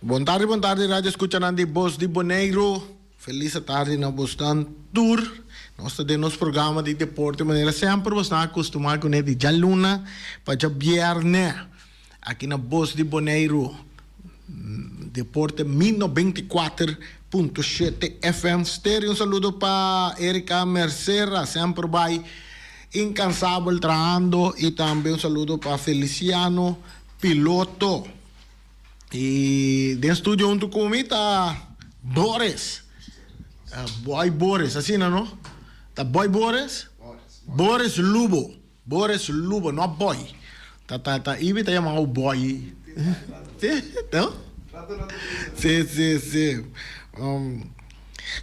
Bon tardi, bon tardi radio escuchanan di Bos di Boneiru. Feliz tardi na bosnan tur. Nos ta den nos programa di deporte manera semper bosnan a costuma cune di djaluna pa djabierne aki na Bos di Boneiru. Deporte mi 94.7 FM Stereo. Un saludo pa Erika Mercera semper bay incansabel trahando y tambe un saludo pa Feliciano Piloto. Y den studio hunto cu mi ta Boris. Boy Boris, asina no? Ta Boy Boris? Boris Lubo. Boris Lubo, no Boy. Ta ta ta Ibi ta yama bo Boy. Si, no? Si, si, si.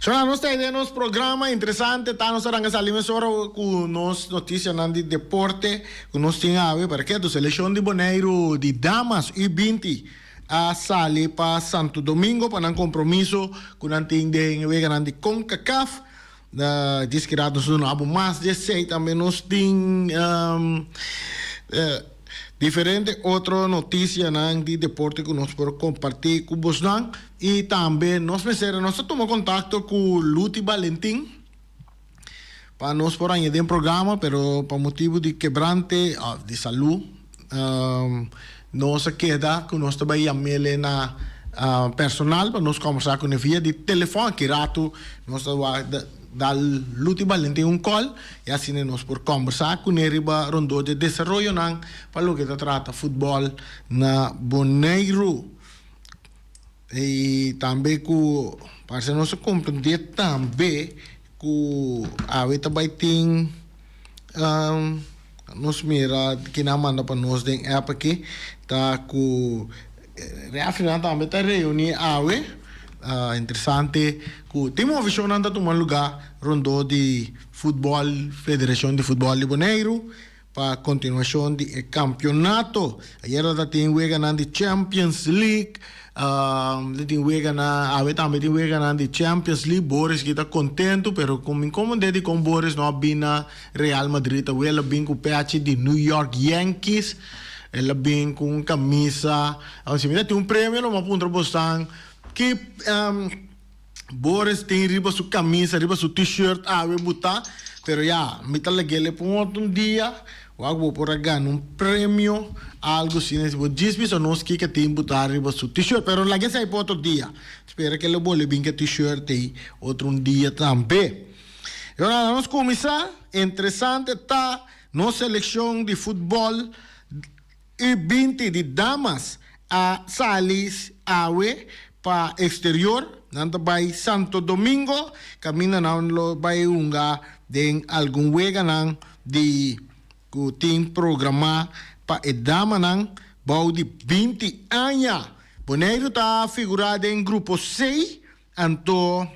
Shona, nos ta den nos programa interesante ta nos a ranga sali mesora ku nos notisianan di deporte ku nos tin awe. Parketu, selekshon di Boneiru di damas U 20 a sali pa Santo Domingo pa nan kompromiso ku nan tin den e weganan di Concacaf. Djis ki rato nos duna abo mas di esei. Tambe nos tin diferente otro notisianan di deporte ku nos por kompartí ku bosnan. I tambe nos mester nos ta tuma kontakto ku Luti Balentin pa nos por añadí den programa, pero pa motibu di kebrante òf di salú Nos a keda ku nos ta bai yam'el na personal pa nos kòmbersá kuné via di telefòn. Ki ratu nos ta wak dal Luti Balentin un kòl i asina nos por kòmbersá kuné riba rondó di e desaroyonan pa loke ta trata futbòl na Boneiru. I tambe ku parse nos a komprendé tambe ku awe ta bai tin. Nos mira kinan a manda pa nos den app aki ta ku refrinan tambe ta reuni awe. Interesante ku tin movishonnan ta tuma luga rondó di futbòl, Federashon di Futbòl di Boneiru pa kontinuashon di e kampionato. Ayera ta tin weganan di Champions League. Tin weganan, awe tambe tin weganan di Champions League. Boris ki ta kontentu, pero ku mi komprendé dikon Boris no a bin na Real Madrid awe. El a bin ku pechi di New York Yankees. El a bin ku un kamisa. Si mi ta tin un premio lo mi a puntra bosnan ki Boris tin riba su camisa, riba su t-shirt awe buta, pero ya, mi ta lag'el pa un otro dia, wak bo por a gana un premio, algo asina, si bo djis bisa nos kiko tin buta riba su t-shirt, pero laga esei pa otro dia, spera ke lo bolbe bin ke t-shirt ei otro un dia tambe. Y ora nos cuminsa, interesante ta nos seleccion di futbol U 20 di damas a sali awe pa exterior. Nan ta bai Santo Domingo, caminda nan lo bai hunga den algun weganan di cu tin programa pa e damanan bou di 20 aña. Boneiru ta figura den grupo C, anto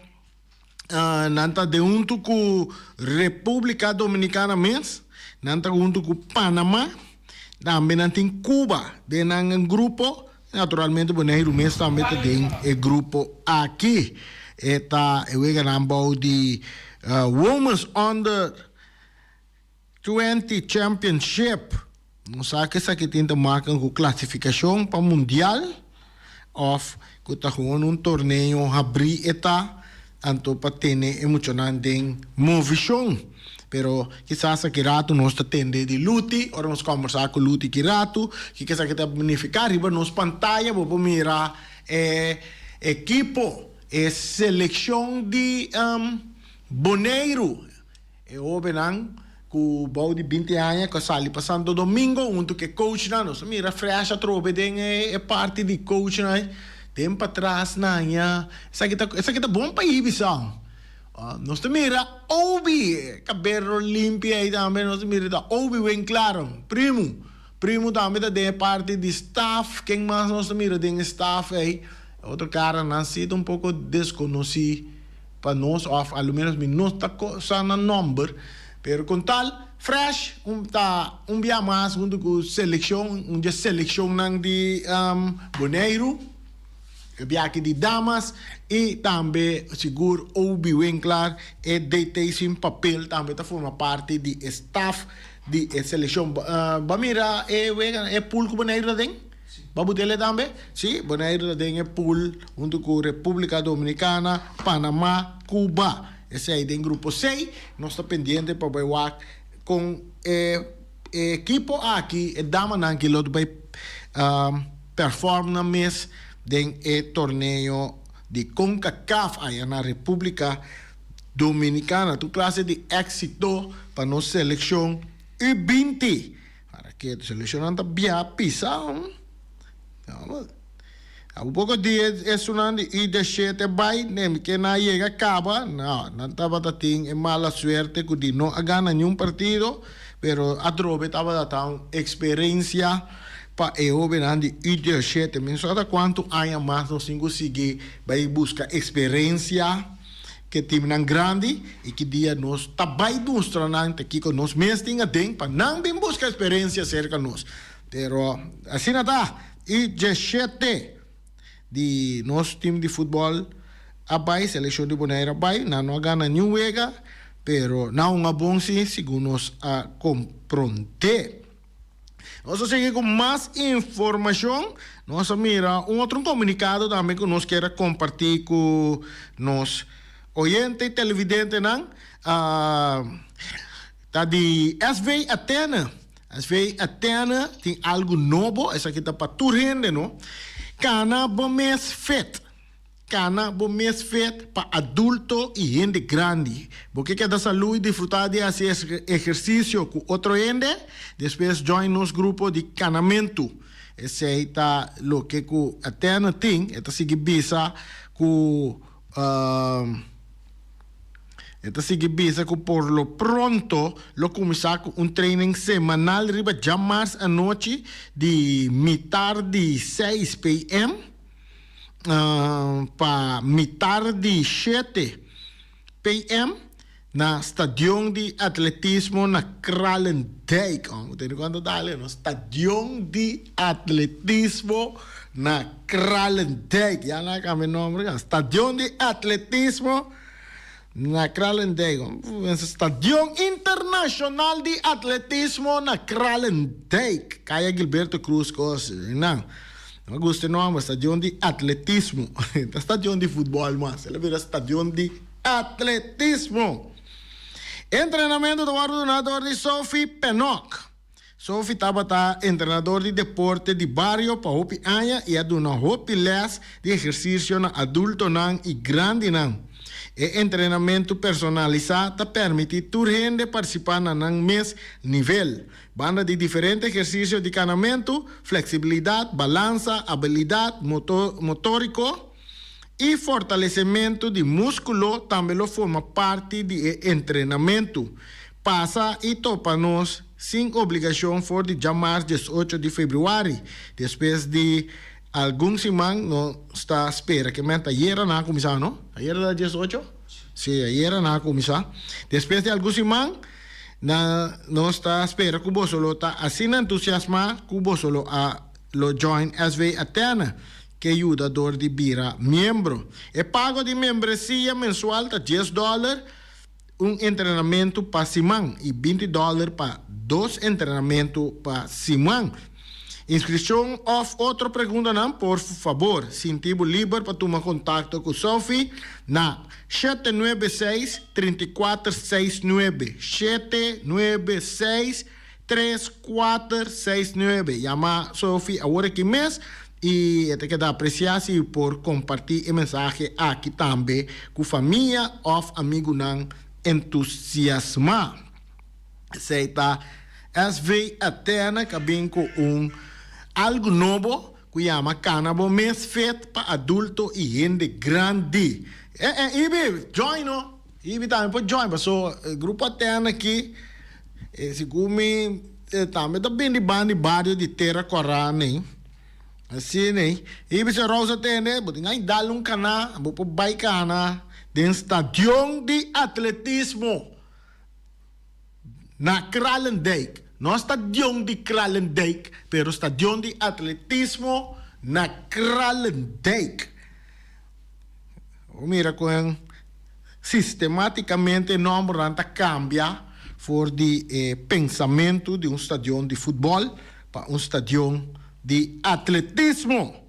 Nan ta den huntu ku Repúblika Dominikana mes, nan ta huntu ku Panamá, tambe nan tin Cuba den nan grupo. Naturalmente Boneiru mes tambe ta den e grupo aki. E ta e weganan bou di Women's Under 20 Championship. No sa ke esaki tin ta makan ku klasifikashon pa mundial òf ku ta gewoon un torneo habrí e ta anto pa tene e muchanan den movishon. Pero kisas aki ratu nos ta tende di Luti, ora nos kòmbersá ku Luti ki ratu, kiko esaki ta nifiká. Riba nos pantaya bo por mira e ekipo, e selekshon di Boneiru. E hobennan ku bou di 20 aña ku a sali pa Santo Domingo huntu ku e coachnan. Nos a mira fresh atrobe den e parti di coachnan den patras nan ya. Esaki ta esaki ta bon pa Ibisa. Nos ta mira Obi kabero limpi ei tambe nos ta mira ta Obi Winklaar primu. Primu tambe ta den e parti di staff. Ken mas nos ta mira den e staff ei? Otro karanan si ta un poko deskonosí. Pa nos of a lo menos mi no ta sa nan nomber, pero con tal fresh un ta un bia mas hunto cu seleccion, un dje seleccionnan di Boneiru, e bia aki di damas y tambe sigur Obi Winklaar e DT sin papel tambe ta forma parti di e staff di e seleccion. Bo a mira e wega e pool cu Boneiru ta den? Bo a butele tambe? Sí, Boneiru ta den e pool huntu ku Repúblika Dominikana, Panamá, Cuba. Esei den grupo C. Nos ta pendiente pa bai wak kon e ekipo aki, e damanan aki lo bai perform nan mes den e torneo di Concacaf aya na Repúblika Dominikana. Tur klase di éksito pa nos selekshon U 20. Para ke selekshonnan ta bia pisa. Awo poko dia esunnan di U 17 bai, nem ke nan a yega kaba, no, nan tabata tin e mala suerte ku di no a gana niun partido, pero atrobe tabata ta un eksperensia pa e hobennan di U 17. Mi no sa ta kuantu aña mas nos tin ku sigui bai buska eksperensia Ke timnan grandi i ki dia nos ta bai mustra nan ta kiko nos mes tin aden pa nan bin buska eksperensia serka nos. Pero asina ta, i djeshete di nos tim di futbòl a bai, selekshon di Bonaire a bai, nan no a gana niun wega, pero nan hunga bon si, segun nos a komprondé. Nos a sigui ku mas informashon. Nos a mira un otro komunikado tambe ku nos kier a kompartí ku nos oyente i televidentenan. Ta di SV Athene. SV Athene tin algu nobo, esaki ta pa tur hende no. Kana bo mes fit. Kana bo mes fet pa adulto i hende grandi. Bo ke keda salú i disfrutá di hasi ehersisio ku otro hende? Despues join nos grupo di kanamentu. Esei ta loke ku Athena tin. E ta sigui bisa ku E ta sigui bisa ku por lo pronto lo kuminsá ku un training semanal riba djamars anochi di mitar di seis PM. Pa mitar di shete PM na Stadion di Atletismo na Kralendijk. Oh, bo tene cuanto dale, no? Stadion di Atletismo na Kralendijk. Ya nan a cambia nomber ka. Stadion di Atletismo na Kralendijk. Stadion Internacional di Atletismo na Kralendijk. Kaya Gilberto Cruz cos nan. Mi a gusta e nomber, Stadion di Atletismo. Ta stadion di futbol mas, el a bira Stadion di Atletismo. E entrenamentu ta wòrdu duná dor di Sophie Pennock. Sophie tabata entrenador di deporte di bario pa hopi aña i a duna hopi lès di ehersisio na adultonan i grandinan. E entrenamentu personalisá ta permití tur hende partisipá na nan mes nivel. Banda di diferente ehersisio di kanamentu, fleksibilidat, balansa, abilidat motóriko i fortalesementu di múskulo tambe lo forma parti di e entrenamentu. Pasa i topa nos sin obligashon for di djamars 18 di febrüari. Despues di algun siman nos ta spera ke menta ayera nan a kuminsá, no? Ayera ta 18? Sí, ayera nan a kuminsá. Despues di algun siman. Na nos ta spera ku boso lo ta asina entusiasmá ku boso lo a lo join SV Athena ke yuda dor di bira miembro. E pago di membresia mensual ta dies dòler un entrenamentu pa siman i 20 dòler pa dos entrenamentu pa siman. Inskripshon òf otro preguntanan por fabor sinti bo liber pa tuma kontakto ku Sophie na 796 3469, 796 3469. Yama Sophie awor aki mes i e ta keda apresiá si por kompartí e mensahe aki tambe ku famia òf amigunan entusiasmá. Esei ta SV Athena ka bin ku un algu nobo ku yama Kana Bo Mes Fit pa adulto i hende grandi. E e Ibi, join no! Ibi tambe por join paso e grupo Athena aki segun mi tambe ta bin di banda di bario di Tera Kòrá nei. Asina ei. Ibi si Rosa tende, bo tin ai dal un kana, bo por bai kana den stadion di atletismo. Na Kralendijk. No stadion di Kralendijk, pero stadion di atletismo na Kralendijk. Bo mira kon sistematicamente e nombernan ta cambia for di e pensamento di un stadion di futbol pa un stadion. di atletismo.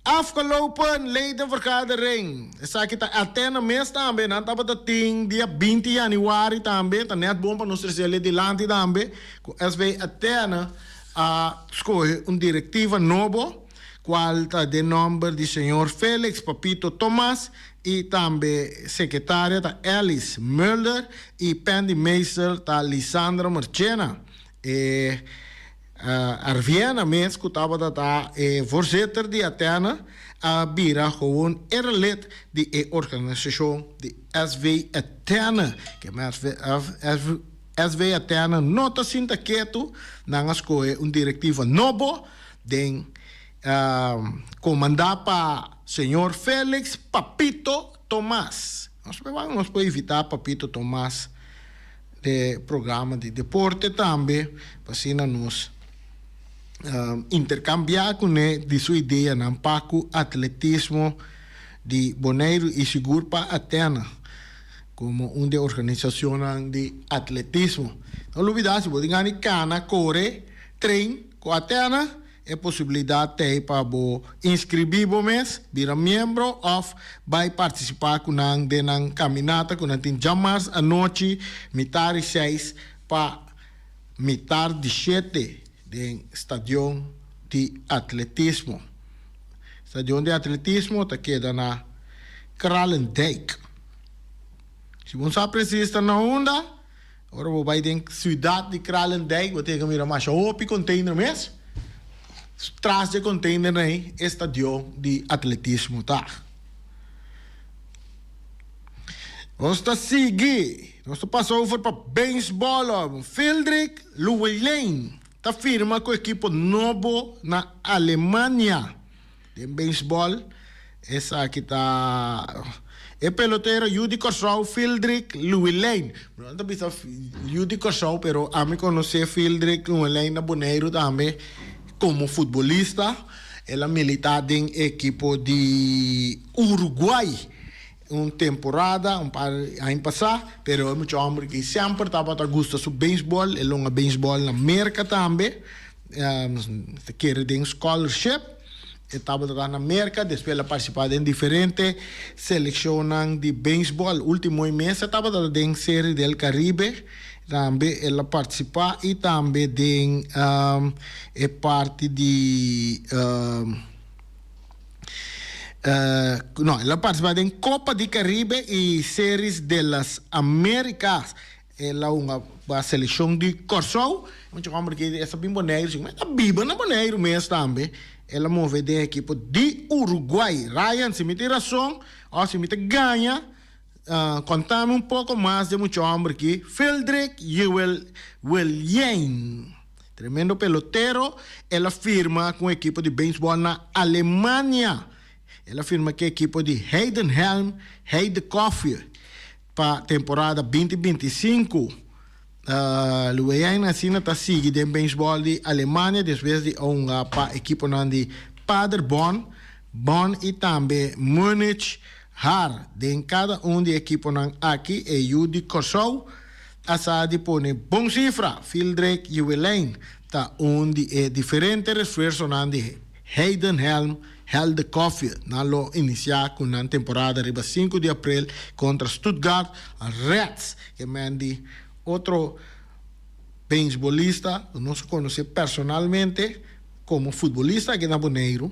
Afgelopen ledenvergadering, esaki ta Athena mes tambe, nan tabata tin dia 20 januari tambe, ta net bon pa nos trece le dilanti tambe, cu SV Athena a scoge un directiva nobo, cual ta den nomber di señor Felix Papito Thomas y tambe secretaria ta Alice Mulder y pendimeester ta Lisandra Marchena. E Arviena mes ku tabata ta e voorzitter di Athena a bira gewoon erelid di e organisashon di SV Athena. Ke SV Athena no ta sinta ketu, nan a skohe un direktiva nobo den komandá pa señor Felix Papito Tomas. Nos por wak nos por invitá Papito Tomas. De programa di deporte tambe pa asina nos intercambia cune di su ideanan pa cu atletismo di Boneiru y sigur pa Athena como un di e organisacionnan di atletismo. No lubida si bo tin gana di cana, core, train cu Athena E posibilidat t'ei pa bo inskribí bo mes, bira miembro òf bai partisipá ku nan den nan kaminata ku nan tin djamars anochi mitar di seis pa mitar di shete den stadion di atletismo. Stadion di atletismo ta keda na Kralendijk. Si bo no sa presis ta na unda, Ora bo bai den siudat di Kralendijk bo tin ke mira masha hopi container mes. Tras dje containernan ei e stadion di atletismo ta. Nos ta sigui, nos ta pasa over pa beisbòl. Fildrik Llewellyn ta firma ku ekipo nobo na Alemania. Den beisbòl esaki ta e pelotero yu di Kòrsou Fildrik Llewellyn. Mi no ta bisa yu di Kòrsou pero ami konosé Fildrik Llewellyn na Boneiru tambe komo futbolista. El a militá den ekipo di Uruguay un temporada un par aña pasá pero e mucha hòmber ki semper tabata gusta su beisbòl. E longa beisbòl na Merka tambe. Ta kere den scholarship. E tabata ta na Merka, despues el a partisipá den diferente selekshonnan di beisbòl. Último e mes e tabata den Serie del Caribe, tambe el a partisipá i tambe den e parti di no, el a partisipá den Copa di Caribe i Series de las Americas. El a hunga pa selekshon di Kòrsou. Mucha hòmber ki esta bin Boneiru si ta biba na Boneiru mes tambe. El a move den ekipo di Uruguay. Ryan, si mi tin rason òf si mi ta gaña, konta mi un poko mas di mucha hòmber ki Fildrik Llewellyn. Tremendo pelotero. El a firma ku un ekipo di beisbòl na Alemania. El a firma ku e ekipo di Heidenheim Heideköpfe. Pa temporada 2025, Lueijn asina ta sigui den beisbòl di Alemania despues di a hunga pa ekiponan di Paderborn, Bonn i tambe Munich Haar. Den kada un di e ekiponan aki e yu di Kòrsou a sa di pone bon sifra. Fildrik Juwelijn ta un di e diferente refuersonan di Heidenhelm Heldekoffie. Nan lo inisiá ku nan temporada riba sinku di aprel kontra Stuttgart Reds. E men di otro beisbolista ku nos a konosé personalmente komo futbolista aki na Boneiru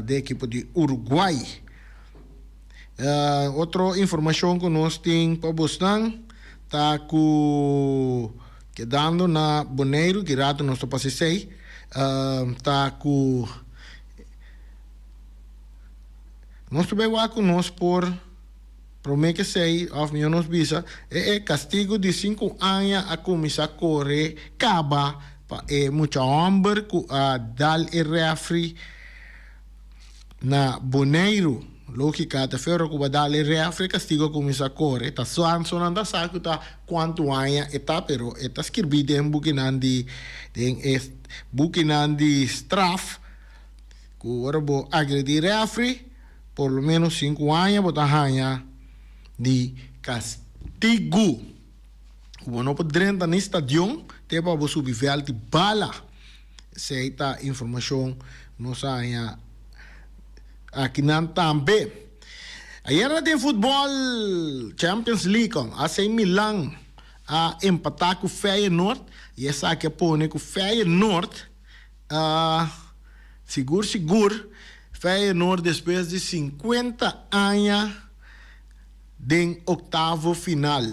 den ekipo di Uruguay. Otro informashon ku nos tin pa bosnan ta ku kedando na Boneiru, ki rato nos ta pasa esei, ta ku nos ta bai wak ku nos por prome ke esei òf mihó nos bisa e kastigu di sinku aña a kuminsá kore kaba pa e mucha hòmber ku a dal e rèfri. Na Boneiru, lógika ta fero ku bo dal e refri kastigu a kuminsá kore. Ta swan so nan ta sa ku ta kuantu aña e ta, pero e ta skirbí den bukinan di den e bukinan di straf ku ora bo agredí refri por lo ménos sinku aña bo ta haña di kastigu. Ku bo no por drenta ni stadion te pa bo subi vèlt di bala. Esei ta informashon nos a haña akinan tambe. Ayera den futbòl Champions League, AC Milan a empatá ku Feyenoord i esaki a pone ku Feyenoord a sigur sigur Feyenoord despues di sinkuenta aña den oktavo final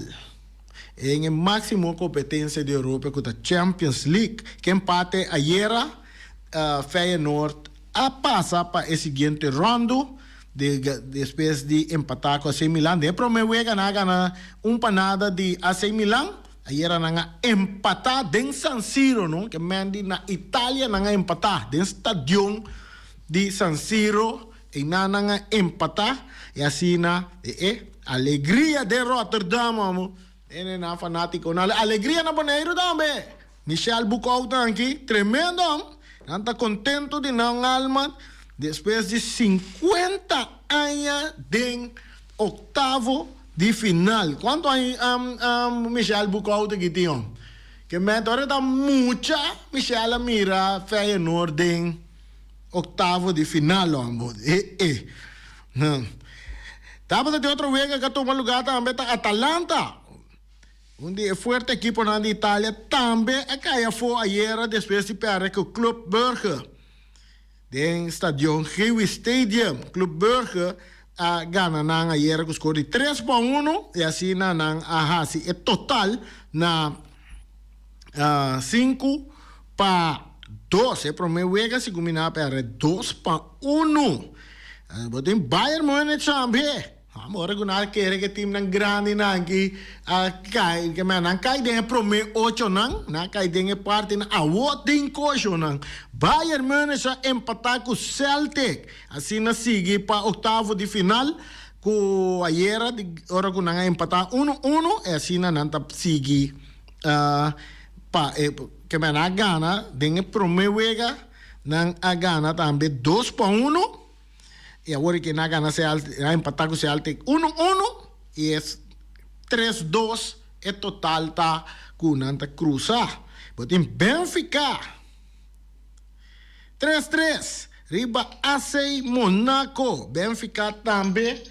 en e máksimo kompetensia di Europa ku ta Champions League. Ke empate ayera Feyenoord a pasa pa e siguiente ròndu despues di empatá ku AC Milan. Den e promé wega nan a gana un pa nada di AC Milan. Ayera nan a empatá den San Siro, no? Ke men di na Italia nan a empatá den stadion di San Siro. Einan nan a empatá i asina e e alegria den Rotterdam amo. Ene nan fanátikonan. Alegria na Boneiru tambe. Michel Boekhoudt aki, tremendo am. Nan ta kontento di nan alma despues di sinkuenta aña den oktavo di final. Kuantu aña Michel Boekhoudt aki tin om? Ke mèt ora e ta mucha Michel a mira Feyenoord den Octavo di final lo ambo e e. Tabata di otro wega cu a tuma lugar tambe ta Atalanta. Un di e fuerte ekiponan di Italia tambe a cay afo ayera despues di perde cu Club Brugge den stadion Gewi Stadium. Club Brugge a gana nan ayera cu score di tres pa uno y asina nan a haci e total na Sinku pa dos. E promé wega segun mi nan a pèrdè dos pa unu. Bo tin Bayern Munich tambe. Ora ku nan a kere ku e timnan grandinan aki a kai, nan kai den e promé ochonan, nan a kai den e partinan awor tin koshonan. Bayern Munich a empatá ku Celtic, asina sigui pa oktavo di final ku ayera ora ku nan a empatá unu unu e asina nan ta sigui. Pa e ke men a gana den e prome wega nan a gana tambe dos pa uno y awor ke nan a gana Celtic nan a empata ku Celtic uno uno y es tres dos e total ta ku nan ta krusa. Bo tin Benfica tres tres riba AC Monaco Benfica tambe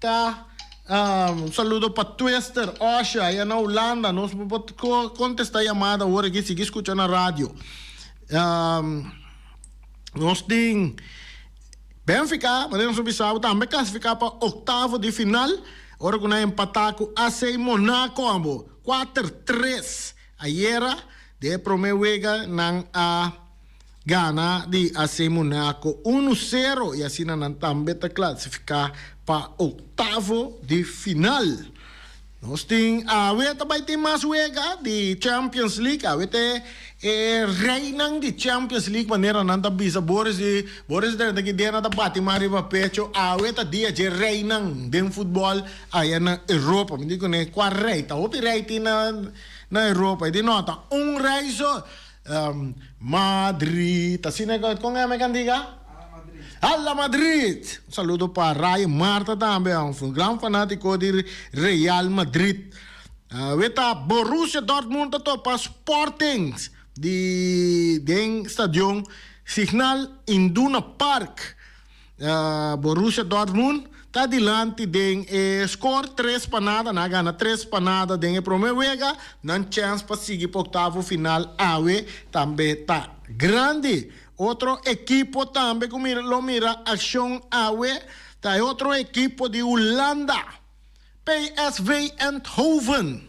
Ta un saludo pa Twister, Osha, aya na Hulanda. Nos no por contesta yamada awor aki, sigui scucha na radio. Nos tin Benfica, manera nos a bisa bo, tambe clasifica pa octavo di final, ora cu nan empata cu AC Monaco abo, cuater tres. Ayera, den e prome wega, nan a Gana di AC Monaco unu sero y asina nan tambe ta clasifica pa octavo di final. Nos tin awe ta bay tin mas wega di Champions League. Awe ta e reynan di Champions League manera nan ta bisa Boris di Boris drenta aki den nan ta bati man riba pecho. Awe ta dia dje reynan den futbol aya na Europa. Mi di cune cua rey ta hopi rey tin na na Europa. E di no ta un rey so. Madrid, asina e con e cantica? Hala Madrid! Un saludo pa Ray Marta tambe, un gran fanatico di Real Madrid. We ta Borussia Dortmund ta topa Sporting di den stadion Signal Iduna Park. Borussia Dortmund ta dilanti den e score tres pa nada. Nan a gana tres pa nada den e prome wega. Nan chèns pa sigui pa oktavo final awe tambe ta grandi. Otro ekipo tambe ku lo mira akshon awe ta e otro ekipo di Hulanda. PSV Eindhoven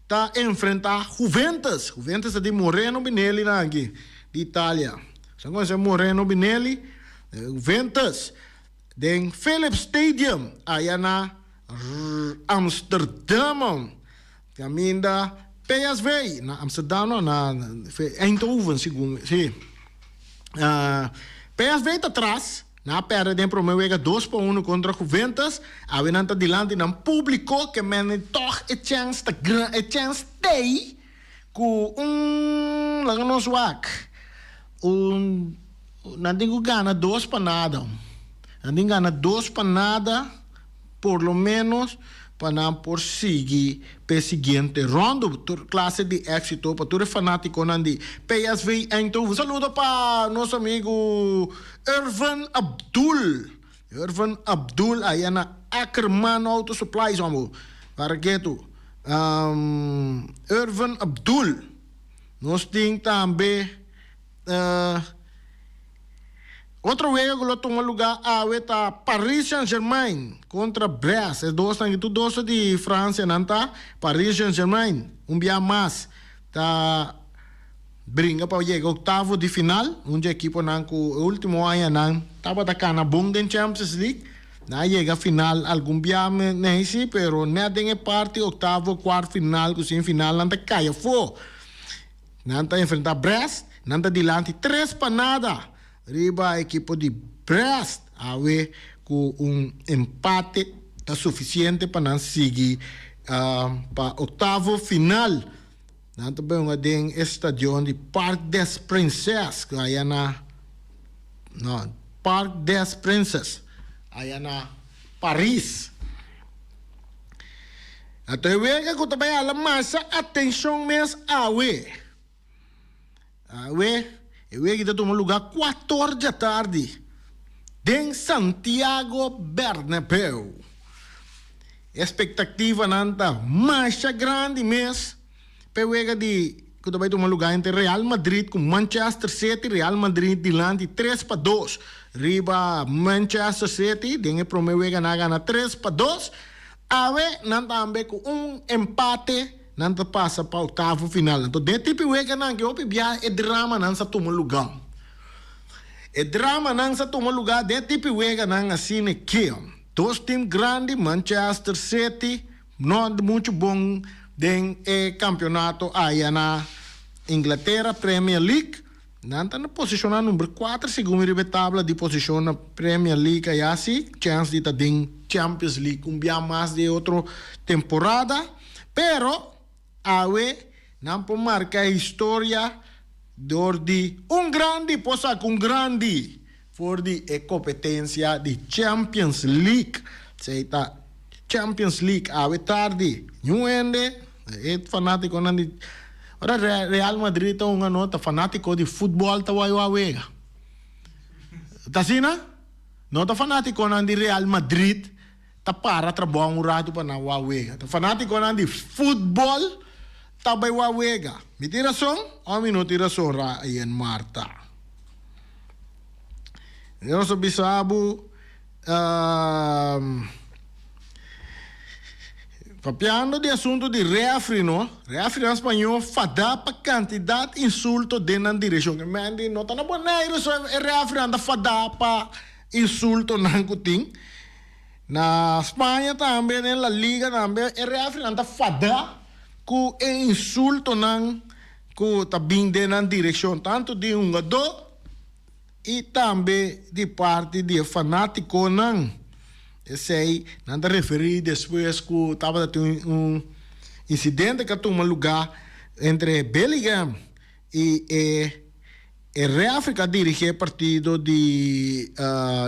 ta enfrenta Juventus. Juventus ta di Moreno Binelli nan aki di Italia. Sa conoce Moreno Binelli? Juventus den Philips Stadium aya na Amsterdam. Caminda PSV na Amsterdam no na Eindhoven segun si. PSV ta tras. Nan a pèrdè den promé wega dos pa uno kontra Juventus. Awe nan ta dilanti nan públiko ke mende tòg e chèns ta gran e chèns t'ei ku un laga nos wak un nan tin ku gana dos pa nada nan tin gana dos pa nada por lo ménos. pa nan por sigui p'e siguiente ròndu. Tur klase di éksito pa tur e fanátikonan di PSV Eindhoven. Un saludo pa nos amigu Irvin Abdul. Irvin Abdul aya na Ackerman Auto Supplies hombo. Para ketu. Irvin Abdul. Nos tin tambe Otro wega ku lo tuma lugá awe ta Paris Saint-Germain kontra Brest. E dosnan aki tur dos ta di Fransia nan ta. Paris Saint-Germain un bia mas ta bringa pa yega oktavo di final. Un dje ekiponan ku e ultimo añanan tabata kana bon den Champions League. Nan a yega final algun bia mei si, pero nèt den e parti oktavo, kuart final ku semifinal nan ta kai afó. Nan ta enfrentá Brest, nan ta dilanti tres pa nada riba ekipo di Brest. Awe ku un empate ta sufisiente pa nan sigui pa oktavo final. Nan ta benga den e stadion di Parc des Princes ku aya na no Parc des Princes aya na Paris. Anto e wega ku ta bai hala masha atenshon mes awe. Awe e wega ta tuma lugá kuator djatardi den Santiago Bernabeu. E espektativanan ta masha grandi mes pa e wega di ku ta bai tuma lugá entre Real Madrid ku Manchester City. Real Madrid dilanti 3-2 riba Manchester City. Den e promé wega nan a gana 3-2. Awe nan tambe ku un empate nan ta pasa pa oktavo final. Anto den e tipi weganan ke hopi bia e dramanan sa tuma lugá. E dramanan sa tuma lugá den e tipi weganan asina ke dos tim grandi Manchester City no muchu bon den e kampionato aya na Inglatera Premier League. Nan ta na posishonnan number kuater segun mi riba e tabla di posishon na Premier League aya si chèns di ta den Champions League un bia mas di e otro temporada. Pero awe nan por marka e historia dor di un grandi por saka un grandi for di e kompetensia di Champions League. Esei ta Champions League awe tardi. Niun hende, e fanátikonan di ora Real Madrid ta hunga no ta fanátiko di futbòl ta wou a wega. Ta asina? No ta fanátikonan di Real Madrid ta para trabou un ratu pa nan wou wega. Ta fanátikonan di futbòl ta bai wou wega. Mi tin rason òf mi no tin rason, Ryan Marta? Nos a bisa bo. Papiando di asuntu di refri no, refri nan spañó fadá pa kantidat insulto den nan direkshon. E men di no ta na Boneiru so e refrinan ta fadá pa insultonan ku tin. Na Spaña tambe den La Liga tambe e refrinan ta fadá ku e insultonan ku ta bin den nan direkshon tantu di hungadó. I tambe di parti di e fanátikonan. Esei nan ta referí despues ku tabata tin un insidente ku a tuma lugá entre Bellingham i e e rèfri ku a dirigí e partido di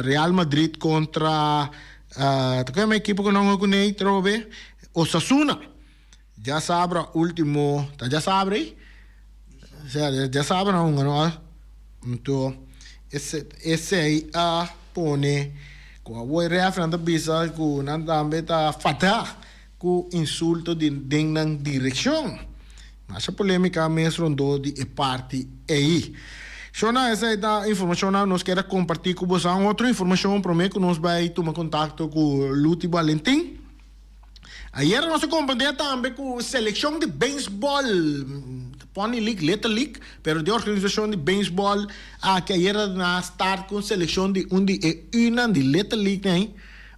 Real Madrid kontra ta kua e ekipo ku nan hopi kuné atrobe? Osasuna. Djasabra ultimo, ta djasabra ei? Sea, djasabra nan hunga no? Anto esei a pone ku awor e rèfrinan ta bisa ku nan tambe ta fadá ku insulto di den nan direkshon. Masha polémika mes rondó di e parti ei. Shona, esei ta informashonnan nos kier a kompartí ku boso. Otro informashon promé ku nos bai tuma kontakto ku Luti Balentin. Ayera nos a comprende tambe cu seleccion di baseball, Pony League, Little League, pero di organisacion di baseball aki ayera na start cu un seleccion di un di e Unan di Little League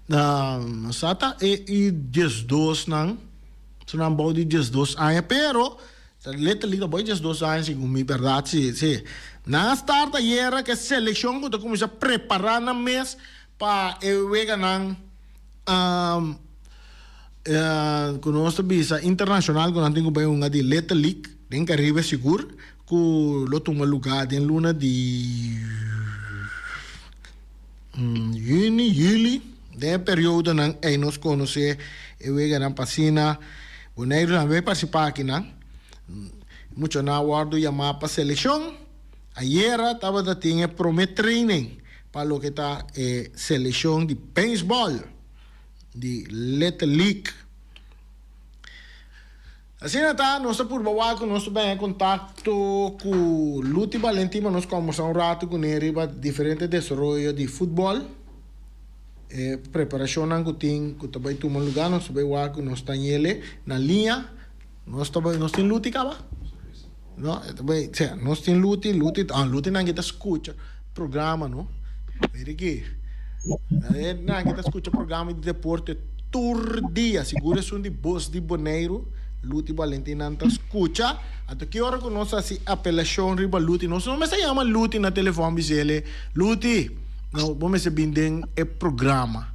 nan, no sa ta e U 12 nan, su nan bou di 12 aña, pero Little League ta bou di 12 aña segun mi berdad, si, si. Nan a start ayera cu e seleccion cu ta cuminsa prepara nan mes pa e weganan. Ku nos ta bisa internashonal ku nan tin ku bai hunga di Little League den Karibe sigur ku lo tuma lugá den luna di yüni, yüli. Den e periodonan ei nos konosé E weganan pa asina Boneiru tambe partisipá akinan. Muchanan a wòrdu yamá pa selekshon. Ayera tabata tin e promé training pa loke ta e selekshon di beisbòl di Little League. Asina ta, nos ta purba wak ku nos ta bèn en kontakto ku Luti Valentin pa nos kòmbersá un ratu kuné riba diferente desaroyo di futbòl, e preparashonnan ku tin ku ta bai tuma lugá. Nos ta bai wak ku nos ta ñele na liña. Nos ta bai, nos tin Luti kaba? No, e ta bai, sea, nos tin Luti, Luti, ah, Luti nan ki ta skucha programa no. Mira aki, nan ki ta skucha programa di deporte tur dia, sigur esun di Bos di Boneiru, Luti Valentin nan ta skucha. Anto ki ora ku nos hasi apelashon riba Luti, nos no mester yama Luti na telefòn bis'el, Luti, no, bo mester bin den e programa.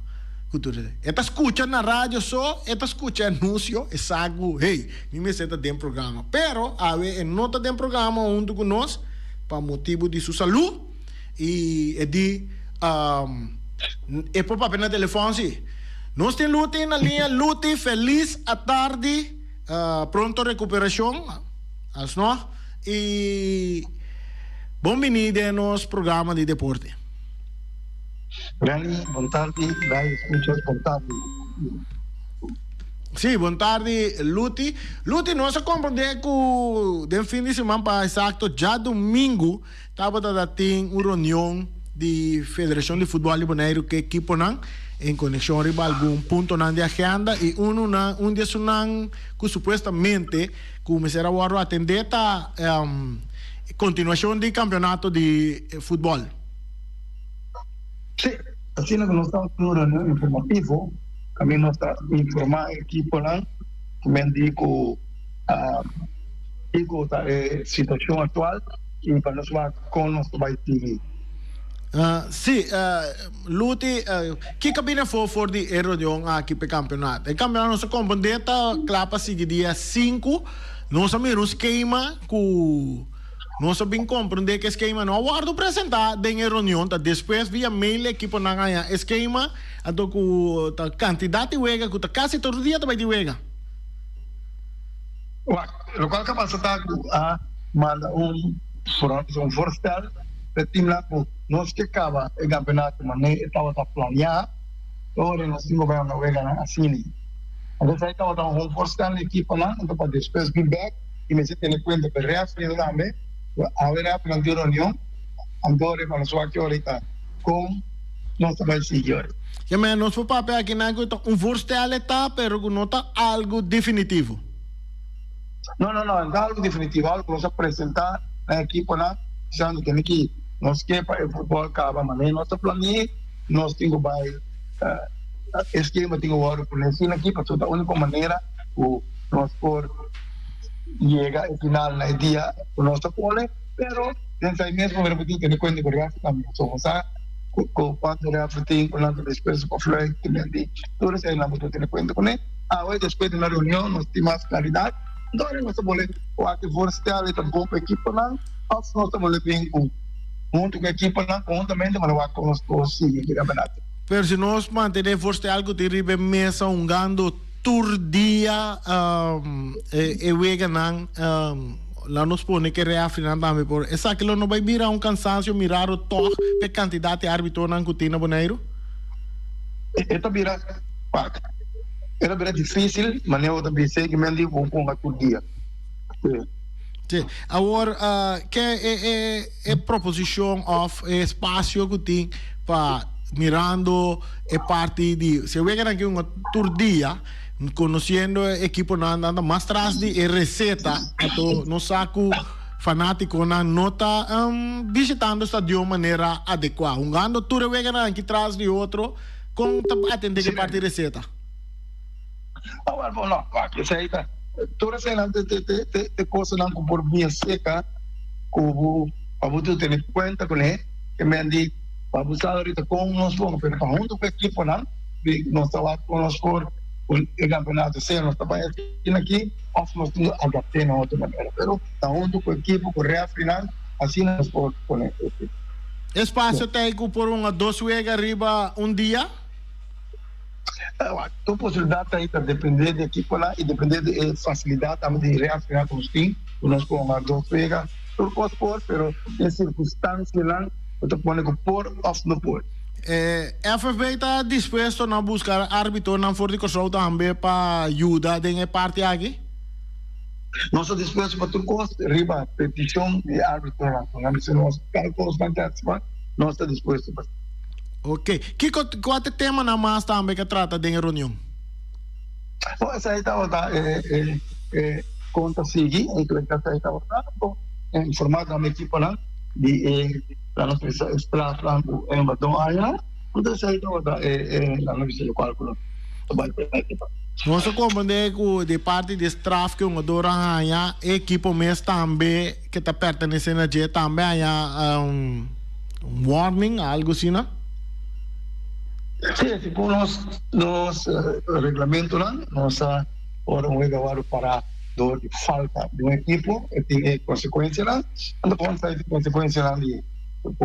Ku tur esei. E ta skucha na radio so, e ta skucha e anunsio, e sa ku, hey, mi mester ta den programa. Pero awe e no ta den programa huntu ku nos pa motibu di su salú i e di e por papia na telefòn si. Nos tin Luti na liña. Luti, felis atardi, pronto rekuperashon, alsno, i bon bini den nos programa di deporte. Rally, bon tardi, Rai escuchas, bon tardi. Sí, bon tardi Luti. Luti, nos a comprende cu den fin di siman pa exacto djadomingo tabata ta tin un reunion di Federacion di Futbol di Boneiru cu ekiponan en conexion riba algun puntonan di agenda y uno nan un di esunnan cu supuestamente cu mester a wordo atende ta continuacion di campeonato di futbol. Sí, asina ku nos ta un reunion informativo, kaminda nos ta informá e ekiponan ku men di ku kiko ta e situashon aktual i pa nos wak kon nos ta bai sigui. Sí, Luti, kiko a bini afó for di e reunion aki pa e kampeonato? E kampeonato nos a komprendé ta kla pa sigui dia sinku. Nos a mira un skema ku. Nos a bin komprendé ku e skema no a wòrdu presentá den e reunion, ta despues via mail e ekiponan haña e skema, anto ku ta kantidat di wega ku ta kasi tur dia ta bai di wega. Wak, lokual ku a pasa ta ku a manda un un voorstel pa e timnan ku nos ke kaba e kampeonato manera e tabata planeá, ora nos tin ku bai unda weganan asina. Anto esei tabata un voorstel na e ekiponan, anto pa despues bin bèk. I mester tene kuenta ku e referee tambe, ku awe referee tin reunion, anto riba nos wak ahorita kon nos ta bai sigui ahorita. Ya men, nos por papia akinan ku ta un voorstel e ta, pero ku no ta algu definitivo. No, no, no, no ta algu definitivo, algu ku nos a presenta na e ekiponan, bisando tene ki nos ke pa e futbol kaba manera nos ta plane'e, nos tin ku bai e skema tin ku wòrdu pone asina aki, pasobra ta uniko manera ku nos por yega e final na e dia ku nos ta pone, pero den esei mes bo mira bo tin tene kuenta ku referee tambe pasobra bo sa ku kuantu referee tin ku nan ta dispuesto pa fluit ku nan di tur eseinan bo ta tene kuenta kuné. Awe despues di nos reunion nos tin mas klaridat, entonces nos ta bole wak e voorstel e ta bon pa ekiponan òf nos ta bole bin ku huntu ku ekiponan konhuntamente para wak kon nos por sigui ku e kampeonato. Pero si nos mantene e voorstel ku tin riba e mesa hungando Tur dia e weganan la nos pone ke reafrinan tambe por esaki lo no bai bira un cansancio mirado tog p'e cantidad di arbitonan cu tin na Boneiru? E ta bira e ta bira dificil manera bo ta bisa ki men di bo ponga tur dia. Si. Awor ke e e e proposicion of e espacio cu tin pa mirando e parti di si e weganan ki hunga tur dia conociendo e equiponan nan ta mas tras di e receta anto nos sa cu fanaticonan no ta visitando stadion manera adecua hungando tur e weganan aki tras di otro con ta atende cu e parti receta? Awor bo no wak esei ta tur eseinan te te te te cosanan cu por bien seca cu bo pa bo tene cuenta cune ke men di Pa bo sa ahorita con nos por, pero pa hunto cu equiponan di nos ta wak con nos por cu e campeonato sea nos ta bay asina aki of nos tin adapte na otro manera, pero ta hunto cu equipo cu refereenan asina nos por pone equipo. Espacio ta cu por hunga dos wega riba un dia? Tur posibilidat ta ta depende di ekiponan i depende di e fasilidat tambe di reafrinan ku nos tin, ku nos por hunga dos wega. Tur kos por, pero e sirkunstansianan ku ta pone ku por òf no por. FFB ta dispuesto na buska arbitonan for di Kòrsou tambe pa yuda den e parti aki? Nos ta dispuesto pa tur kos riba petishon di e arbitronan. Nan bisa nos kal kos nan ke hasi, nos ta dispuesto pa. Ok. Kiko, kua ta e temanan mas tambe ke trata den e reunion? Bon, esei tabata e, e, e kon ta sigui, eigenlijk esei tabata bo informá nan ekiponan di e, laat nos bisa, e strafnan ku e tabata haña. Anto esei tabata e, e, laat nos bisa lokual ku nos ta bai practica. Nos a komprendé ku di parti di straf ku e hungador a haña, e ekipo mes tambe ke ta pertenesé na dje tambe haña un warning, algu asina. Sí, segun nos nos reglamentonan, nos a ora un wega wòrdu pará dor di falta di un ekipo, e tin e konsekuensianan. Anto kon ta e konsekuensianan di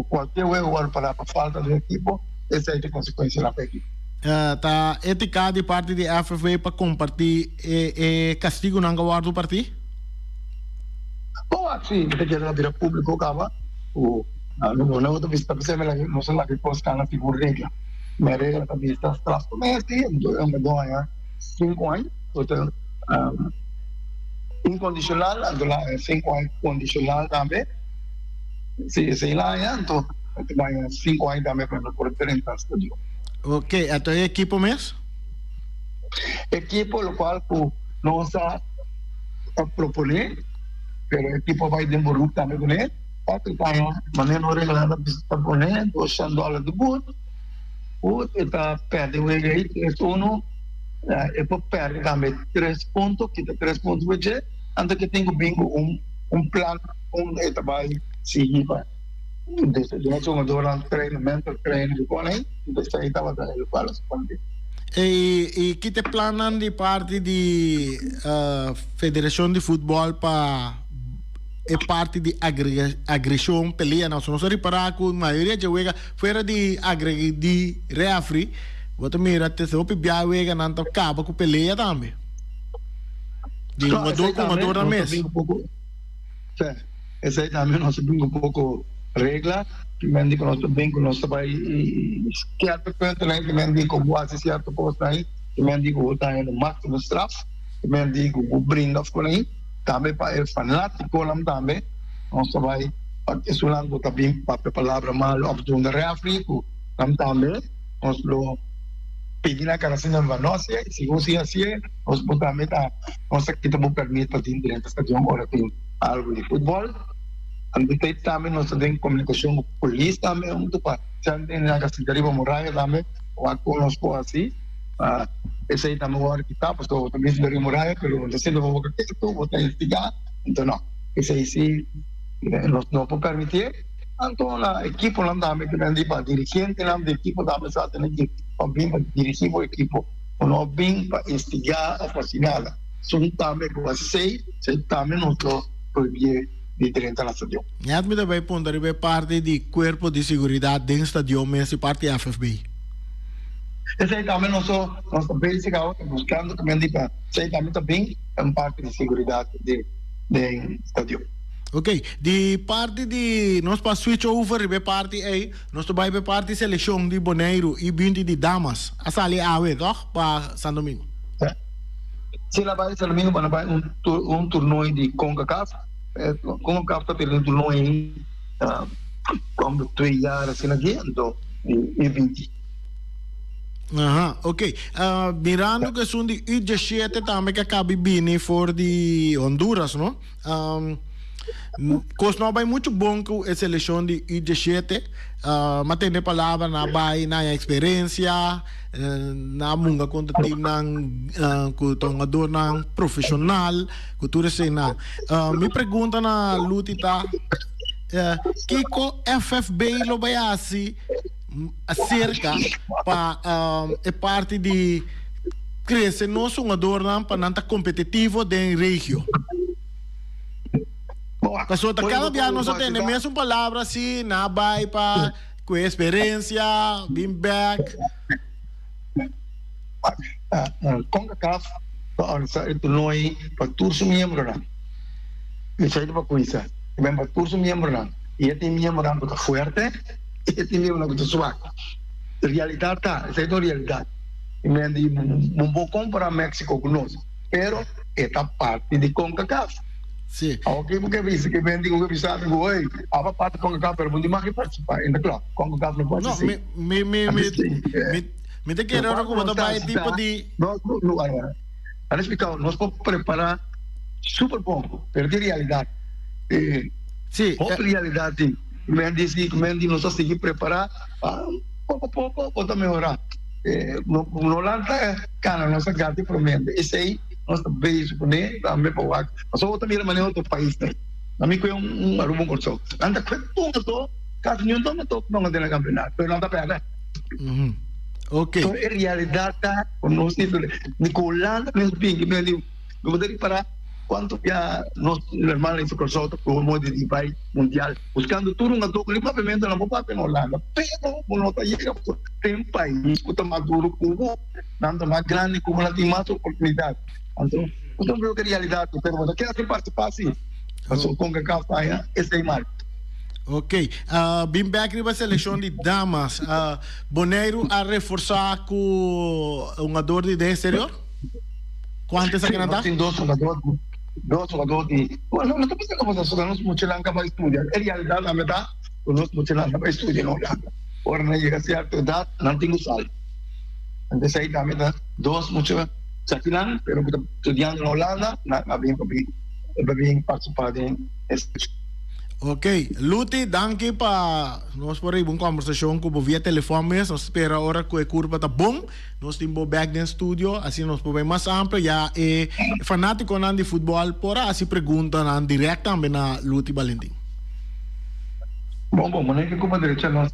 kualkier wega wòrdu pará pa falta di un ekipo, esei ta e konsekuensianan pa e ekipo. Ta etica di parti di FFB pa comparti e e castigonan cu a wordo parti? Bon, si mi ta kere na bira publico caba cu no ta bisa ta bisa nos a laga e cos cana segun regla. Mi regla ta bisa straf cu mester y mi doña cinco aña cu ta incondicional anto la cinco aña condicional tambe. Si esey la aña anto ta baña cinco aña tambe pa no por drenta stadion. Ok, anto e ekipo mes? Ekipo lokual ku nos a proponé, pero ekipo a bai den beroep tambe kuné, ta ku ta manera nos regla ta bisa ta pone doshen dòler di but, ku e ta pèrdè wega ei tres uno, e por pèrdè tambe tres punto, kita tres punto for dje, anto ke tin ku bin ku un plan kon e ta bai sigui pa. Nos hungadornan train, mental training ku pone ei, esei tabata e lokual nos a pone. I ki ta e plannan di parti di Federashon di Futbòl pa e parti di agreshon, pelea? Nos a ripará ku mayoria dje wega fuera di di refri, bo ta mira te hopi bia weganan ta kaba ku pelea tambe. Di hungador ku hungadornan mes. Esei tambe nos a bin ku poko regla, ki men di ku nos ta bin ku nos ta bai skerpe puntonan, ki men di ku bo hasi sierto kosnan, ki men di ku bo ta haña máksimo straf, ki men di ku bo bringa òf kon ei. Tambe pa e fanátikonan tambe nos ta bai pa esunnan ku ta bin papia palabra malu òf duna rèfri ku nan tambe nos lo pidi nan kara asina nan no hasié, si bo si hasié nos por tambe ta nos ta kita bo pèrmit pa tin drenta stadion ora tin. Algu di futbòl. Anto tei tambe nos ta den komunikashon ku polis tambe huntu pa sènte hende nan ka sinta riba muraya tambe wak kon nos por hasi pa esei tambe wòrdu kitá pasobra bo ta bin sinta riba muraya pero bo ta sinta bo boka ketu bo ta instigá anto no esei si nos no por permitié. Anto na ekiponan tambe ke nan di pa dirigentenan di ekipo tambe sa tene ki pa bin pa dirigí bo ekipo bo no bin pa instigá òf hasi nada. Sun tambe ku a sei, sei tambe nos lo prohibié di drenta na stadion. Net mi ta bay punta riba e parti di cuerpo di seguridad den stadion mes di parti FFB. Esey tambe nos lo nos ta bezig awo ta buscando tambe di pa esey tambe ta bin un parti di seguridad den den stadion. Ok, di parti di nos pa switch over riba e parti ey, nos ta bay pa e parti seleccion di Boneiru y binti di damas a sali awe toch pa San Domingo? Si el a bai San Domingo bo na bai un un turnooi di Concacaf. Concacaf ta tene un turnooi om de twee jaar asina aki, anto di U20. Aha, ok. Mirando ku esun di U17 tambe ke a kabi bini for di Honduras, no? Kos no a bai muchu bon ku e selekshon di U diesshete. Mi a tende palabra nan a bai nan haña eksperensia, nan a munga kontra timnan ku ta hungadornan profeshonal, ku tur eseinan. Mi pregunta na Luti ta, kiko FFB lo bai hasi aserka pa e parti di krese nos hungadornan pa nan ta kompetitivo den regio? Pasobra ta kada bia nos a tende mesun palabra si nan a bai pa ku e experencia bin bek. Concacaf ta organisa e toernooi pa tur su miembronan. Esei ta pa cuminsa. E ben pa tur su miembronan. Y e tin miembronan cu ta fuerte y e tin miembronan cu ta swak. Realidad ta, esei ta un realidad. Y men di bo por compara Mexico cu nos, pero e ta parti di Concacaf. Sí. Awor ke bo ke bisa? Ke men di ku ke bisa mi ku ey, aba parti Concacaf pero bo no mag participa. E ta kla, Concacaf no por No, hasi mi, mi, mi, mi, mi, mi ta kere ora ku bo ta bai tipo di. Nos, no, a a explica, nos por prepara super bon, pero tin realidad. Eh, Sí, hopi realidad tin. Men di si, men di nos a sigui prepara, pa poco poco bo ta mehora. Eh, no, no lanta cana nos a gati promende. Esey Nos ta bezig kuné tambe pa wak. Pasobra bo ta mira manera otro paisnan. Na mi kue un Aruba un Kòrsou. Nan ta kue tur ato, kasi niun toma top nan den e kampeonato, pero nan ta pèrdè. Ok. So e realidat ta ku nos tin ni ku Hulanda mes bin mi di bo ta ripará kuantu bia nos hermano di Kòrsou ta proba moda di bai mundial buskando tur un ato ku ni papiamentu nan por papia na Hulanda pero bo no ta yega pasobra tin pais ku ta mas duru ku bo. Nan ta mas grandi ku bo, nan tin mas oportunidat. Anto, bo ta mira ku e realidat, pero bo ta keda sin partisipá si. Pasobra Concacaf ta haña esei mal. Ok. Bin bek riba selekshon di damas. Boneiru a reforsá ku un hungador di den exterior? Kuantu esaki nan ta? Nos tin dos hungador, dos hungador di, bueno, no ta bisa ku pasobra nos muchanan ka bai studia. E realidat tambe ta ku nos muchanan ta bai studia na Hulanda. Ora nan yega sierto edat, nan tin ku sali. Antes ei tambe ta dos mucha chakinan pero ku ta studiando na Hulanda nan a bin pa bin pa bin partisipá den e selekshon. Ok, Luti danki pa nos por riba un kombersashon ku bo via telefòn mes. Nos spera ora ku e kurpa ta bon nos tin bo bèk den studio asina nos por bai mas amplio ya e fanátikonan di futbòl por a hasi preguntanan dirèkt tambe na Luti Balentin. Bon bon, bo no ke kuma derecha nos.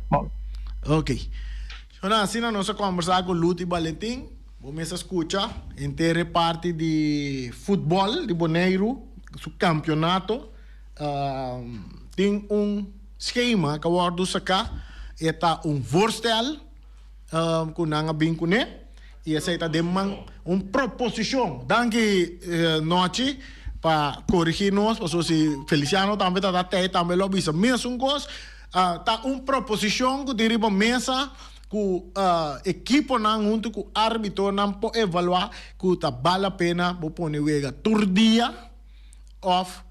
Bon. Ok. Bueno, asina nos a kombersá ku Luti Balentin. Bo mes a skucha henter e parti di futbòl di Boneiru, su kampionato. Tin un skema ku a wòrdu saká, e ta un voorstel ku nan a bin kuné i esei ta den man un proposishon. Danki Nochi pa korigí nos, pasobra si Feliciano tambe ta ta tambe lo a bisa mesun kos. Ta un proposishon ku tin riba mesa ku ekiponan huntu ku árbitonan por evaluá ku ta bal la pena bo pone wega tur dia òf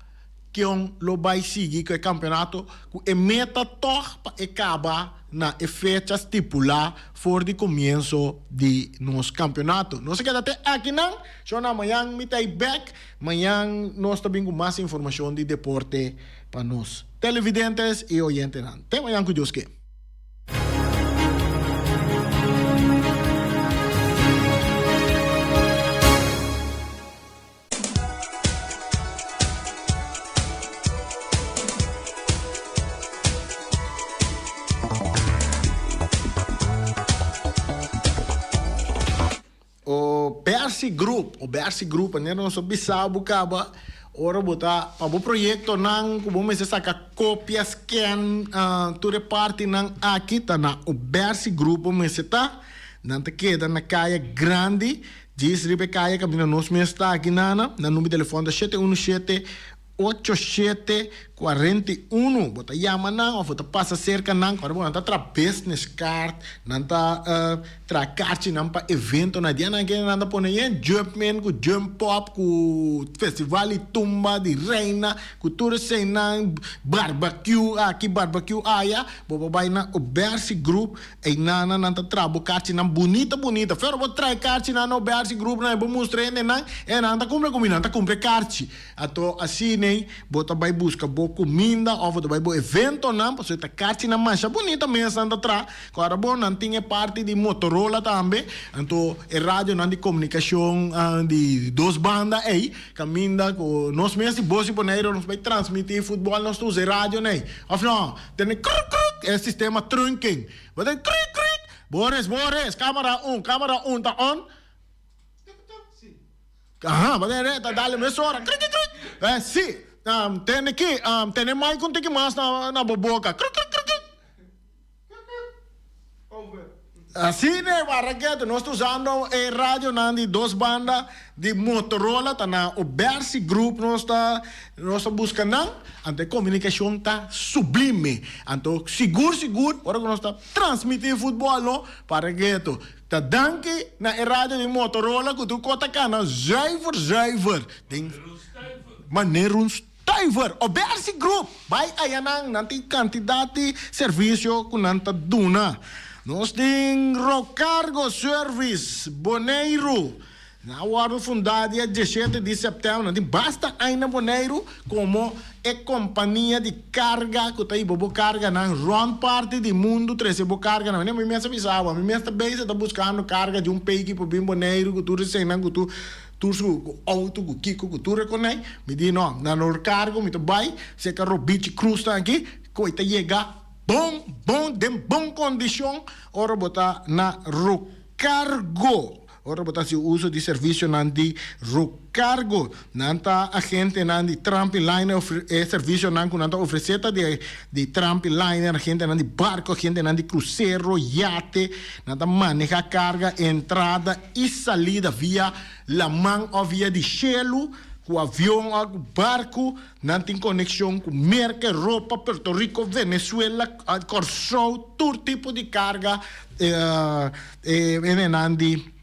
kion lo bai sigui ku e kampeonato ku e meta tòg pa e kaba na e fecha stipulá for di komienso di nos kampeonato. Nos a keda te akinan, shona mañan mi ta ei bèk, mañan nos ta bin ku mas informashon di deporte pa nos televidentes y oyentenan. Te mañan cu Dios ke. O Bersi Group, o Bersi Group, manera nos a bisa bo caba, ora bo ta pa bo proyectonan cu bo mester saca copia, scan, tur e partinan aki ta na o Bersi Group bo mester ta. Nan ta keda na caya grandi, djis riba e caya caminda nos mes ta aki nana. Nan number di telefon ta 717 8741 bo ta yama nan of bo ta pasa serka nan ora bo nan ta traha business card nan ta traha karchinan pa eventonan dia nan kende nan ta pone yen jumpman ku jump pop ku festival di tumba di reina ku tur eseinan barbecue aki barbecue aya bo por bai na Obersi Group Einan nan ta traha bo karchinan bunita bunita. Fero bo traha e karchinan na Obersi Group nan e bo mustra hendenan e nan ta kumpra kuminda nan ta kumpra e karchi. Ato asin'ei bo ta bai buska bo kuminda òf bo ta bai bo eventonan pasobra e ta karchinan masha bunita mes nan ta traha. Ku ora bo nan tin e parti di Motorola tambe, anto e radionan di komunikashon di dos banda ei kaminda ku nos mes di Bos di Boneiru nos bai transmití futbòl nos ta usa e radionan ei. Òf no? Tene kruk kruk e sistema trunking. Bo ta kruk kruk Boris Boris kamera un kamera un ta on. Aha, bo ta ta dale mesora kruk kruk kruk. Eh si, tene ki tene mic un tiki mas na bo boka kruk kruk kruk kruk. Asina e barraqueta, nos ta usando e radionan di dos banda di Motorola, ta na Obersi Group nos ta nos ta busca nan, anto e comunicacion ta sublime. Anto sigur sigur ora cu nos ta transmiti futbol no, barraqueto ta danki na e radio di Motorola cu tur cos ta cana zuiver zuiver den manera un Stuiver, Obersi Group, bai ayanan, nan tin kantidat di servisio ku nan ta duna. Nos tin Rocargo Service Boneiru, nan a wòrdu fundá dia diesshete di sèptèmber, nan tin basta aña na Boneiru komo e kompania di karga ku ta hiba bo karganan rònt parti di mundu trese bo karganan. Mi mes a bisa bo, mi mes ta bezig ta buskando karga di un peki pa bin Boneiru ku tur eseinan ku tur. Tur su ku outo ku kiko ku tur e konei, mi di no, na no kargo mi ta bai serka Robichi Cruz ta aki, ku e ta yega bon bon den bon kondishon ora bo ta na Rocargo, ora bo ta hasi uso di servisionan di Rocargo. Nan ta agentenan di Trampi Liner, e servisionan ku nan ta ofresé ta di di Trampi Liner, agentenan di barko, agentenan di krusero, yate, nan ta maneha karga, entrada i salida via laman òf via di shelu, ku avion òf ku barku. Nan tin konekshon ku Merka, Europa, Puerto Rico, Venezuela, Kòrsou, tur tipo di karga e hendenan di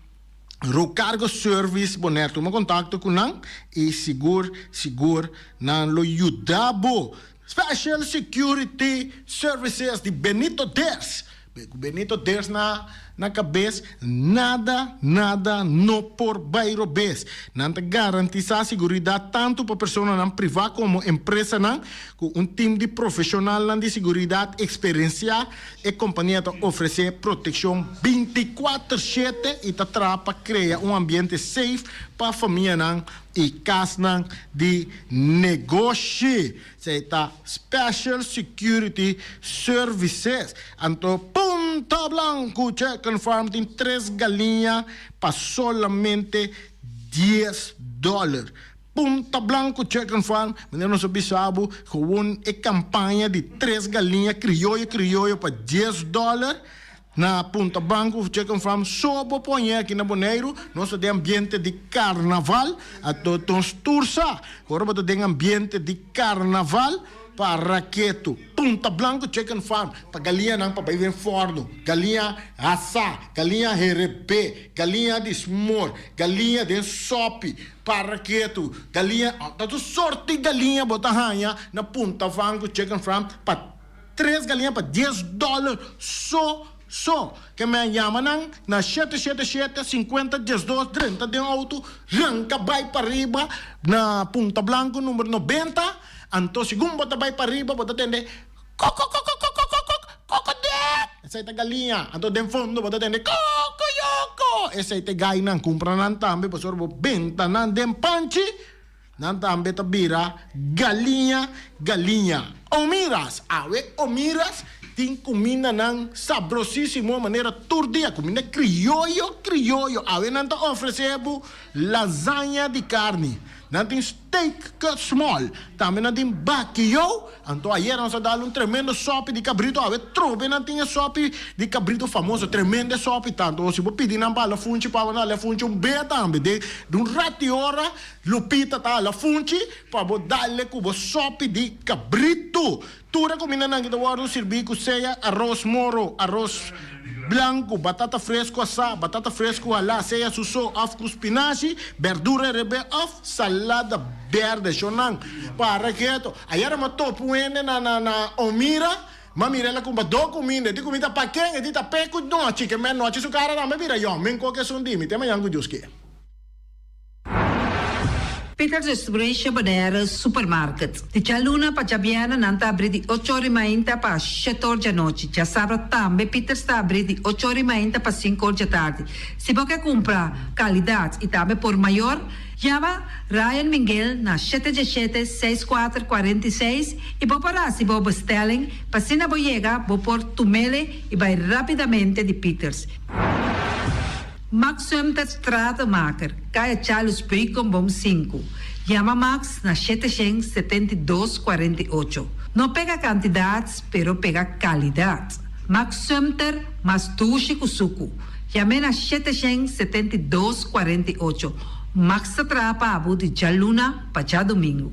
Rocargo Service Bonaire. Tuma kontakto ku nan i sigur sigur nan lo yuda bo. Special Security Services di Benito Ders. Ku Benito Ders na na kabes, nada, nada no por bai robes. Nan ta garantisá siguridat tantu pa personanan privá komo empresanan. Ku un tim di profeshonalnan di siguridat eksperensiá, e kompania ta ofresé protekshon bintikuater shete i ta traha pa krea un ambiente safe pa famianan i kasnan di negoshi. Esei ta Special Security Services. Anto Punta Blanco Chicken Farm tin tres galiña pa solamente dies dòler. Punta Blanco Chicken Farm, manera nos a bisa bo, gewoon e campaña di tres galiña crioyo crioyo pa dies dòler. Na Punta Blanco Chicken Farm so bo poñe aki na Boneiru, nos ta den ambiente di carnaval, anto nos tur sa cu ora bo ta den ambiente di carnaval pa raketu. Punta Blanco Chicken Farm pa galiñanan pa bay den forno, galiña hasa, galiña herebé, galiña di smor, galiña den sopi, pa raketu, galiña, ta tur sorti galiña bo ta haña na Punta Blanco Chicken Farm pa. Tres galiña pa dies dòler so so. Ke men yama nan na shete shete shete sinkuenta diesdos drenta den outo ranka bai pariba na Punta Blanco number nobenta anto segun bo ta bai pariba bo ta tende kokokokokokokok kokodek esei ta galiña anto den fondo bo ta tende kokoyoko esei ta e gainan kumpra nan tambe pasobra bo benta nan den panchi. Nan tambe ta bira galiña galiña. Omiras! Awe Omiras tin kumindanan sabrosísimo manera tur dia, kuminda krioyo krioyo. Awe nan ta ofresé bo lasaña di karni. Nan tin steak cut small. Tambe nan tin bakio. Anto ayer nos a dal un tremendo sopi di kabrito. Awe trobe nan tin e sopi di kabrito famoso. Tremendo e sopi ta. Anto si bo pidi nan pa hala funchi pa bo nan hala funchi un bea tambe. Den un rati ora. Lupita ta hala funchi pa bo dale ku bo sopi di kabritu. Tur e kumindanan ki ta wòrdu sirbí ku sea aros moro, aros blanku, batata fresku asá, batata fresku halá, sea su so òf ku spinashi, bèrdura rebé òf salada bèrdè. Shonnan, para ketu. Ayera mi a topa un hende na na na Omira, mi a mira el a kumpra dos kuminda. E di kuminda pa ken? E di ta p'e ku nochi. Ke men nochi su kara tambe bira yòn. Men koke esun di mi. Te mañan ku Dios ke. Peters Restauration Bonaire Supermarket. Di djaluna pa djabièrnè nan ta abrí di ocho ora i mainta pa shete or djanochi. Djasabra tambe Peters ta abrí di ocho ora i mainta pa sinku or djatardi. Si bo ke kumpra kalidat i tambe por mayor, yama Ryan Minguel na shete djeshete, seis kuater, 46 i bo por hasi bo bestelling pa asina bo yega bo por tumele i bai rápidamente di Peters. Max Sumter Stratenmaker, Kaya Charles Beukenboom sinku. Yama Max na 772 48. No pega kantidat, pero pega kalidat. Max Sumter mas dushi ku suku. Yam'é na 772 48. Max ta traha pa bo di djaluna pa djadumingu.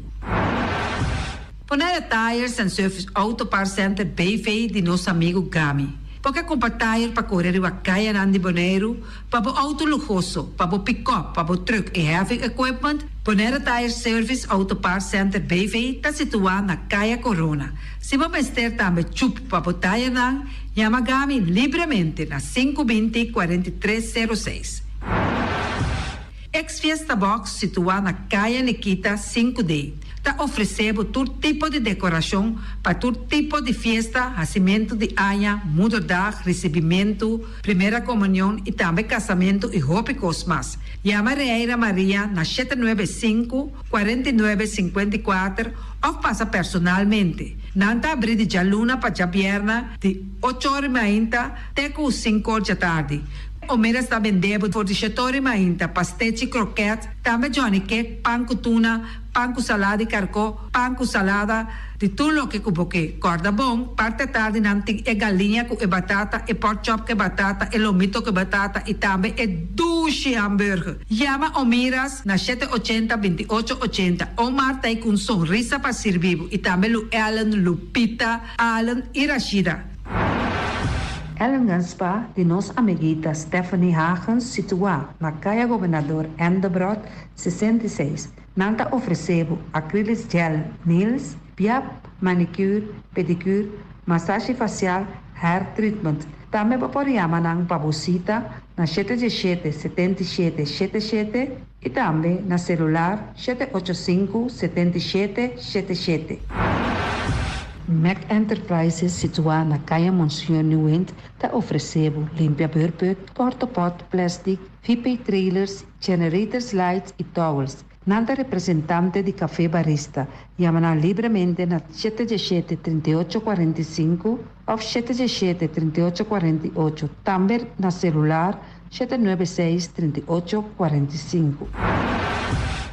Bonaire Tires and Service Auto Parts Center BV di nos amigu Gami. Bo ke kumpra tire pa kore riba kayanan di Boneiru, pa bo outo luhoso, pa bo pikòp, pa bo trùk i heavy equipment? Bonaire Tire Service Auto Parts Center BV ta situá na Kaya Corona. Si bo mester tambe chup pa bo tayernan, yama Gami libremente na 520 43 06. Ex Fiesta Box situá na Kaya Nikita 5D ta ofresé bo tur tipo di dekorashon pa tur tipo di fiesta, hasimentu di aña, moederdag, risibimentu, primera komunion i tambe kasamentu i hopi kos mas. Yama Reira Maria na 795 49 54 òf pasa personalmente. Nan ta abrí di djaluna pa djabièrnè di ocho or i mainta te ku sinku or djatardi. Omeras ta bende bo for di shet'or i mainta, pastechi, kroket, tambe johnny cake, pan ku tuna, pan ku salada di karkó, pan ku salada, di tur loke ku bo ke. Kòrda bon, parti atardi nan tin e galiña ku e batata, e pork chop ku e batata, e lomito ku e batata i tambe e dushi hamburger. Yama Omiras na shete ochenta, 28 ochenta. Omar ta ei ku un sonrisa pa sirbi bo i tambe Lu Ellen, Lupita, Allen i Rashida. Ellingen Spa di nos amiguita Stephanie Hagens situá na Kaya Gobernador Endebrot 66. Nan ta ofresé bo acrylic gel nails, piap, manicure, pedicure, masashi fasial, hair treatment. Tambe bo por yama nan pa bo sita na shete diesshete 77 shete shete i tambe na selular 785 77 shete shete. Mac Enterprises situá na Kaya Monsieur Nieuwind ta ofresé bo limpia beurput, portapot, plastic, VP trailers, generators lights i towels. Nan ta representante di Café Barista. Yama nan libremente na 77 38 45 òf 77 38 48. Tambe na selular 796 38 45.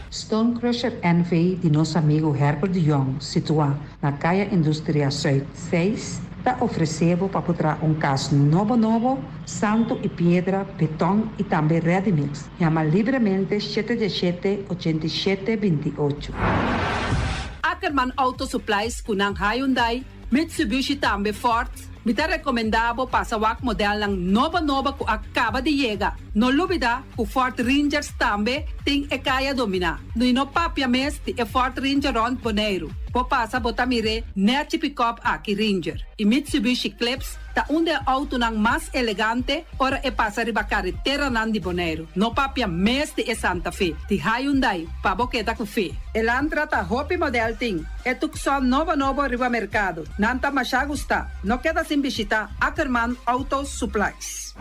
Stone Crusher NV di nos amigu Herbert de Jong, situá na Kaya Industria Zuid 6, ta ofresé bo pa traha un kas nobo nobo, santu i piedra, beton i tambe ready mix. Yama libremente 77 87 28. Ackerman Auto Supplies ku nan Hyundai, Mitsubishi tambe Ford. Mi ta rekomendá bo pasa wak modelnan nobo nobo ku a kaba di yega. No lubidá ku Ford Rangers tambe tin e kaya dominá. No no papia mes di e Ford Ranger rònt Boneiru. Bo pasa bo ta mir'é nèchi pick-up aki Ranger. I Mitsubishi Eclipse ta un di e outonan mas elegante ora e pasa riba kareteranan di Boneiru. No papia mes di e Santa Fe. Di Hyundai, pa bo keda ku fe. Elantra ta hopi model tin. E Tucson nobo nobo riba merkado. Nan ta masha gusta. No keda sin bishitá Ackerman Auto Supplies.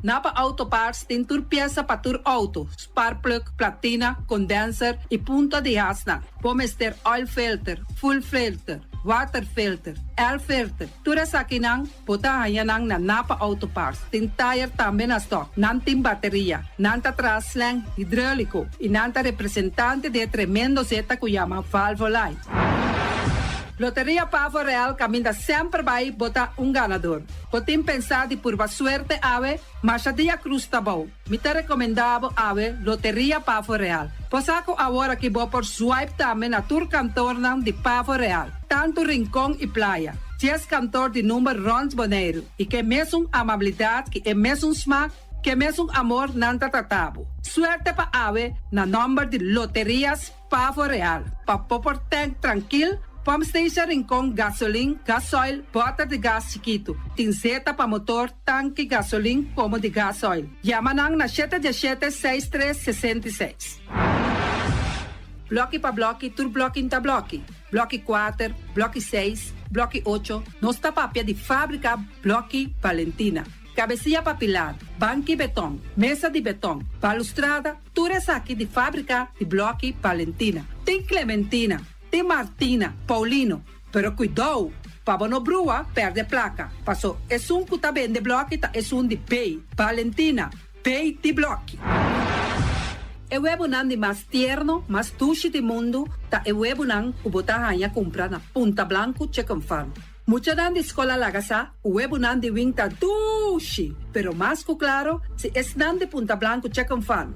Napa Auto Parts tin tur piesa pa tur outo, spark plug, platina, condenser i punta di hasnan. Bo mester oil filter, fuel filter, water filter, air filter. Tur esakinan bo ta haña nan na Napa Auto Parts. Tin tire tambe na stock. Nan tin bateria. Nan ta traha slang hidráuliko i nan ta representante di e tremendo zeta ku yama Valvoline. Loteria Pavo Real kaminda semper bai bo ta un ganadó. Bo tin pensá di purba suerte awe, masha dia krus ta bou. Mi ta rekomendá bo awe Loteria Pavo Real. Bo sa ku awor aki bo por swipe tambe na tur kantornan di Pavo Real, tantu Rincon i Playa. 10 kantor di number rònt Boneiru i ku e mesun amabilidat, ku e mesun smak, ku e mesun amor nan ta trata bo. Suerte pa awe na nòmber di Loterias Pavo Real. Pa bo por tank trankil, Pump Station Rincon, gasolin, gasoil, bòter di gas chikitu. Tin zeta pa motor, tanki, gasolin, komo di gasoil. Yama nan na 717 63 66. Blòki pa blòki, tur blòki ta blòki. Blòki 4, blòki 6, blòki 8. Nos ta papia di fábrika Blòki Valentina. Kabesia pa pilar, banki beton, mesa di beton, balustrada, tur esaki di fábrika di Blòki Valentina. Tin Clementina, tin Martina, Paulino, pero kuidou, pa bo no brua, pèrdè plaka. Paso, esun ku ta bende blòki ta esun di B, Valentina, B di blòki. E webunan di mas tierno, mas dushi di mundu, ta e webunan ku bo ta haña kumpra na Punta Blanco Chicken Farm. Muchanan di skol a laga sa ku webunan di wing ta dushi, pero mas ku klaro si esnan di Punta Blanku check 'em fan.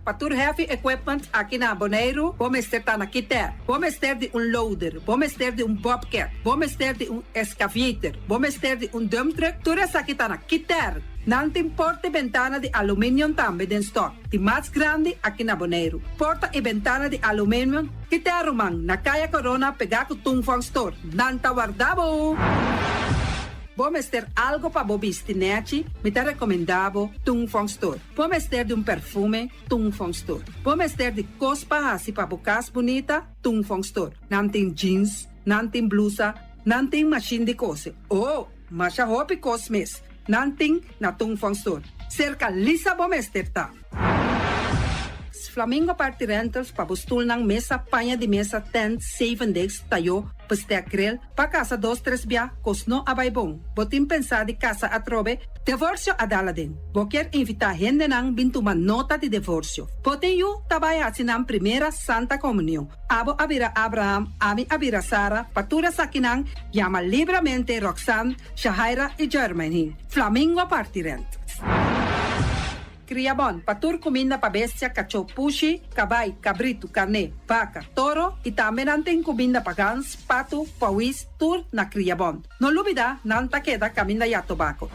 Pa tur heavy equipment aki na Boneiru bo mester ta na Kiter. Bo mester di un loader, bo mester di un bobcat, bo mester di un excavator, bo mester di un dump truck, tur esaki ta na Kiter. Nan tin porta i bentana di aluminium tambe den stock, di mas grandi aki na Boneiru. Porta i bentana di aluminium Kiter ruman, na Kaya Corona pegá ku Tung Fong Store. Nan ta warda bo! Bo mester algo pa bo bisti nèchi? Mi ta rekomendá bo Tung Fong Store. Bo mester di un perfume? Tung Fong Store. Bo mester di kos pa hasi pa bo kas bunita? Tung Fong Store. Nan tin jeans, nan tin blusa, nan tin mashin di kose. Oh! Masha hopi kos mes. Nan tin na Tung Fong Store. Serka Lisa bo mester ta. Flamingo Party Rentals pa bo stulnan, mesa, paña di mesa, tent, zevendegs, tayó, bestek, grill, pa kasa dos tres bia, kos no a bai bon. Bo tin pensá di kasa atrobe? Devorsio a dal aden. Bo kier invitá hendenan bin tuma nota di devorsio. Bo tin yu ta bai hasi nan primera Santa Komunion. Abo a bira Abraham, ami a bira Sara, pa tur esakinan yama libramente Roxanne, Shahaira i Jermaine. Flamingo Party Rentals. Kria bon pa tur kuminda pa bestia, kachó, pushi, kabai, kabritu, karné, baka, toro i tambe nan tin kuminda pa gans, patu, pawis, tur na Kria Bon. No lubida nan ta keda kaminda ya tobako.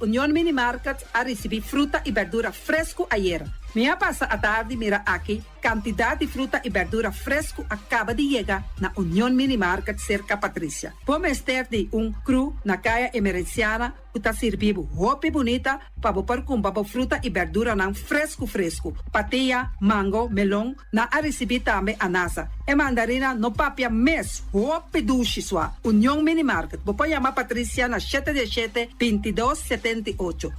Union Mini Market a risibí fruta i berdura fresku ayera. Mi a pasa atardi mira aki Kantidat di fruta i bèrdura fresku a kaba di yega na Union Mini Market serka Patricia. Bo mester di un kru na Kaya Emerenciana ku ta sirbi bo hopi bunita pa bo por kumpra bo fruta i bèrduranan fresku fresku. Patia, mango, melon, nan a risibí tambe anasa. E mandarina no papia mes, hopi dushi sua. Union Mini Market, bo por yama Patricia na shete diesshete, bintidos, setenti'ocho.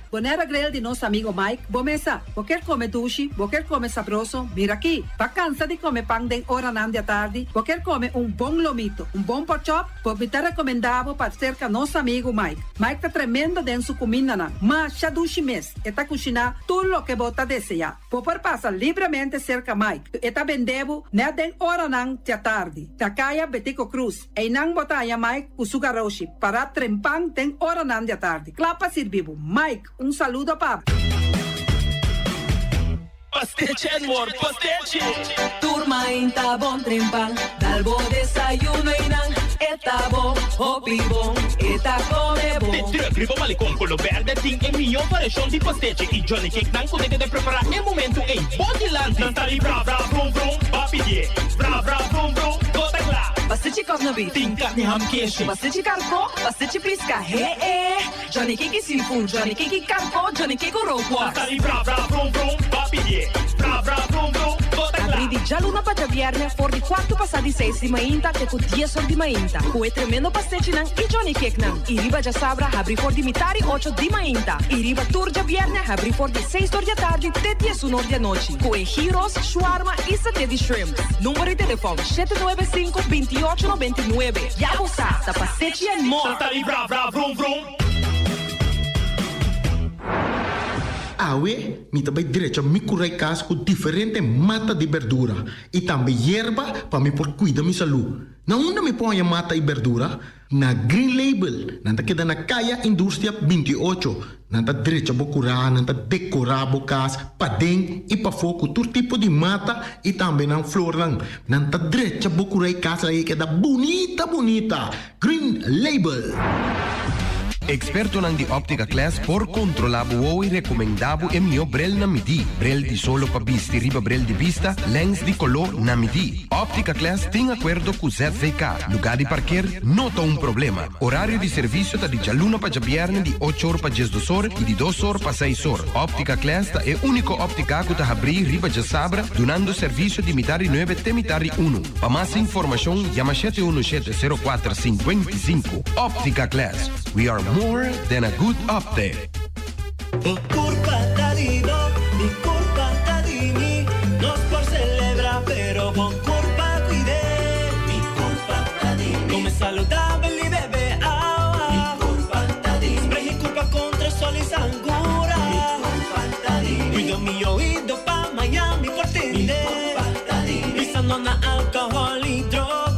Bonera Grill di nos amigo Mike, bo mesa. Bo kier come dushi, bo kier come sabroso, mira aki. Bo a cansa di come pan den oranan di atardi, bo kier come un bon lomito, un bon pork chop, bo mi ta recomenda bo pa cerca nos amigo Mike. Mike ta tremendo den su cumindanan, masha dushi mes, e ta cushina tur loke bo ta desea. Bo por pasa libremente cerca Mike, e ta bende bo net den oranan di atardi, na caya Betico Cruz. Einan bo ta haña Mike ku su garoshi pará trempan den oranan di atardi, kla pa sirbi bo. Mike, un saludo pa bo. Pastechi and more pastechi! Tur mainta bon trempan, dal bo desayuno einan, e ta bon, hopi bon, e ta come bon. De truck riba Malecon Colo Berde tin e mihó variashon di pastechi y Johnny Cake nan ku ta keda prepará e momentu ei bo dilanti. Nan ta di bra bra brum brum, ba pidié bra bra brum brum. Bo ta kla. Pastechi kòknabit. Tin karni ham keshi. Pastechi karkó, pastechi piska, he e. Johnny Cake seafood, Johnny Cake karkó, Johnny Cake rookworst. Ta di bra bra brum brum, ba pidié bra bra brum brum, bo ta kla. Abrí di djaluna pa djabièrnè for di kuartu pasá di seis di mainta te ku dies or di mainta ku e tremendo pastechinan i Johnny Cakenan. I riba djasabra habrí for di mitá di ocho di mainta i riba tur djabièrnè habrí for di seis or di atardi te diesun or di anochi ku e gyros, shawarma i saté di shrimp. Number di telefòn, shete nuebe sinku, binti ocho nobenta i nuebe. Ya bo sa, ta Pastechi and More! Santa di bra bra vrum vrum. Awe mi ta bai drecha mi kurai kas ku diferente mata di berdura i tambe yerba pa mi por kuida mi salú. Na unda mi por haña mata i berdura? Na Green Label, nan ta keda na Kaya Industria 28. Nan ta drecha bo kurá, nan ta dekorá bo kas paden i pafó ku tur tipo di mata i tambe nan flornan. Nan ta drecha bo kurá i kas laga e keda bunita bunita. Green Label. Ekspertonan di Optica Class por kontrolá bo wowo i rekomendá bo e mihó brel na midí. Brel di solo pa bisti riba brel di bista, lèns di koló na midí. Optica Class tin akuerdo ku ZVK. Lugá di parker no ta un problema. Orario di servisio ta di djaluna pa djabièrnè di ocho or pa diesdos or i di dos or pa seis or. Optica Class ta e úniko óptika ku ta habrí riba djasabra dunando servisio di mitar di nuebe te mitar di unu. Pa mas informashon yama shete unu shete sero kuater sinkuenta i sinku. Optica Class, we are more than a good optic. Bo kurpa ta di bo, mi kurpa ta di mi. Nos por selebrá, pero bo kurpa kuid'é. Mi kurpa ta di mi. Kome saludabel i bebe awa. Mi kurpa ta di mi. Spray e kurpa kontra sol i sangura. Mi kurpa ta di mi. Kuido mi oido pa mañan mi por tende. Mi kurpa ta di mi. Bisa no na alkohòl i droga.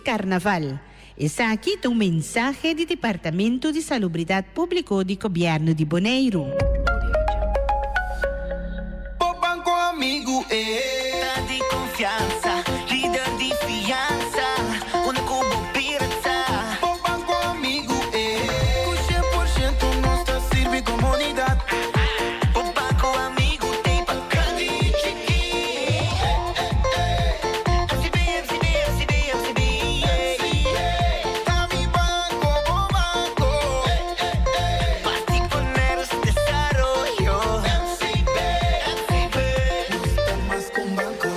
Karnaval. Esaki ta un mensahe di Departamento di Salubridat Públiko di Gobièrnu di Boneiru. Bo banco amigu e ta di confiansa, lider di fiansa, unda cu bo bira ta. Bo banco amigu e. Cu 100% nos ta sirbi comunidad. Bo banco amigu t'ey pa grandi y chiki. MCB, MCB, MCB, MCB, yeah. Ta mi banco, bo banco. Parti poner nos desaroyo. MCB, MCB. Nos ta mas cu un banco.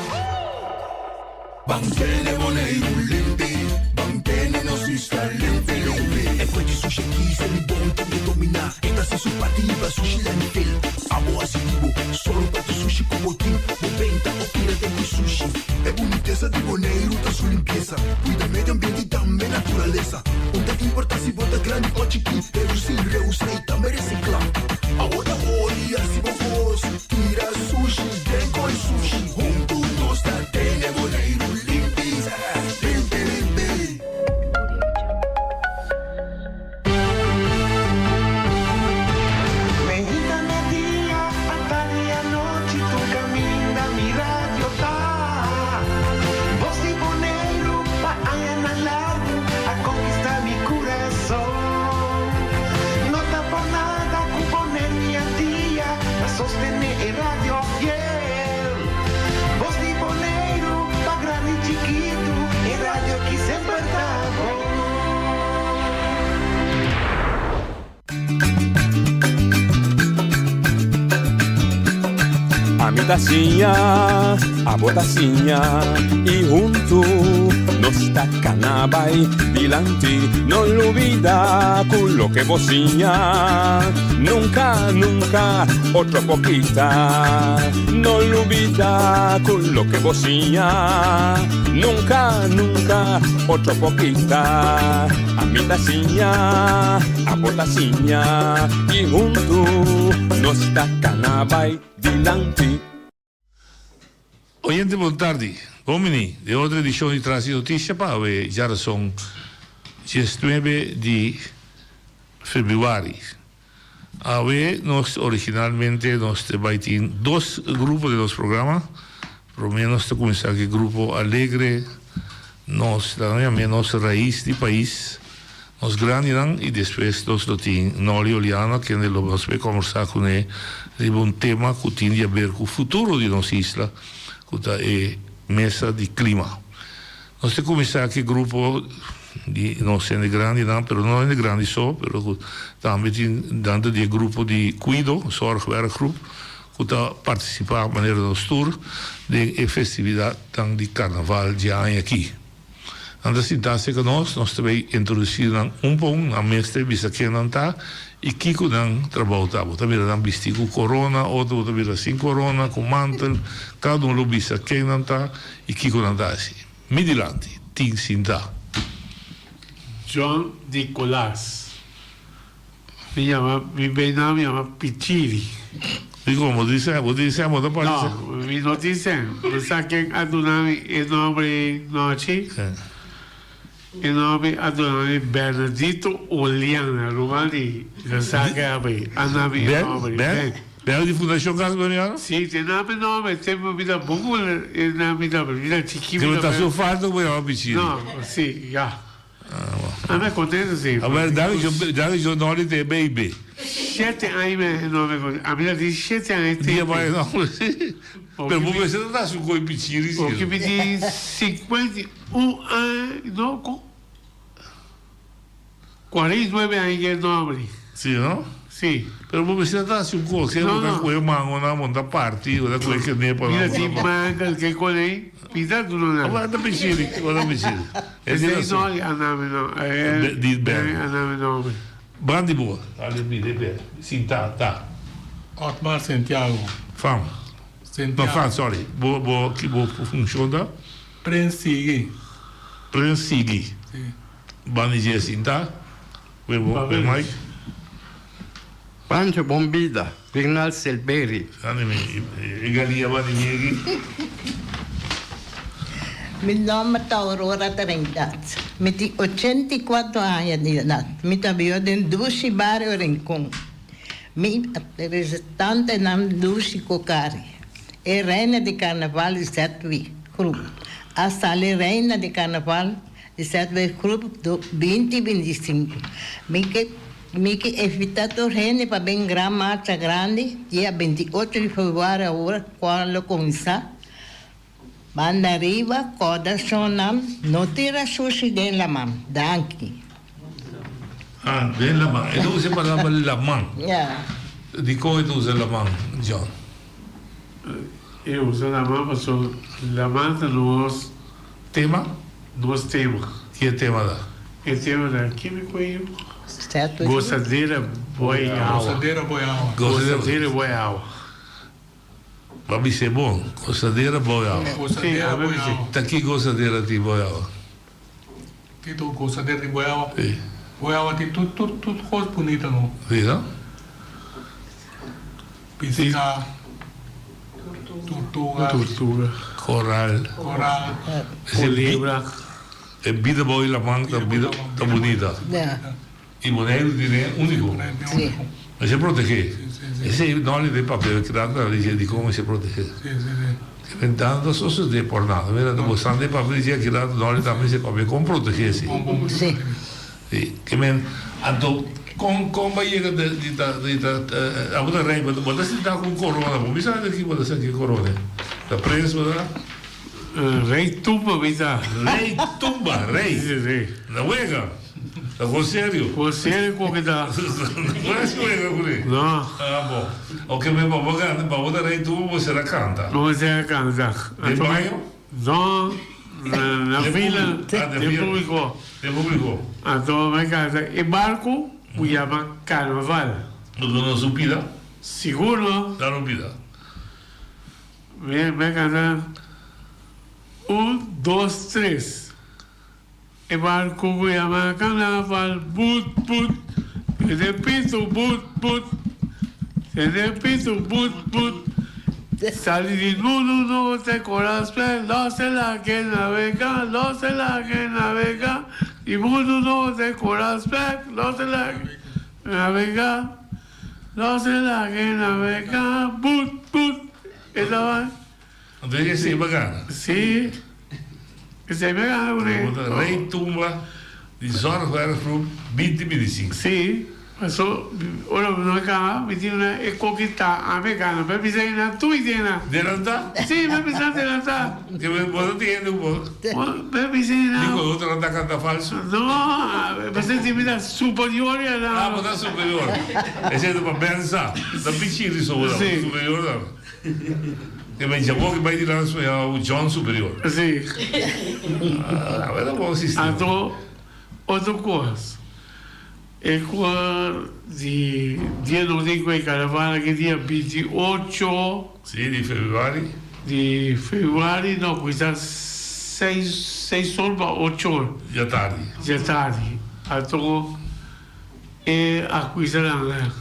Ban tene Boneiru limpi, ban tene nos isla limpi limpi. E kue di sushi aki sa mi bon ta mi dominá. E ta hasi su parti riba sushi landfill. Abo hasi di bo, sòru pa tur sushi ku bo tin. Bo benta òf tira den ku sushi. E bunitesa di Boneiru ta su limpiesa. Kuida medio ambiente i tambe naturalesa. Un ta importá si bo ta grandi òf chikí, redusí, reusá i tambe resiklá. Abo ta hori hasi bo kos, tira sushi den koi sushi. Huntu nos ta tene Boneiru limpi, limpi limpi. Meinta media, atardi anochi tur caminda mi radio ta. Bos di Boneiru pa añanan largu a conquista mi curason. No ta por nada cu Boneiru y Antia ta sostene e radio fiel. Bos di Boneiru pa grandi y chikitu e radio ki semper ta bon. Ami ta siña, abo ta siña y huntu nos ta cana bay dilanti. No lubida cu loke bo siña nunca, nunca otro por kita. No lubida cu loke bo siña nunca, nunca otro por kita. Ami ta siña, abo ta siña i huntu nos ta kana bai dilanti. Oyente bon tardi, bon bini den otro edicion di Tras di Noticia pa awe djarason diesnuebe di februari. Awe nos originalmente nos te bai tin dos grupo den nos programa. Prome nos ta cuminsa cu e grupo Alegre, nos ta yam'e nos rais di pais, nos grandinan y despues nos lo tin Nolly Oliana kende lo nos bay combersa cune riba un tema cu tin di haber cu futuro di nos isla cu ta e mesa di clima. Nos ta cuminsa cu e grupo di nos hende grandinan, pero no hende grandi so, pero cu tambe tin nan ta di e grupo di cuido, zorg werkgroep, cu ta participa manera nos tur den e festividadnan di carnaval dje aña aki. Nan ta sinta cerca nos, nos ta bay introduci nan un pa un, nan mes ta bisa ken nan ta y kico nan trabou ta. Bo ta mira nan bisti cu corona, otro bo ta mira sin corona, cu mantel, cada un lo bisa ken nan ta y kico nan ta haci. Mi dilanti tin sinta. John Nicolas. Mi yama, mi bay naam yama Pichiri. Dikon? Bo tin sèn? Bo tin sèn? Bo ta parti sèn? No, mi no tin sèn. Bo sa ken a duna mi e nomber ei nochi? E nomber a duna mi Bernardito Oliana, ruman di Resaca Abri. A duna mi e nomber ei. Ben? Ben di Fundacion Casa Boneiano? Si, te na mi nomber. Te mi ta bon ku e na mi nomber. Mi ta chiki mi ta. Ta su falta ku bo yama Pichiri. No, si, ya. Ami a contento si. A ber, dame yo, dame yo noli te baby. Shete aña mi no me contento. Ami ta tin shete aña tempo. Dia bai no. Pero bo mester ta naci un coi pichiri si. Oki mi tin 51 aña, no, con 49 aña ke nombre. Si no? Si. Pero bo mester ta haci un cos, ke bo ta coge mango nan, bo ta parti, bo ta coge kenepa nan. Mira tin manga ke cone, pita duna nan. Bo ta pichiri, bo ta pichiri. Esey no a nami no. Di Ben. A nami nomber. Brandi bo. Ale mi de Ben. Sinta ta. Otmar Santiago. Fam. Santiago. No, fam, sorry. Bo, bo, ki bo funcion ta? Prens Sigui. Prens Sigui. Si. Bandi dje sinta. We bo, we Mike. Pancho bon bida. Rignald Silberi. Andi mi, e galinha bandi mi aki. Mi nòmber ta Aurora Trinidad. Mi tin 84 aña di edat. Mi ta biba den dushi bario Rincon. Mi representantenan Lucy Cocari, e reina di karnaval di ZW Groep, a sali reina di karnaval di ZW Groep 2025. Mi ke mi ke invitá tur hende pa bin Gran Marcha Grandi dia 28 di februari awor kual lo kuminsá. Banda riba kòrda shonnan no tira sushi den laman. Danki. Ah, den laman. E ta usa e palabra laman. Ja. Dikon e ta usa laman, John? E usa laman pasobra laman ta nos. Tema? Nos tema. Ki e tema ta? E tema ta kimi ku e yu? Gozadera boi awa. Gozadera boi awa. Gozadera boi awa. Bo a bis'é bon, gosadera bou awa. Gosadera bou awa. Ta ki gosadera tin bou awa? Tin tur gosadera tin bou awa. Si. Bou awa tin tur tur tur kos bunita no. Si no? Piská, tortuga. Tortuga. Koral. Koral. Kolebra. E bida bou di laman ta bida ta bunita. Ya. I Boneiru tin e úniko. Sí. Mester protegé. Esei nòli den papel keda ta dice dikon mester protegé. Ke men tantu ta sosodé por nada. Mira ta bosnan den papel dice keda nòli tambe dice papel kon protegé si. Sí. Sí. Ke men anto kon kon bo a yega di ta di ta abo ta rei bo ta sinta ku un korona bo mi sa di ki bo ta sinta ku e korona ta prens bo ta. Rei tumba mi ta. Rei tumba rei. Sí. Na wega. Ta con serio? Con serio con ki ta? No es wega cu ne? No. Ah bo. Ok me pa bo canta, pa bo ta rey tumba bo ser a canta. Bo ser a canta. Den baño? No, na fila, den publico. Den publico. Anto mi canta e barco cu yama Carnaval. Bo duna su pida? Sigur no. Dal un pida. Mi canta un, dos, tres. E barco cu yama Carnaval but but tene pito but but tene pito but but sali di mundo no te corazpe los de la que navega los de la que navega di mundo no te corazpe los de la que navega los de la que navega but but e ta Anto esei bo a gana? Sí, esei mi a gana kuné. Bo ta rei tumba di Zorgwerkgroep binti bintisinko. Sí, paso ora mi no a gana mi tin una e koki ta ami a gana, mi a bisa einan tur idea. Delantá? Sí, mi a bisa delantá. Ke bo ta tin hende ku bo? Mi a bisa einan. Dikon otro nan ta kanta falsu? No, pasobra mi ta superior einan. Ah, bo ta superior. Esei ta pa bensa, ta pichiri so bo ta, superior ta. E men djabó ki bai dilanti su yama bo John Superior. Sí. Ah, a ta bon sistema. Anto, otro kos, e kua di dia nos tin ku e karavana ki dia 28. Sí, di februari. Di februari, no, kuisa seis, seis or pa ocho or. Djatardi. Djatardi. Anto. E acusanan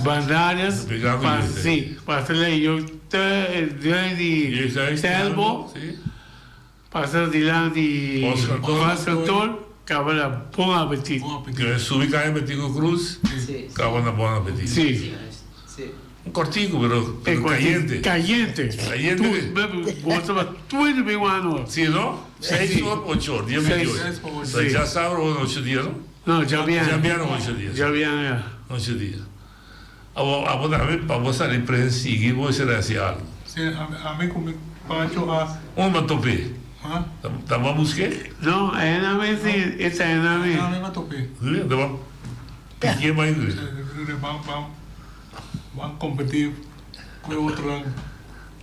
Bandarias pa si pasa ley te dilanti di Telbo pasa dilanti di Oscar Tor caba na Bon Apetit. Subi caya Betico Cruz caba na Bon Apetit. Si. Un cortico pero cayente. Cayente. Cayente. Gosta pa tur mi wano. Si no? Seis or ocho or dia 28. Djasabra ocho dia no? No, djabièrnè. Djabièrnè ocho dia. Djabièrnè, ya. Ocho dia. Abo, abo tambe pa bo sali prens sigui bo esei hasi algu. Si, ami ku mi Pancho a. Un ba top'é? Ha? Ta bo a busk'é? No, e na mi si, e ta e na mi. E na mi ba top'é. Si, ta ba piki'é bai dre. Si, ban, ban, ban kompetí ku e otronan.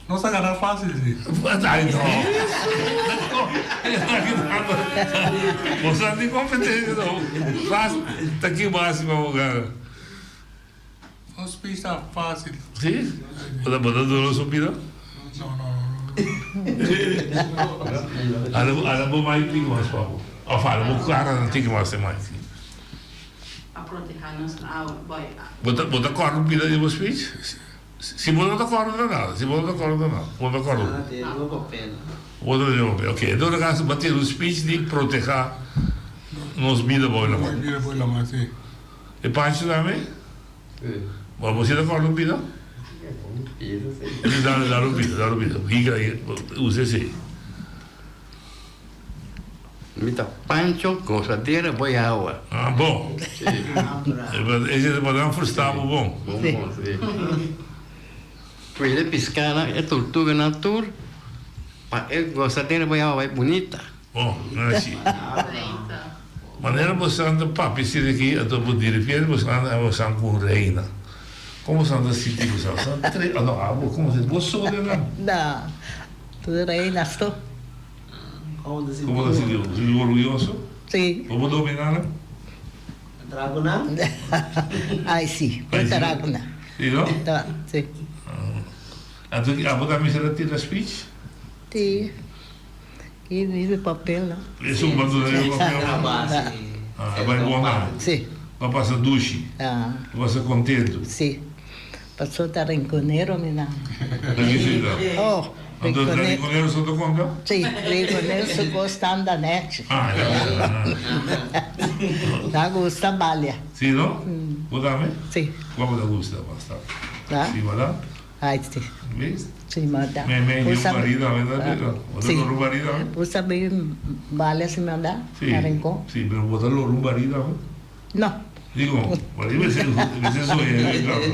Nos a gana fácil si. Ay no. Bo sa di competencia no. Fácil. Ta ki bo haci pa bo gana? Nos pisa fácil. Si? Bo ta bo ta dura su pida? No no no. Ala ala bo mic tin mas pa bo. Of ala bo cara nan tin mas e mic. A proteha nos na awa. Bo ta bo ta corda un pida di bo speech? Si bo no ta kòrda ta nada, si bo no ta kòrda ta nada. Bo no ta kòrda. Ah, tin riba papel. Bo ta riba papel, ok. En todo caso, bo a tene un speech di protehá nos bida bou e laman. Nos bida bou e laman, si. E Pancho tambe? Si. Bo, bo si ta kòrda un pida? Un pida, si. Dale, dale un pida, dale un pida. Higa, usa esei. Mi ta Pancho Gozadera Boi Awa. Ah, bon. Si. Ese ta pa nan frustá bo bon. Bon, bon, si. Cuida e piscanan, e tortuganan tur, pa e Gozadera Boi Awa bai bunita. Bon, nan a si. Manera bo san ta papia asina aki, anto bo diripiente bo san bo san cu un reina. Como bo san ta sinti bo san? San tre, ah no, abo, como se, bo so den nan? No, tur reina so. Como ta sinti bo? Sinti bo orguyoso? Sí. Bo por domina nan? Trago nan? Ay, sí, bo trago nan. Sí, no? Sí. Anto, abo ta mester a tira speech? Sí. Ki riba e papel no. Esun pa duna riba papel no. Ah, a bai bon nan. Si. Bo a pasa dushi. Ah. Bo pasa kontentu. Si. Paso ta rinkonero mi nan. Ta kisi ta? Oh, Anto ta rinkonero so ta konta? Si, rinkonero su kos ta anda nechi. Ah, ya, ya. Ta gusta balia. Si no? Bo tambe? Si. Kua bo ta gusta mas ta? Ah? Si, wala? Ai si. Si manda. Me me yu marido a verdad. Bo ta loro marido a. Bo sabi bale si manda na Rincon. Si, pero bo ta loro marido a. No. Digo, marido mester mester soña den casa.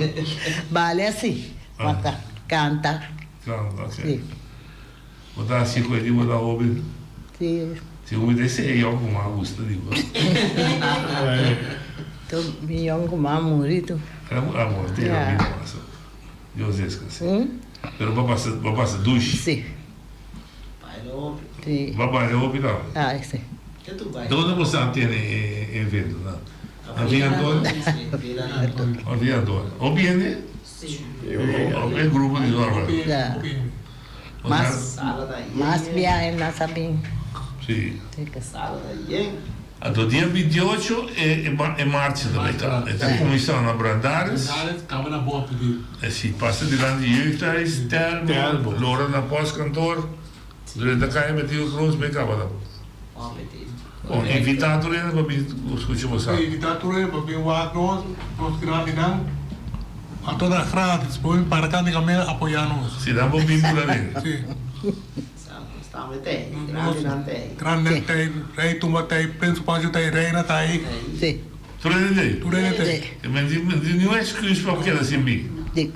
Bale asi. Manda canta. Canta, ok. Si. Bo ta haci cu e di bo ta hoben. Si. Si bo mester ser e yoncu cu mas gusta di bo. Tu mi yoncu mas muri tu. A morte a mi pasa. Dios descanse. Pero bo pasa bo pasa dushi. Si. Baila hopi. Si. Bo baila hopi tambe. Ay si. Ke tu baila? Donde bo sa tene e evento nan? Na Villa Antonio? Si, Villa Antonio. Na Villa Antonio. Hopi hende? Si. E grupo di zorg. Ya. Mas mas biahe nan sa bin. Si. Sala ta yen. Anto dia 28 e e marcha ta bai ta. E ta kuminsá na Brandaris. Brandaris kaba na Bon Apetit. E si pasa dilanti Jeugdhuis, Telmo, lora na Postkantoor, drenta kaya Betico Croes bai kaba na Bon Apetit. Bon, invitá tur hende pa bin skucha bo sa. Invitá tur hende pa bin wak nos, nos grandinan. Anto ta gratis, bo bin para kanta kaminda apoyá nos. Si nan por bin por aden. Si. Nos tambe ta ei, grandinan ta ei. Grandinan ta ei, rei tumba ta ei, prins Pancho ta ei, reina ta ei. Si. Tur hende ta ei? Tur hende ta ei. E men tin niun excuse pa keda sin bin. Si.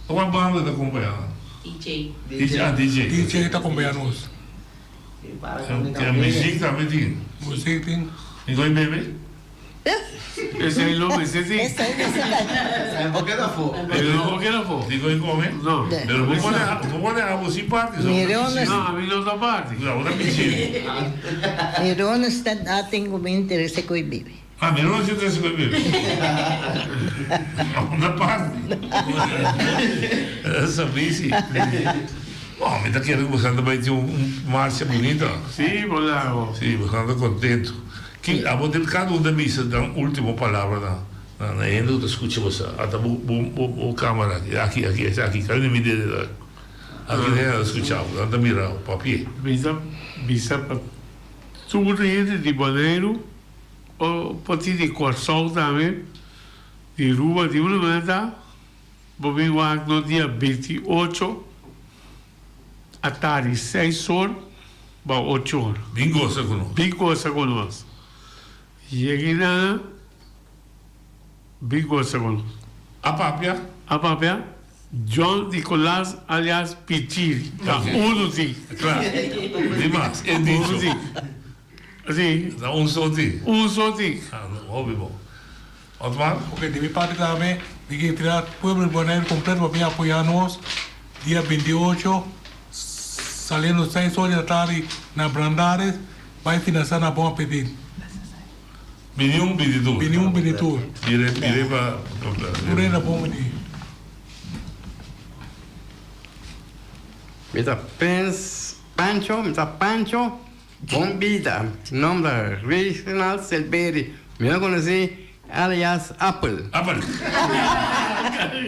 Kua banda ta acompañá nan? DJ. DJ, ah DJ. DJ ta acompañá nos. Ke muziek tambe tin. Muziek tin. Mi koe bebe? Esei lo mester tin. Esei mester ta. E bo keda afó. E no bo keda afó. Di koe kome? No. Pero bo pone bo pone abo sin parti. Mirones. No, ami no ta parti. No, bo ta pichiri. Mirones ta a tin ku mi interese koe bebe. Ah, Mirones ta interese koe bebe. No ta parti. Esa bici. Bon, mi ta kere ku bo ta bai tin un marcha bunita. Si, bo lago. Si, bo ta contento. Ki abo den kada un ta bisa nan ultimo palabra na na hende ku ta skucha bo sa ata bo bo bo kamera aki aki aki esaki kada di mi dede ta aki hende ta skucha bo nan ta mira bo papia. Mi ta bisa pa tur hende di Boneiru o por tin di Kòrsou tambe di Aruba di unda nan ta bo bin wak nos dia 28. Atari seis or ba ocho or. Bin gosa ku nos. Bin gosa ku nos. Yega nan bin gosa ku nos. A papia. A papia. John Nicolas alias Pichiri. Ta uno tin. Kla. Di mas. E dicho. Uno tin. Si. Ta un so tin. Un so tin. Ah, hopi bon. Otmar? Ok, di mi parti tambe, mi ke invitá pueblo di Boneiru kompleto pa bin apoyá nos dia 28, saliendo seis ora di atardi na Brandaris, bai finansá na Bon Apetit. Bini un, bini tur. Bini un, bini tur. Bire, bire pa. Tur hende bon bini. Mi ta Prins Pancho, mi ta Pancho. Bon bida. Nomber, Reginald Silveri. Mi no konosí. Alias Apple. Apple.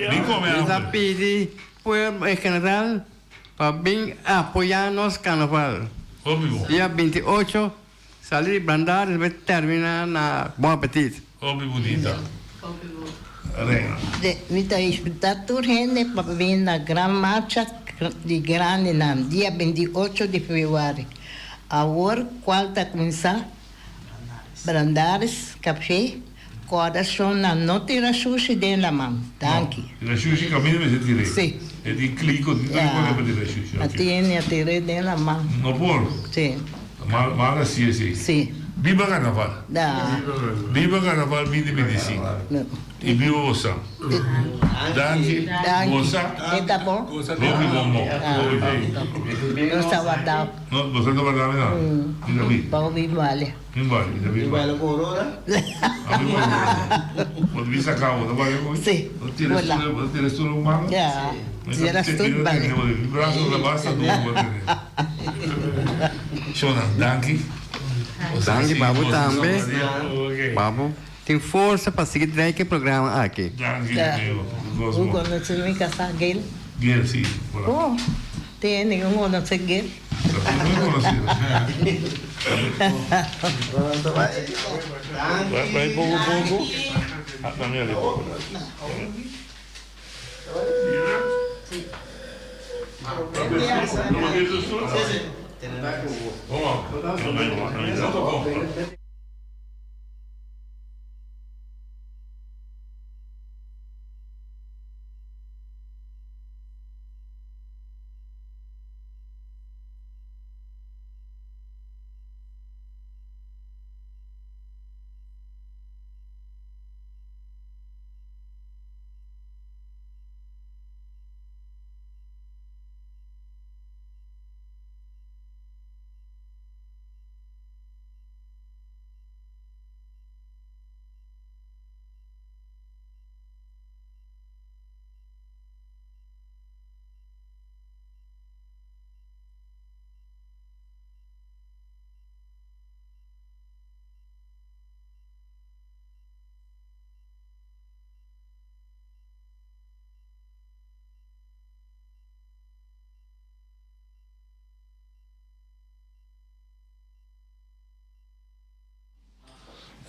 Bin come Mi ta apple. pidi pueblo en general pa bin apoya nos carnaval. Hopi bon. Dia 28 sali di Brandar y despues termina na Bon Appetit. Hopi bunita. Reina. De, mi ta invitá tur hende pa bin na Gran Marcha di Grandinan dia 28 di februari. Awor cual ta cuminsa Brandaris Café, Corda shon nan no tira shushi den laman. Danki. Tira shushi caminda mester tir'é. Si. E tin kliko, tin tur e kos pa tira shushi. A tene a tir'é den laman. No por? Si. Mal mal haci esey. Si. Biba Carnaval. Da. Biba Carnaval 2025. I biba bosa. Danki. Danki. Gosa. E ta bon? Hopi bon bon. Hopi bon. Nos ta wardao. No, boso no ta wardao mi no. Mi ta bi. Bo bi bale. Mi bale, mi ta bi bale. Bale ku Aurora? A mi bale ku Aurora. Bo ta bi saka bo ta bale ku mi? Si. Bo ta tira stoel, bo ta tira stoel un mano? Ya. Tira stoel bale. Mi braso ta basta duru bo tene. Shona, danki. Danki pa bo tambe. Pa bo tin forsa pa sigui trae ke programa aki. Danki amigo. Bo konoce mi kasá Gail? Gail si. Oh. Tin hende ku konosé Gil. Bai poko poko.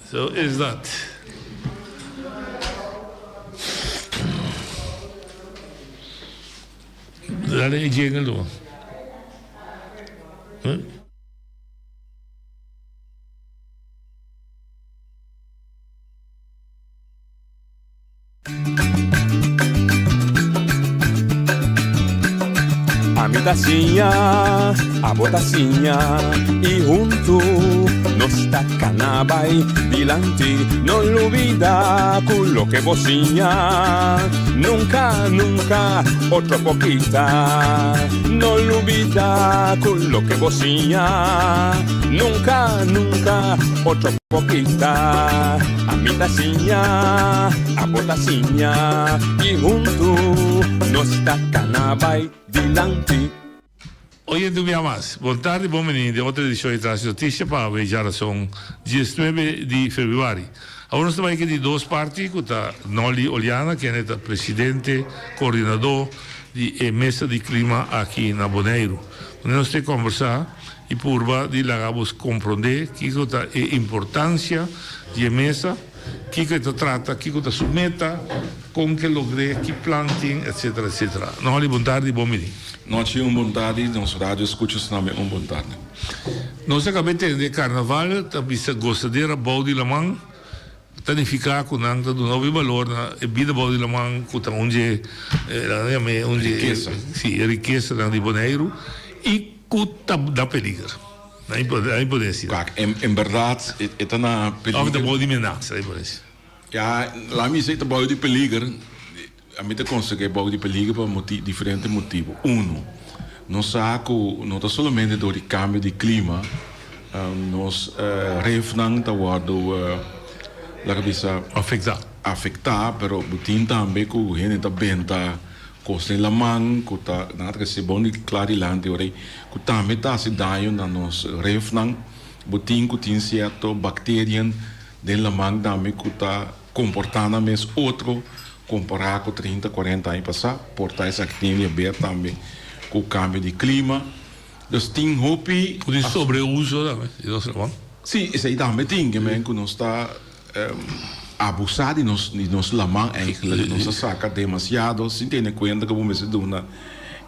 So is that. Dale e jingle do. Huh? Ami ta siña, abo ta siña y huntu nos ta cana bay dilanti. No lubida cu loke bo siña nunca, nunca otro por kita. No lubida cu loke bo siña nunca, nunca otro por kita. Ami ta siña, abo ta siña y huntu nos ta cana bay dilanti. Oyente un bia mas, bon tardi, bon bini den otro edicion di Tras di Noticia pa awe djarason diesnuebe di februari. Awor nos ta bai ke di dos parti ku ta Nolly Oliana kende ta presidente coordinador di e mesa di klima aki na Boneiru. Ku nos te kombersa i purba di laga bos komprondé kiko ta e importansia di e mesa, kiko e ta trata, kiko ta su meta, kon ke logr'é, ki plan tin, etsetera, etsetera. Nolly, bon tardi, bon bini. Nochi un bon tardi, nos radio escuchas tambe un bon tardi. Nos a kaba e tende karnaval ta bisa gozadera bou di laman. Ta nifiká ku nan ta duna hopi balor na e bida bou di laman ku ta un dje, nan ta yam'é un dje Rikesa. Si, e rikesanan di Boneiru i ku ta na peliger. Na imponencia. Kak, en bèrdat e ta na peliger. Òf ta bou di menasa, na imponencia. Ya, laat mi bisa e ta bou di peliger. Ami ta konsider'é bou di peliger pa diferente motibu. Unu, nos sa ku no ta solamente dor di kambio di klima nos refnan ta wòrdu laga bisa afektá, afektá, pero bo tin tambe ku hende ta benta kos den laman ku ta nan a trese bon di kla dilanti ora ei ku tambe ta hasi daño na nos refnan. Bo tin ku tin sierto bakterian. den laman tambe ku ta komportá nan mes otro kompará ku trinta, kuarenta aña pasá. Por ta esaki tin di haber tambe ku kambio di klima. Dus tin hopi. Ku tin sobreuso tambe di nos laman. Sí, esei tambe tin, ke men ku nos ta abusá di nos di nos laman eigenlijk. Nos a saka demasiado sin tene kuenta ku bo mester duna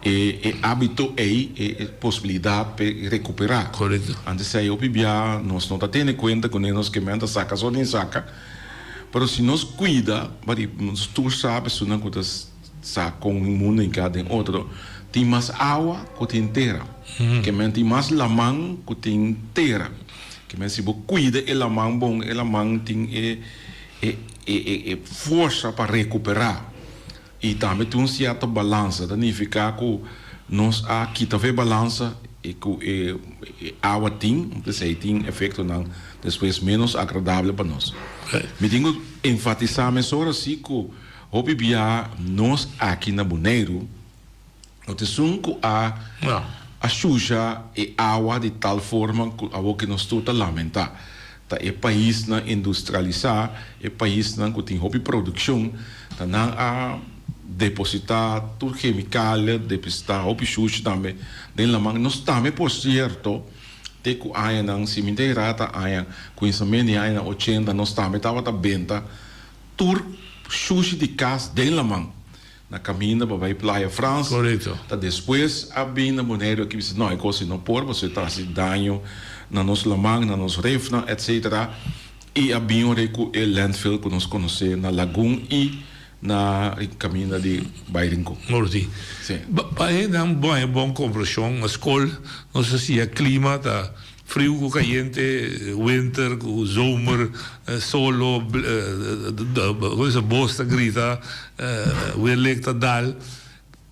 e e hábito ei e e posibilidat p'e rekuperá. Korekto. Antes esei hopi bia nos no ta tene kuenta kuné nos ke men ta saka so tin saka. Pero si nos kuida, nos tur sa esunnan ku ta. Sa kon un mundu hinká den otro, tin mas awa ku tin tera. Ke men tin mas laman ku tin tera. Ke men si bo kuida e laman bon, e laman tin e e e forsa pa rekuperá. I tambe tin un sierto balansa, ta nifiká ku nos a kita for e balansa e ku e awa tin, p'esei tin efektonan despues ménos agradabel pa nos. Mi tin ku enfatisá mesora si ku. Hopi bia nos aki na Boneiru no ta esun ku a a shusha e awa di tal forma ku awor ke nos tur ta lamentá. Ta e paisnan industrialisá, e paisnan ku tin hopi produkshon, ta nan a depositá tur chemikale, depositá hopi shushi tambe den laman. Nos tambe por sierto te ku añanan, si mi ta erá ta aña kuminsamentu di añanan ochenta nos tambe tabata benta Tur shushi di kas den laman na kaminda pa bai Playa Frans. Korekto. Ta despues a bin na Boneiru aki bisa no e kos si no por pasobra e ta hasi daño na nos laman, na nos refnan etcetera i a bin ora ku e landfill ku nos konosé na Lagun i na kaminda di bai Rincon. Morti. Si. Pa hendenan bon e bon kompreshon na skol nos a siña klima ta Friu ku kayente, winter ku zomer, solo, bos ta grita, welek ta dal.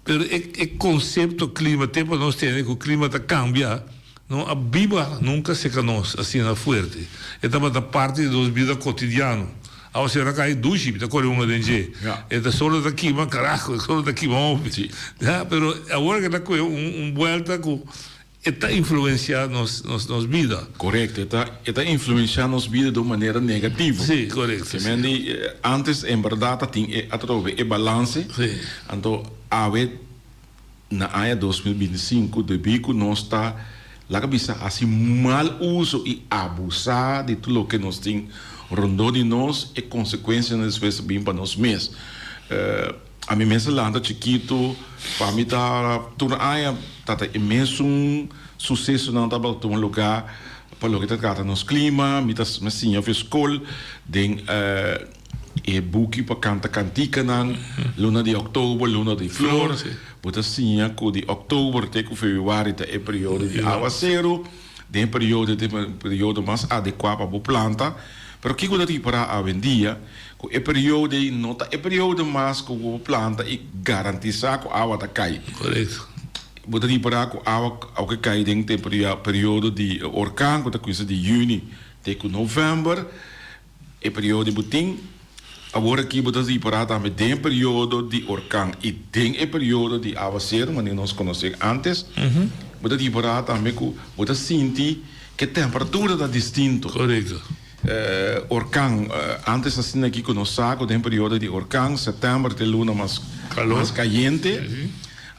Pero e konsepto klima, tempu nos tene ku klima ta kambia, no a biba nunka serka nos asina fuerte. E tabata parti di nos bida kotidiano. Awa si ora kai dushi, mi ta kore hunga den dje. E ta solo ta kima, karaho, e solo ta kima hopi. Pero awor ke ta kohe un buelta ku E ta influencia nos nos bida. Correcto, e ta e ta influencia nos bida di un manera negativo. Sí, correcto. Te men di antes en berdad ta tin e atrobe e balance. Sí. Anto awe na aña 2025 debí cu nos ta laga bisa haci mal uso y abusa di tur loke nos tin rondó di nos e consecuencianan despues ta bin pa nos mes. Ami mes a lanta chikitu, pa mi ta tur aña ta ta e mesun susesonan tabata tuma lugá pa loke ta trata nos klima. Mi ta mi a siña for skol den e buki pa kanta kantikanan, luna di òktober, luna di flor. Bo ta siña ku di òktober te ku febrüari ta e periodo di awaseru. Den e periodo ta e periodo mas adekuá pa bo planta. Pero kiko ta ripará awendia? Ku e periodo ei no ta e periodo mas ku bo planta i garantisá ku awa ta kai. Korekto. Bo ta ripará ku awa ke kai den e periodo di orkan ku ta kuminsá di yüni te ku novèmber. E periodo di bo tin awor aki bo ta ripará tambe den e periodo di orkan i den e periodo di awaseru manera nos konosé antes, bo ta ripará tambe ku bo ta sinti ku e temperatura ta distinto. Korekto. Orkan, antes asina aki ku nos sa ku den periodo di orkan sètèmber ta e luna mas mas kayente,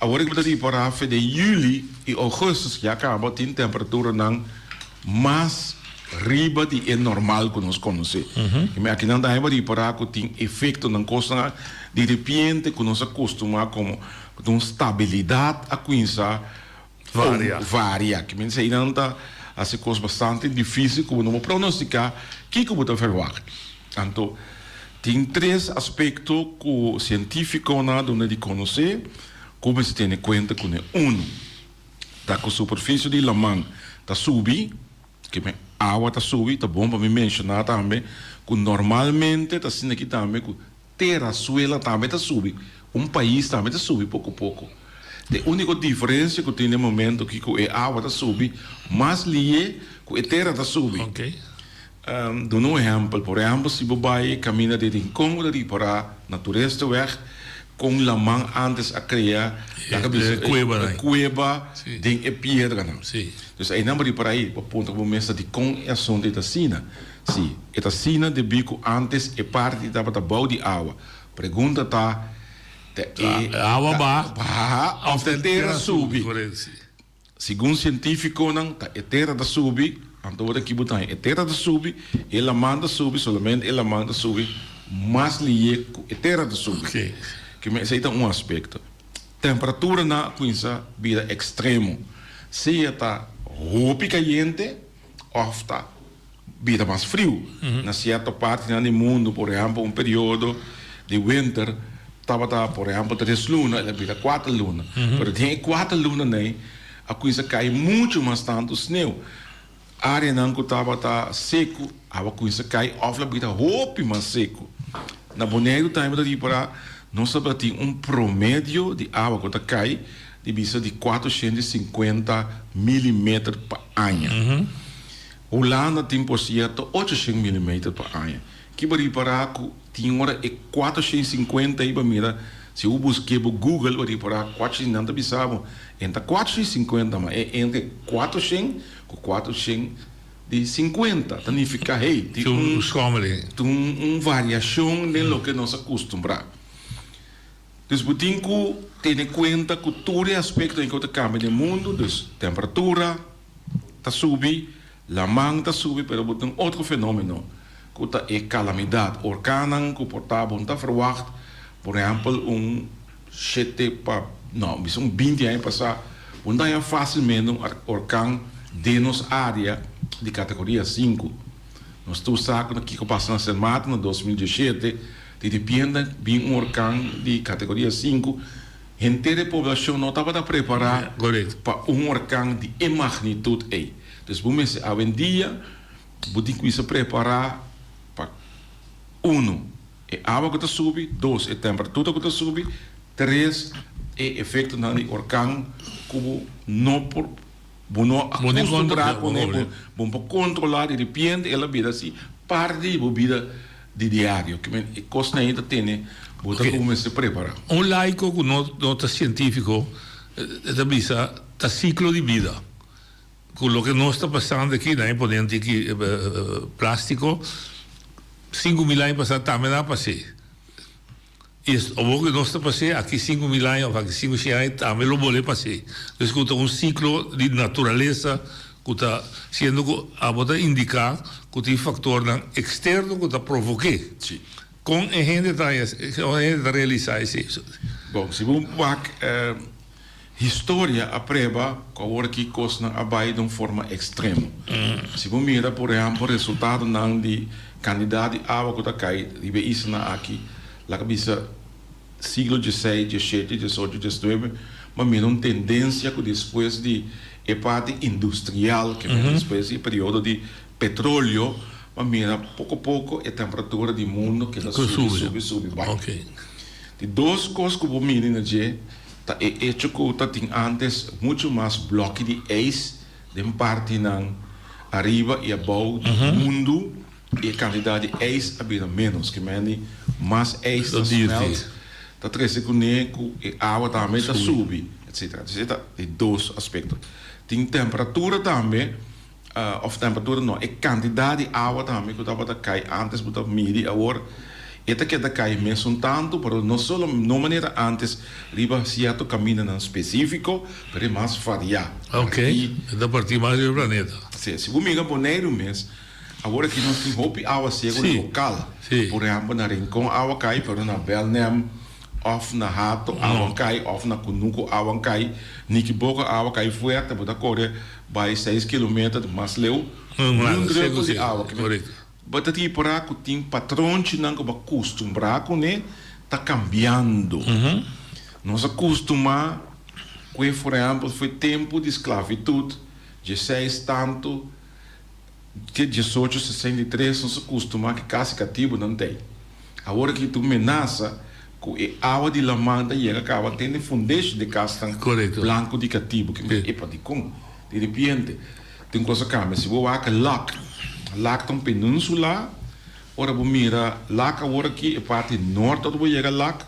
awor aki bo ta ripará fe den yüli i ougùstus ya kaba tin temperaturanan mas riba di e normal ku nos konosé. I mi akinan ta heba ripará ku tin efektonan, kosnan di repente ku nos a kustumá komo ku ta un stabilidat a kuminsá Varia. Varia. Ki men eseinan ta hasi kos bastante difísil ku bo no por pronostiká kiko bo ta verwagt. Anto tin tres aspekto ku sientífikonan a duna di konosé ku mester tene kuenta kuné. Unu. Ta ku superfisie di laman ta subi, ke men awa ta subi, ta bon pa mi menshoná tambe ku normalmente ta asina aki tambe ku tera, suela tambe ta subi, un pais tambe ta subi poko poko. E úniko diferensia ku tin den momento aki ku e awa ta subi mas lié ku e tera ta subi. Duna un ehèmpel, por ehèmpel si bo bai kaminda di Rincon bo ta ripará na Toeristeweg kon laman ántes a krea laga bisa e kueba den e piedranan. Dus einan bo ripará ei bo puntra bo mes ta dikon e asuntu ei ta asina. Si, e ta asina debí ku ántes e parti tabata bou di awa. Pregunta ta, ta e awa baha baha òf ta e tera subi? Segun sientífikonan, ta e tera ta subi, anto bo ta kibo ta haña e tera ta subi, e laman ta subi, solamente e laman ta subi mas lihé ku e tera ta subi. Kimen esei ta un aspekto. Temperaturanan a kuminsá bira ekstremo, sea ta hopi kayente òf ta bira mas friu. Na sierto partinan di mundu, por ehèmpel, un periodo di winter tabata, por ehèmpel, tres luna, el a bira kuater luna. Pero den e kuater lunanan ei a kuminsá kai muchu mas tantu sneu. Áreanan ku tabata seku awa kuminsá kai òf la bira hopi mas seku. Na Boneiru tambe ta ripará nos tabatin un promedio di awa ku ta kai di bisa di 450 milimeter pa aña. Hulanda tin por sierto 800 milimeter pa aña. Ki bo ripará ku tin ora e 450 ei bo mira si bo busk'é bo Google bo ripará kuatroshen nan ta bisa bo e ta 450 ma e entre 400 ku 450 ta nifiká hey tin un tin un variashon den loke nos a kustumbrá. Dus bo tin ku tene kuenta ku tur e aspektonan ku ta kambia den mundu, dus temperatura ta subi, laman ta subi, pero bo tin otro fenomeno ku ta e kalamidat, orkannan ku por ta bo no ta ferwagt, por ehèmpel un shete pa, no, bisa un binti aña pasá, bo no ta haña fásilmente un orkan den nos área di kategoria sinku. Nos tur sa ku kiko pasa na Sint Maarten na 2017, Di ripiente bin un orkan di kategoria sinku, henter e poblashon no tabata prepará pa un orkan di e magnitut ei. Dus bo mester awendia bo tin kuminsa prepará pa uno, e awa ku ta subi, dos, e temperatura ku ta subi, tres, e efektonan di orkan ku bo no por bo no a kustumbrá kuné, bo no por kontrolá, di ripiente el a bira asi parti di bo bida. Di diario, ke men e kosnan ei ta tene bo ta ku mester prepara. Un laiko ku no no ta sientifiko e ta bisa ta siklo di bida. Ku loke nos ta pasando aki nan e pone un tiki plastiko 5000 aña pasá tambe nan a pas'é. I awor ku nos ta pas'é aki 5000 aña òf aki 500 aña tambe lo bolbe pas'é. Dus ku ta un siklo di naturalesa ku ta siendo ku abo ta indiká ku tin faktornan eksterno ku ta provok'é. Sí. Kon e hende ta haña, kon e hende ta realisá esei? Bon, si bo wak historia a preba ku awor aki kosnan a bai den un forma ekstremo. Si bo mira por ehèmpel resultadonan di kandidat di awa ku ta kai riba e islanan aki, laga bisa siglo dieseis, diesshete, diesocho, diesnuebe, bo a mira un tendensia ku despues di e parti industrial, ke men despues di e periodo di petroleo, bo a mira poko poko e temperatura di mundo keda subi, subi, subi bai. Di dos kos ku bo mira na dje ta e echo ku ta tin antes muchu mas blòki di eis den partinan ariba i abou di mundu. E kantidat di ijs a bira ménos, ke men di mas ijs ta smelt, ta trese kuné ku e awa tambe ta subi, etsetera. Entonces e ta e dos aspekto. Tin temperatura tambe, òf temperatura no, e kantidat di awa tambe ku tabata kai ántes bo ta midi awor, e ta keda kai mesun tantu, pero no solo, no manera ántes riba sierto kamindanan spesífiko, pero e mas variá. Oke, e ta partí mas riba e planeta. Si, si bo mira Boneiru mes. Awor aki nos tin hopi awa seco local. Por ehempel na Rincon awa cay pero na Belnem of na Hato awa cay of na Cunucu awa cay. Nikiboco awa cay fuerte bo ta core bay seis kilometer mas leu. Niun drukte di awa. Bo ta ripara cu tin patronchinan cu bo a custumbra cune ta cambiando. Nos a custuma cu e por ehempel foi tempo di sclavitud dieseis tanto. Te 1863 nos a kustumá ku kasi katibunan t'ei. Awor aki ta un menasa ku e awa di laman ta yega kaba te den fundeshi di kasnan blanku di katibu. Ke men epa dikon? Di ripiente tin kos a kambia. Si bo wak Lak, Lak ta un peninsula. Ora bo mira Lak awor aki e parti nort ora bo yega Lak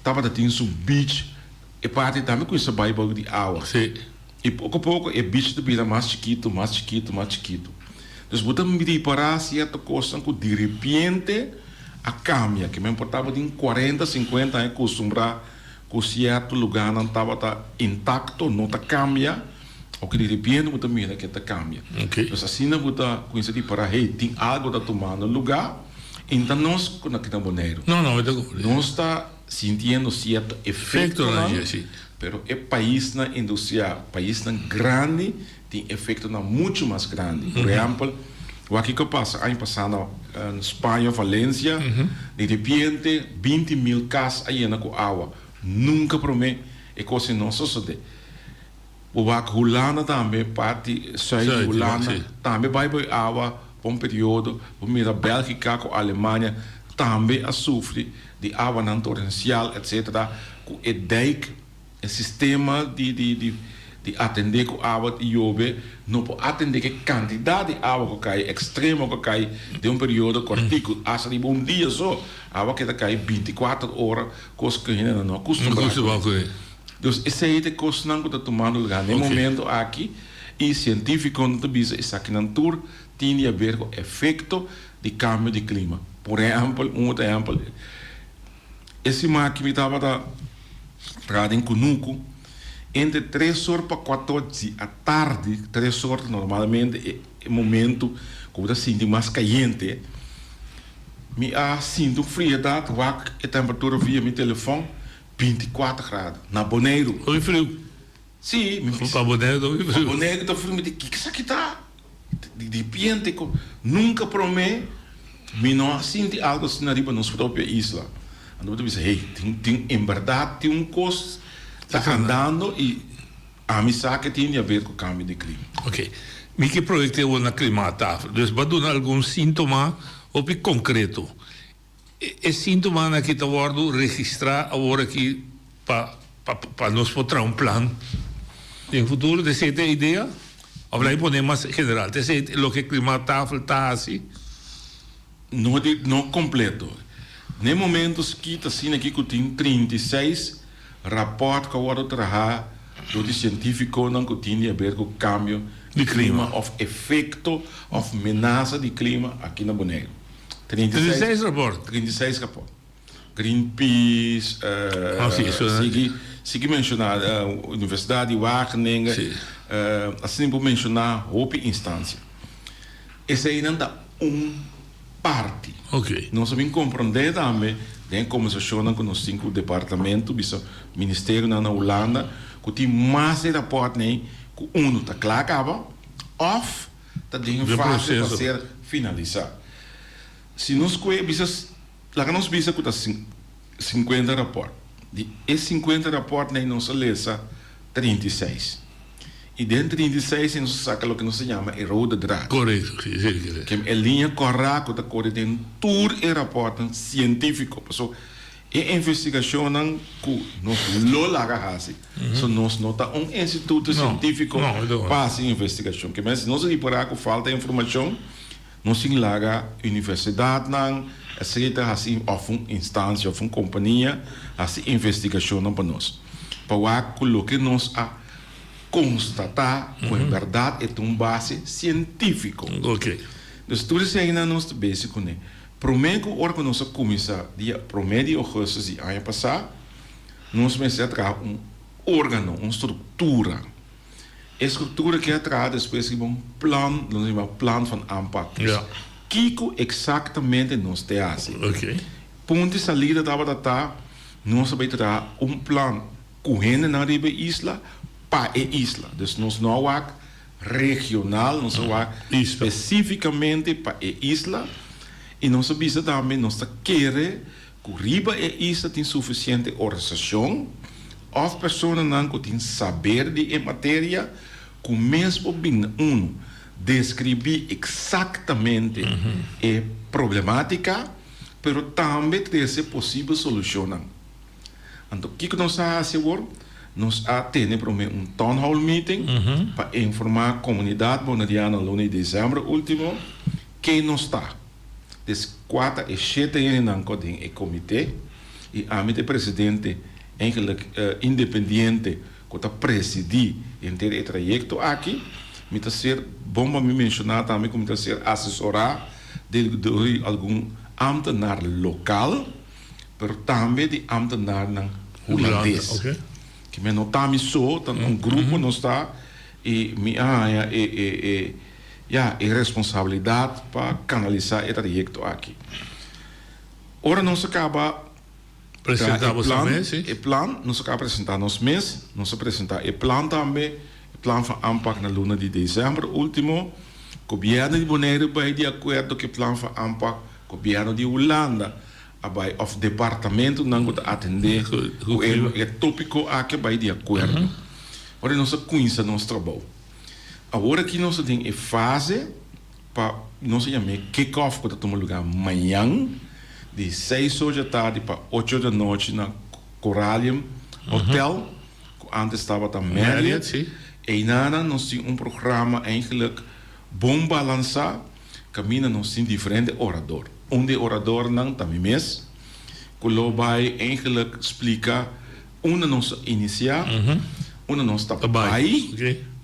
tabata tin su beach. E parti tambe kuminsa bai bou di awa. I poko poko e beach ta bira mas chikitu, mas chikitu, mas chikitu. Dus bo ta ripará sierto kosnan ku diripiente a kambia. Ke men por tabatin kuarenta, sinkuenta aña kustumbrá ku sierto lugánan tabata intakto, no ta kambia, oke diripiente bo ta mira ke ta kambia. Dus asina bo ta kuminsá ripará, hey, tin algu ta tumando lugá i no ta nos ku na kita Boneiru. Nos ta sintiendo sierto efektonan, pero e paisnan industrial, paisnan grandi tin efektonan muchu mas grandi. Por ehèmpel, wak kiko a pasa aña pasá na Spaña, Valencia, di repente 20.000 kas a yena ku awa. Nunka promé e kos ei no a sosodé. Bo wak Hulanda tambe, parti sùit di Hulanda tambe bai bo e awa pa un periodo. Bo mira Bèlgika ku Alemania tambe a sufri di awanan torensial etcetera ku e dijk. E sistema di di di di atendé ku awa di yobe no por atendé ku e kantidat di awa ku kai ekstremo ku kai den un periodo kòrtiku, asta riba un dia so awa keda kai 24 ora, kos ku hendenan no a kustumbrá kuné. Dus esei ta e kosnan ku ta tumando lugá na e momento aki i sientífikonan ta bisa esakinan tur tin di haber ku efekto di kambio di klima. Por ehèmpel, un otro ehèmpel, E siman aki mi tabata traha den kunuku entre tres or pa kuator di atardi, tres or ta normalmente e momento ku bo ta sinti mas kayente, mi a sinti un friedat wak e temperatura via mi telefòn 24 grado na Boneiru. Hopi friu. Si, mi Pa Boneiru ta hopi friu. Pa Boneiru ta friu, mi di kiko esaki ta? Di ripiente ku nunka promé mi no a sinti algu asina riba nos propio isla. Anto bo ta bisa, hey, tin, tin, en bèrdat tin un kos ta andando i ami sa ke tin di haber ku kambio di klima. Oke, mi ke proyekto e na Klimaattafel. Dus bo a duna algun síntoma hopi konkreto. E síntomanan aki ta wòrdu registrá awor aki pa pa nos por traha un plan den futuro? Ta esei ta e idea? Òf laga pone mas general, ta esei loke Klimaattafel ta hasi? No di no kompleto. Na e momento skit asina aki ku tin 36 rapòrt ku a wòrdu trahá dor di sientífikonan ku tin di haber ku kambio di klima òf efekto òf menasa di klima aki na Boneiru. 36 raport. 36 raport. Greenpeace, Ah, sí, eso sigui, sigui menciona Universidad di Wageningen, asina por menciona hopi instancia. Eseinan ta un parti. Okay. Nos a bin comprende tambe den e conversacionnan cu nos tin cu departamento, bisa ministerionan na Hulanda, cu tin mas e raportnan ei cu uno ta cla caba of ta den fase pa ser finalisá. Si nos kue bisa, laga nos bisa ku ta 50 rapòrt. Di e 50 rapòrtnan ei nos a lesa 36. I den 36 ei nos a saka loke nos ta yama e rode draad. Korekto, si, si, si. Ke e liña kòrá ku ta kore den tur e rapòrtnan sientífiko. Pasobra E investigashonnan ku nos lo laga hasi, so nos no ta un instituto sientífiko pa hasi investigashon. Ke men si nos ripará ku falta informashon, nos tin laga universidatnan etcetera hasi òf un instansia òf un kompania hasi investigashonnan pa nos. Pa wak ku loke nos a konstatá ku en bèrdat e ta un base sientífiko. Dus tur eseinan nos ta besi kuné. Promé ku ora ku nos a kuminsá dia promé di ougùstus di aña pasá, nos mester a traha un órgano, un struktura. E struktura ke a traha despues riba un plan, nos a yama plan van aanpak. Dus kiko eksaktamente nos te hasi. Punto di salida tabata ta nos a bai traha un plan ku hendenan riba e isla pa e isla. Dus nos no a wak regional, nos a wak spesífikamente pa e isla i nos a bisa tambe nos ta kere ku riba e isla tin sufisiente organisashon òf personanan ku tin saber di e materia ku mes por bin na unu deskribí eksaktamente e problemátika pero tambe trese posibel solushonnan. Anto kiko nos a hasi awor? Nos a tene promé un town hall meeting pa informá komunidat boneriano luna di desèmber último ken nos ta. Des kua ta e shete hendenan ku den e komité i ami ta e presidente eigenlik independiente ku ta presidí henter e trayekto aki. Mi ta ser, bon pa mi menshoná tambe ku mi ta ser asesorá dor di algun ámtenar lokal, pero tambe di ámtenarnan hulandes. Ke men no ta mi so, ta un grupo nos ta i mi a haña e e e ya e responsabilidat pa kanalisá e trayekto aki. Ora nos a kaba Presentá e boso plan, mes, sí. e plan, nos a kaba presentá nos mes, nos a presentá e plan tambe, e plan van aanpak na luna di desèmber último. Gobièrnu di Boneiru bai di akuerdo ku e plan van aanpak, gobièrnu di Hulanda a bai òf departamentunan ku ta atendé ku e tópiko aki a bai di akuerdo. Ora nos a kuminsá nos trabou. Awor aki nos ta den e fase. Pa nos a yam'é kick-off ku ta tuma lugá mañan di seis or dja tardi pa ocho or dja nochi na Coralium Hotel, ku antes tabata Marriott. Einanan nos tin un programa eigenlijk bon balansá kaminda nos tin diferente orador. Un di e oradornan ta mi mes ku lo bai eigenlijk splika Unda nos a inisiá, unda nos ta bai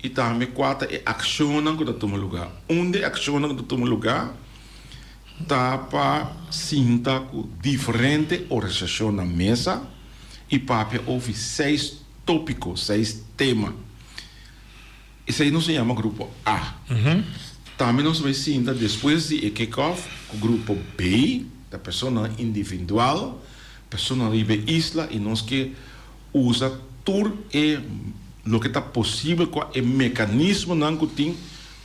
i tambe kua ta e akshonnan ku ta tuma lugá. Un di e akshonnan ku ta tuma lugá ta pa sinta ku diferente organisashon na mesa i papia over seis tópiko, seis tema. Esei nos a yama grupo A. Tambe nos bai sinta despues di e kick-off ku grupo B, ta personanan individual, personanan riba e isla i nos ke usa tur e loke ta posibel kua e mekanismonan ku tin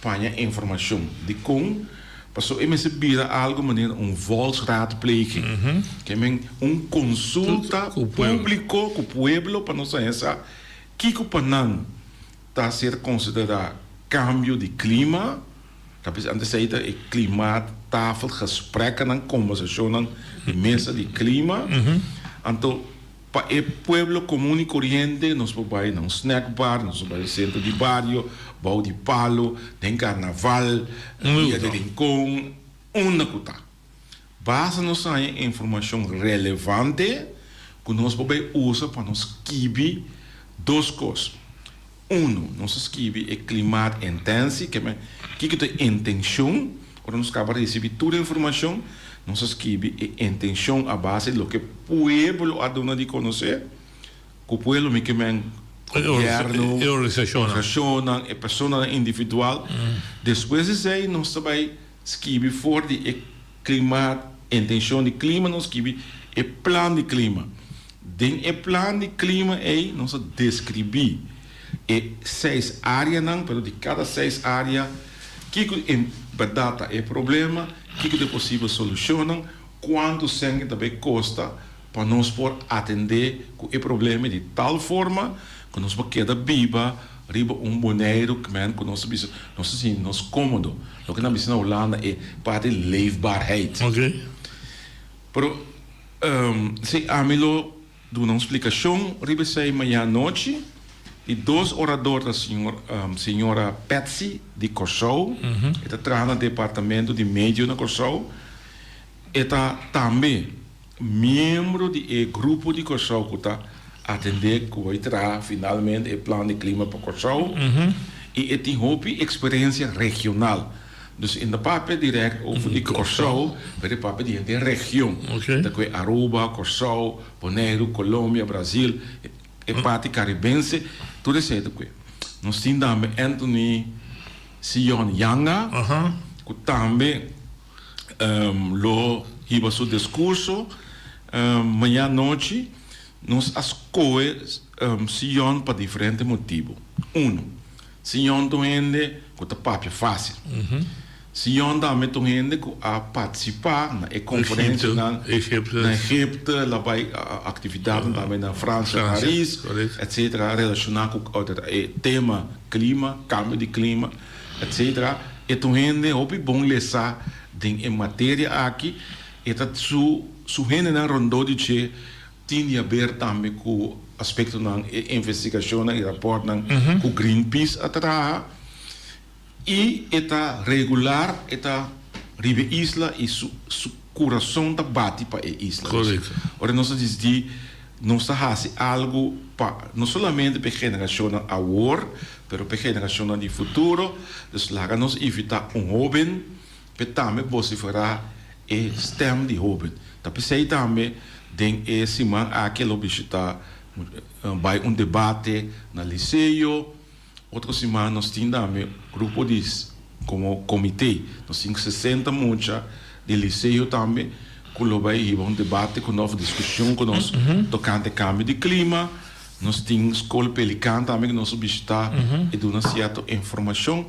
pa haña informashon. Dikon? Pasobra e mester bira algu manera un volksraadpleging, ke men un konsulta públiko ku pueblo pa nos haña sa kiko pa nan ta ser konsiderá kambio di klima, ta bisa antes ei ta e klimaattafelgesprekkennan, kombersashonnan di mesa di klima. Anto pa e pueblo komun i koriente nos por bai na un snackbar, nos por bai sentro di bario, bou di palo, den karnaval, dia di rincon, unda ku ta. Basta nos haña informashon relevante ku nos por bai usa pa nos skibi dos kos. Unu, nos a skibi e klimaatintentie, ke men kiko ta e intenshon. Ora nos kaba risibi tur e informashon, nos a skibi e intenshon a base di loke pueblo a duna di konosé. Ku pueblo mi ke men gobièrnu, E organisashonnan. organisashonnan, e personanan individual. Despues di esei nos ta bai Skibi for di e klimaat, intenshon di klima nos skibi e plan di klima. Den e plan di klima ei nos a deskribí e seis áreanan, pero di kada seis área kiko en bèrdat ta e problema, kiko ta e posibel solushonnan, kuantu sèn ta bai kosta pa nos por atendé ku e problema di tal forma ku nos por keda biba riba un Boneiru kmen ku nos ta bisa nos ta sinti nos kómodo. Loke nan bisa na Hulanda e parti leefbaarheid. Pero si ami lo duna un splikashon riba esei maña anochi. Di dos orador ta señor señora Patsy di Kòrsou. E ta traha na departamento di medio na Kòrsou. E ta tambe Miembro di e grupo di Kòrsou ku ta atendé ku bai traha finalmente e plan di klima pa Kòrsou i e tin hopi eksperensia regional. Dus e no ta papia dirèkt over di Kòrsou, pero e papia di henter region. Ta kue Aruba, Kòrsou, Boneiru, Colombia, Brasil, e parti karibense, tur esei ta kue. Nos tin tambe Anthony Sion Yanga ku tambe. Lo hiba su discurso maña anochi. Nos a scohe Sion pa diferente motibo. Uno, Sion ta un hende cu ta papia facil. Sion tambe ta un hende cu a participa na e conferencianan na Egipto, el a bay actividadnan tambe na Francia, Paris, etcetera, relaciona cu e tema clima, cambio di clima. Etc. E ta un hende hopi bon lesa den e materia aki. E ta su su hendenan rondó di dje tin di haber tambe ku aspektonan e investigashonnan i rapòrtnan ku Greenpeace a traha. I e ta regular e ta riba e isla i su su kurason ta bati pa e isla. Ora nos a disidí. Nos ta hasi algu pa no solamente pa e generashonnan awor, pero pa e generashonnan di futuro. Dus laga nos invitá un hóben p'e tambe bosiferá e stèm di hóben. Ta p'esei tambe den e siman aki lo bishitá bai un debate na liseo. Otro siman nos tin tambe grupo di komo komité, nos tin 60 mucha di liseo tambe ku lo bai hiba un debate ku nos, diskushon ku nos tokante kambio di klima. Nos tin skol Pelikaan tambe ku nos lo bishitá i duna sierto informashon.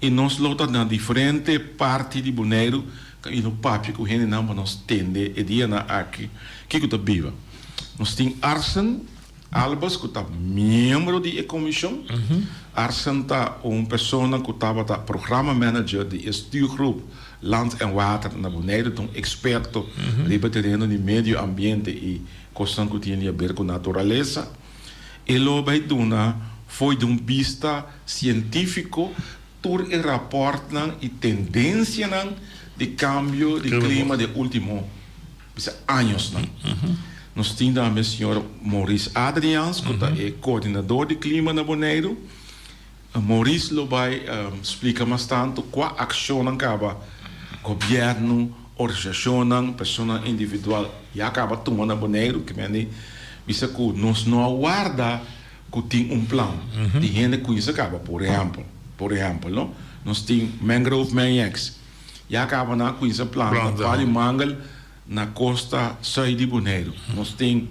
I nos lo ta na diferente parti di Boneiru i lo papia ku hendenan pa nos tende e dianan aki kiko ta biba. Nos tin Arsen. Albers ku ta miembro di e komishon. Arsen ta un persona ku tabata programa manager di e stuurgroep Land en Water na Boneiru, ta un eksperto riba tereno di medio ambiente i kosnan ku tin di haber ku naturalesa. E lo bai duna fo'i di un bista sientífiko tur e rapòrtnan i tendensianan di kambio di klima di e último bisa añosnan. Nos tin tambe señor Maurice Adriaans ku ta e koordinador di klima na Boneiru. Maurice lo bai splika mas tantu kua akshonnan kaba gobièrnu, organisashonnan, personanan individual ya kaba tuma na Boneiru. Ke mende bisa ku nos no a warda ku tin un plan di hende kuinsa kaba. Por ehèmpel, por ehèmpel no, nos tin Mangrove Maniacs. Ya kaba nan a kuinsa planta pa di mangel na kosta sùit di Boneiru. Nos tin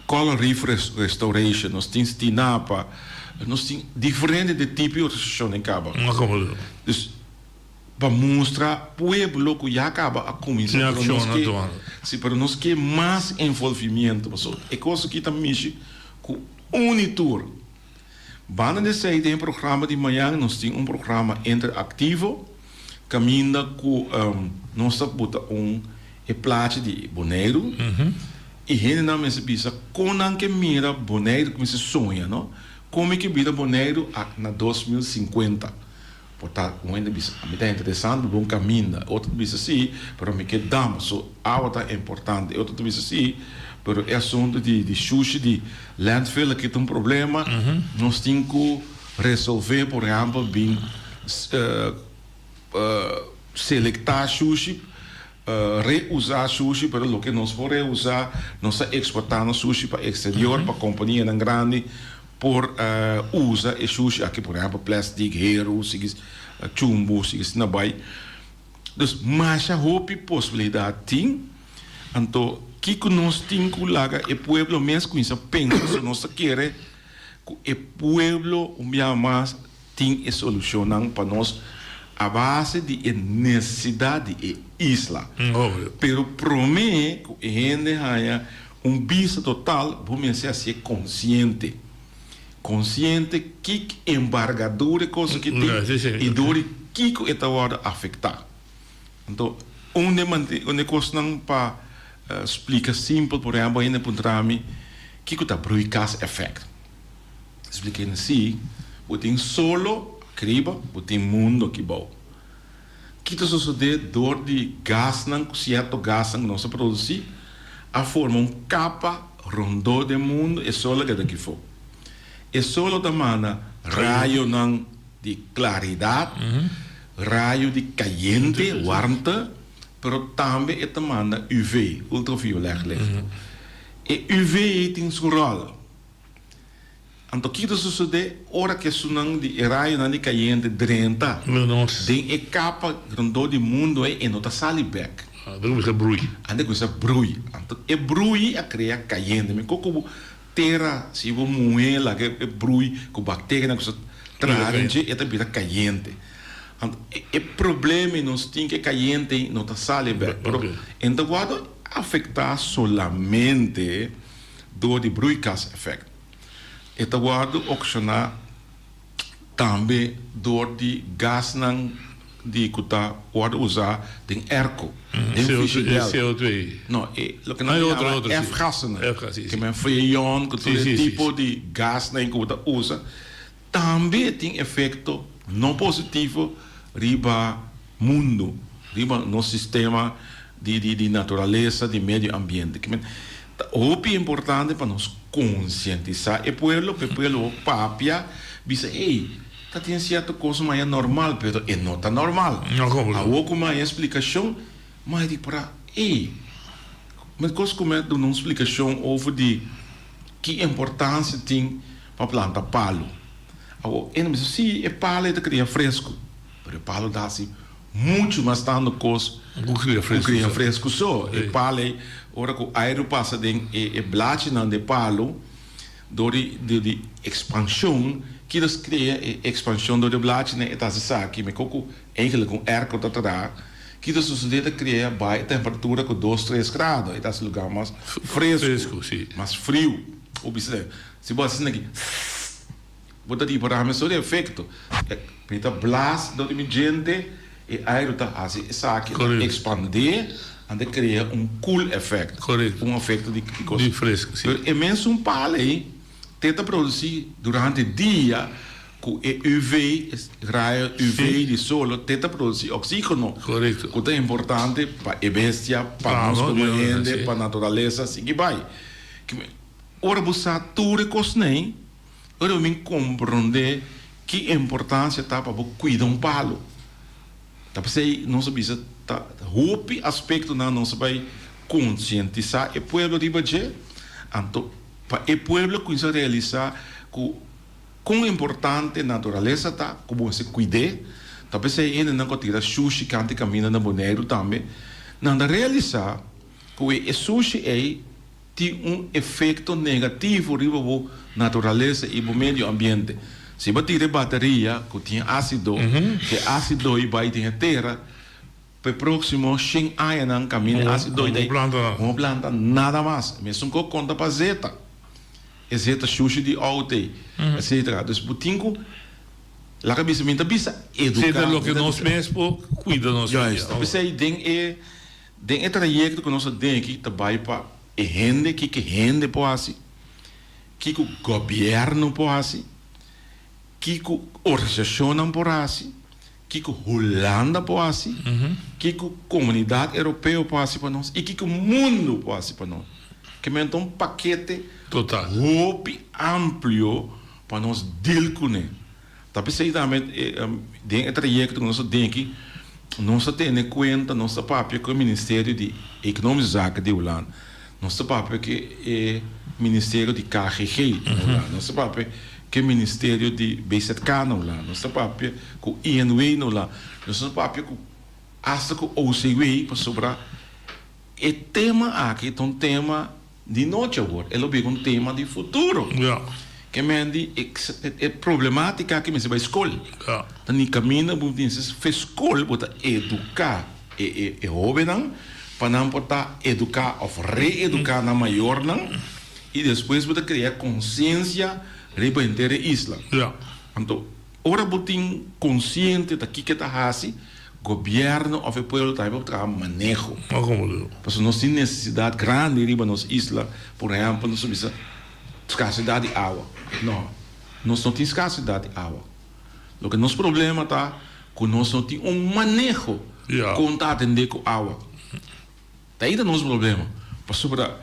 Coral Reef Restoration, nos tin Stinapa, nos tin diferente de tipo di organisashonnan kaba. Dus pa mustra pueblo ku ya kaba a kuminsá pero nos ke si pero nos ke mas envolvimiento pasobra e kos aki ta mishi ku uni tur. Banda di esei den e programa di mañan nos tin un programa interaktivo kaminda ku nos ta buta un e plachi di Boneiru i hendenan mester bisa kon nan ke mira Boneiru ku mester soña no kon mi ke bira Boneiru na 2050. Por ta un hende bisa ami ta interesante bo un kaminda, otro ta bisa si, pero mi ke dam, so awa ta importante, otro ta bisa si, pero e asunto di di shushi di landfill aki ta un problema, nos tin ku resolve, por ehempel bin selekta shushi, reusa shushi, pero loke nos por reusa nos ta eksporta nos shushi pa eksterior, pa kompanianan grandi. Por usa e shushi aki, por ehempel plastic, heru, sigui chumbo, sigui asina bai. Dus masha hopi posibilidad tin. Anto kiko nos tin ku laga e pueblo mes kuminsa pensa so nos ta kere ku e pueblo un biaha mas tin e solushonnan pa nos a base di e nesesidat di e isla. Pero prome ku e hende haña Un bista total bo mester hacié consciente. Consciente kik embargadura e cosa ki tin y door di kico e ta wordo afecta. Anto un de un de cosnan pa splica simpel, por ehempel hende puntra mi kico ta broeikaseffect. Splica hende si bo tin solo akriba bo tin mundo akibao. Ki ta sosodé dor di gasnan ku sierto gasnan ku nos ta produsí a forma un kapa rondó den mundu e sol a keda kifó. E sol lo ta manda rayonan di klaridat, rayo di kayente, warmte, pero tambe e ta manda UV, ultraviolet licht. E UV ei tin su ròl. Anto kiko ta sosodé ora ku esunnan di e rayonan di kayente drenta den e kapa rondó di mundu ei? E no ta sali bèk. Anto kuminsá brui. Anto kuminsá brui. Anto e brui a krea kayente. Mi koko bo tera si bo muhé laga e brui ku bakterianan kuminsá traha den dje e ta bira kayente. Anto e problema ei nos tin ku e kayente ei no ta sali bèk. Pero e no ta wòrdu afektá solamente dor di broeikaseffect. E ta wòrdu okshoná tambe dor di gasnan di ku ta wòrdu usá den airco, den frigidèr. CO2. No, e loke nan ta yama F-gassen. Ke men freon ku tur e tipo di gasnan ku bo ta usa tambe tin efekto no positivo riba mundu, riba nos sistema. Di di di naturalesa, di medio ambiente. Ke men ta hopi importante pa nos konsientisá e pueblo, pa e pueblo por papia, bisa ey, ta tin sierto kos maya normal, pero e no ta normal. Awor ku maya splikashon, maya di para ey, men kos ku mi a duna un splikashon over di ki importansia tin pa planta palu. Awor e no bisa si e palu e ta kria fresku, pero e palu ta hasi Muchu mas tantu kos ku kria fresku so. E palu ei, ora ku airu pasa den e blachinan di e palu, dor di di ekspanshon, ki ta krea e ekspanshon dor di e blachinan e ta hasi esaki, mekor ku eigentlik un airco ta traha, ki ta sosodé ta krea bai e temperatura ku dos tres grado, e ta hasi lugar mas fresku, mas friu. Bo bisa, si bo hasi asina aki. Bo ta ripará mesora e efekto. Mi ta blas dor di mi djente, e airu ta hasi esaki, ta ekspandé, anto e krea un koel effect. Un efekto di kos. Pero e mesun pal ei te ta produsí durante dia ku e UV, rayo UV di solo, te ta produsí oksígeno. Ku ta importante pa e bestia, pa nos komo hende, pa naturalesa, sigui bai. Ora bo sa tur e kosnan ei. Ora bo bin komprondé ki importansia ta pa bo kuida un palu. Ta p'esei nos a bisa ta hopi aspektonan nos a bai konsientisá e pueblo riba dje, anto pa e pueblo kuminsá realisá ku kon importante naturalesa ta, ku bo mester kuid'é. Ta p'esei hendenan ku a tira shushi kanta e kaminda na Boneiru tambe, nan ta realisá ku e sushi ei tin un efekto negativo riba bo naturalesa i bo medio ambiente. Si bo tira e bateria ku tin ásido, e ásido ei bai den e tera, pa e próksimo shen añanan kaminda e ásido ei ta no planta nada mas. Mesun ku konta pa zeta, e zeta shushi di outo ei, etcetera. Dus bo tin ku laga bisa, mi ta bisa eduká. Zeta loke nos mes por kuida nos. Juist, ta p'esei den e. Den e trayekto ku nos ta den aki ta bai pa e hende, kiko e hende por hasi, kiko gobièrnu por hasi, kiko organisashonnan por hasi, kiko Hulanda por hasi, kiko komunidat europeo por hasi pa nos i kiko mundu por hasi pa nos. Ke men ta un pakete hopi amplio pa nos deal kuné. Ta p'esei tambe den e trayekto ku nos ta den aki, nos ta tene kuenta, nos ta papia ku e Ministerio di Ekonomische Zaken di Hulanda, nos ta papia ku e Ministerio di KGG na Hulanda, nos ta papia ku e Ministerio di BZK na Hulanda, nos ta papia ku INW na Hulanda, nos ta papia ku asta ku OCW pasobra e tema aki ta un tema Di nochi awor e lo bira un tema di futuro. Ke men di e problematica aki mester bai skol. Ta ni kaminda bo mester fe skol bo ta educa e e hobennan pa nan por ta educa of reeduca nan mayornan y despues bo ta crea conciencia riba henter e isla. Anto ora bo tin consciente ta kiko ta haci Gobierno of e pueblo tambe por traha maneho. Pasobra nos tin necesidad grandi riba nos isla, por ehempel nos ta bisa scarcedad di awa. No, nos no tin scarcedad di awa. Loke nos problema ta cu nos no tin un maneho con ta atende cu awa. Ta ei ta nos problema. Pasobra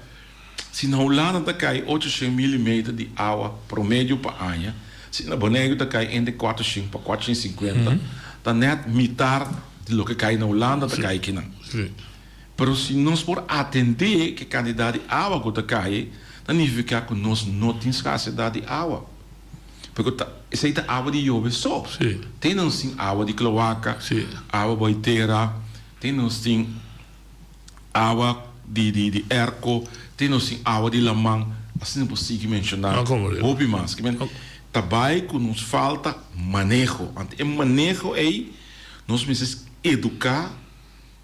si na Hulanda ta kai ochoshen milimeter di awa promedio pa aña, si na Boneiru ta kai entre kuatroshen pa kuatroshen i sinkuenta, ta nèt mitar di loke kai na Hulanda ta kai kinan. Pero si nos por atendé ku e kantidat di awa ku ta kai, ta nifiká ku nos no tin skarsedat di awa. Pasobra ta esei ta awa di yobe so. Te nos tin awa di kloaka, awa bou tera, te nos tin. Awa di di di airco, te nos tin awa di laman, asina por sigui menciona hopi mas. Kimen ta bay cu nos falta maneho, anto e maneho ey nos mester educa,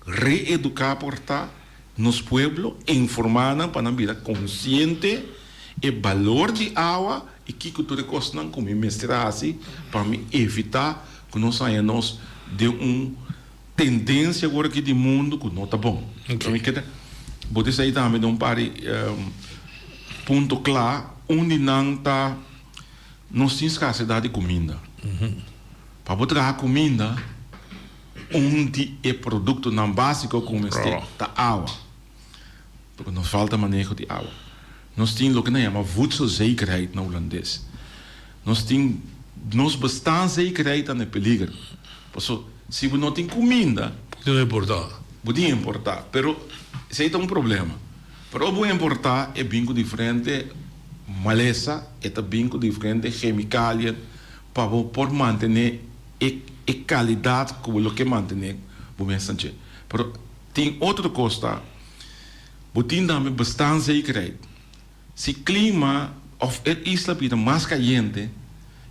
reeduca por ta nos pueblo, informa nan pa nan bira consciente e balor di awa y kico tur e cosnan cu mi mester haci pa mi evita cu nos haya nos den un Tendencia awor aki di mundo cu no ta bon. Okay. Mi keda bo ta esey tambe den un par di punto cla. Un di nan ta nos tin scarcedad di cuminda. Pa bo traha cuminda. Un di e produktonan básiko ku mester ta awa. Porque nos falta maneho di awa. Nos tin loke nan yama voedselzekerheid na hulandes. Nos tin nos bestaanszekerheid ta na peliger. Paso si bo no tin kuminda. Bo tin importá. Bo tin importá. Pero esei ta un problema. Pero bo importá e bin ku diferente malesa, e ta bin ku diferente chemikaliën pa bo por mantené e e kalidat ku bo lo ke mantené bo mes nan dje. Pero tin otro kos ta, bo tin tambe bestaanszekerheid. Si klima òf e isla bira mas kayente,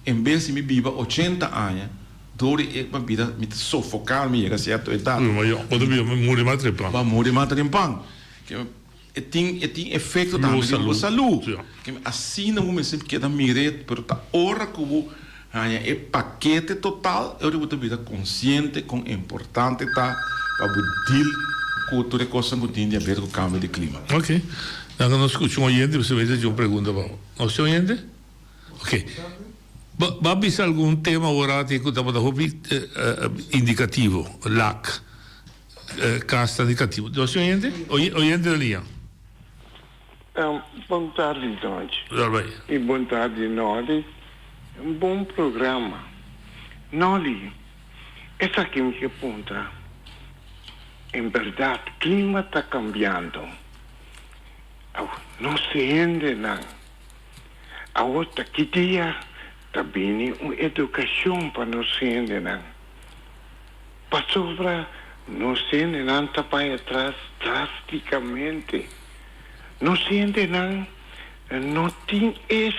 en bes di mi biba ochenta aña, dor di e bira mi ta sofoká, mi yega sierto edat. Bo ta biba muri mas trempan. Bo a muri mas trempan. E tin e tin efekto tambe riba bo salú. Asina bo mester keda mir'é, pero ta ora ku bo haña e pakete total, e ora bo ta bira konsiente kon importante ta pa bo deal ku tur e kosnan ku tin di aber ku kambio di klima. Ok. Nan nos skucha un oyente, posiblemente tin un pregunta pa bo. Nos tin oyente? Ok. Bo a bisa algun tema awor aki ku tabata hopi indikativo, lak. Kasta di katibu. Nos tin oyente? Oyente na liña. Bon tardi Dodge. Daarbij. Y bon tardi Nolly. Un bon programa. Nolly, esaki mi ke puntra. En berdad clima ta cambiando. Aw nos hendenan awor ta ki dia ta bini un educacion pa nos hendenan. Pasobra nos hendenan ta bai atras drásticamente. Nos hendenan no tin e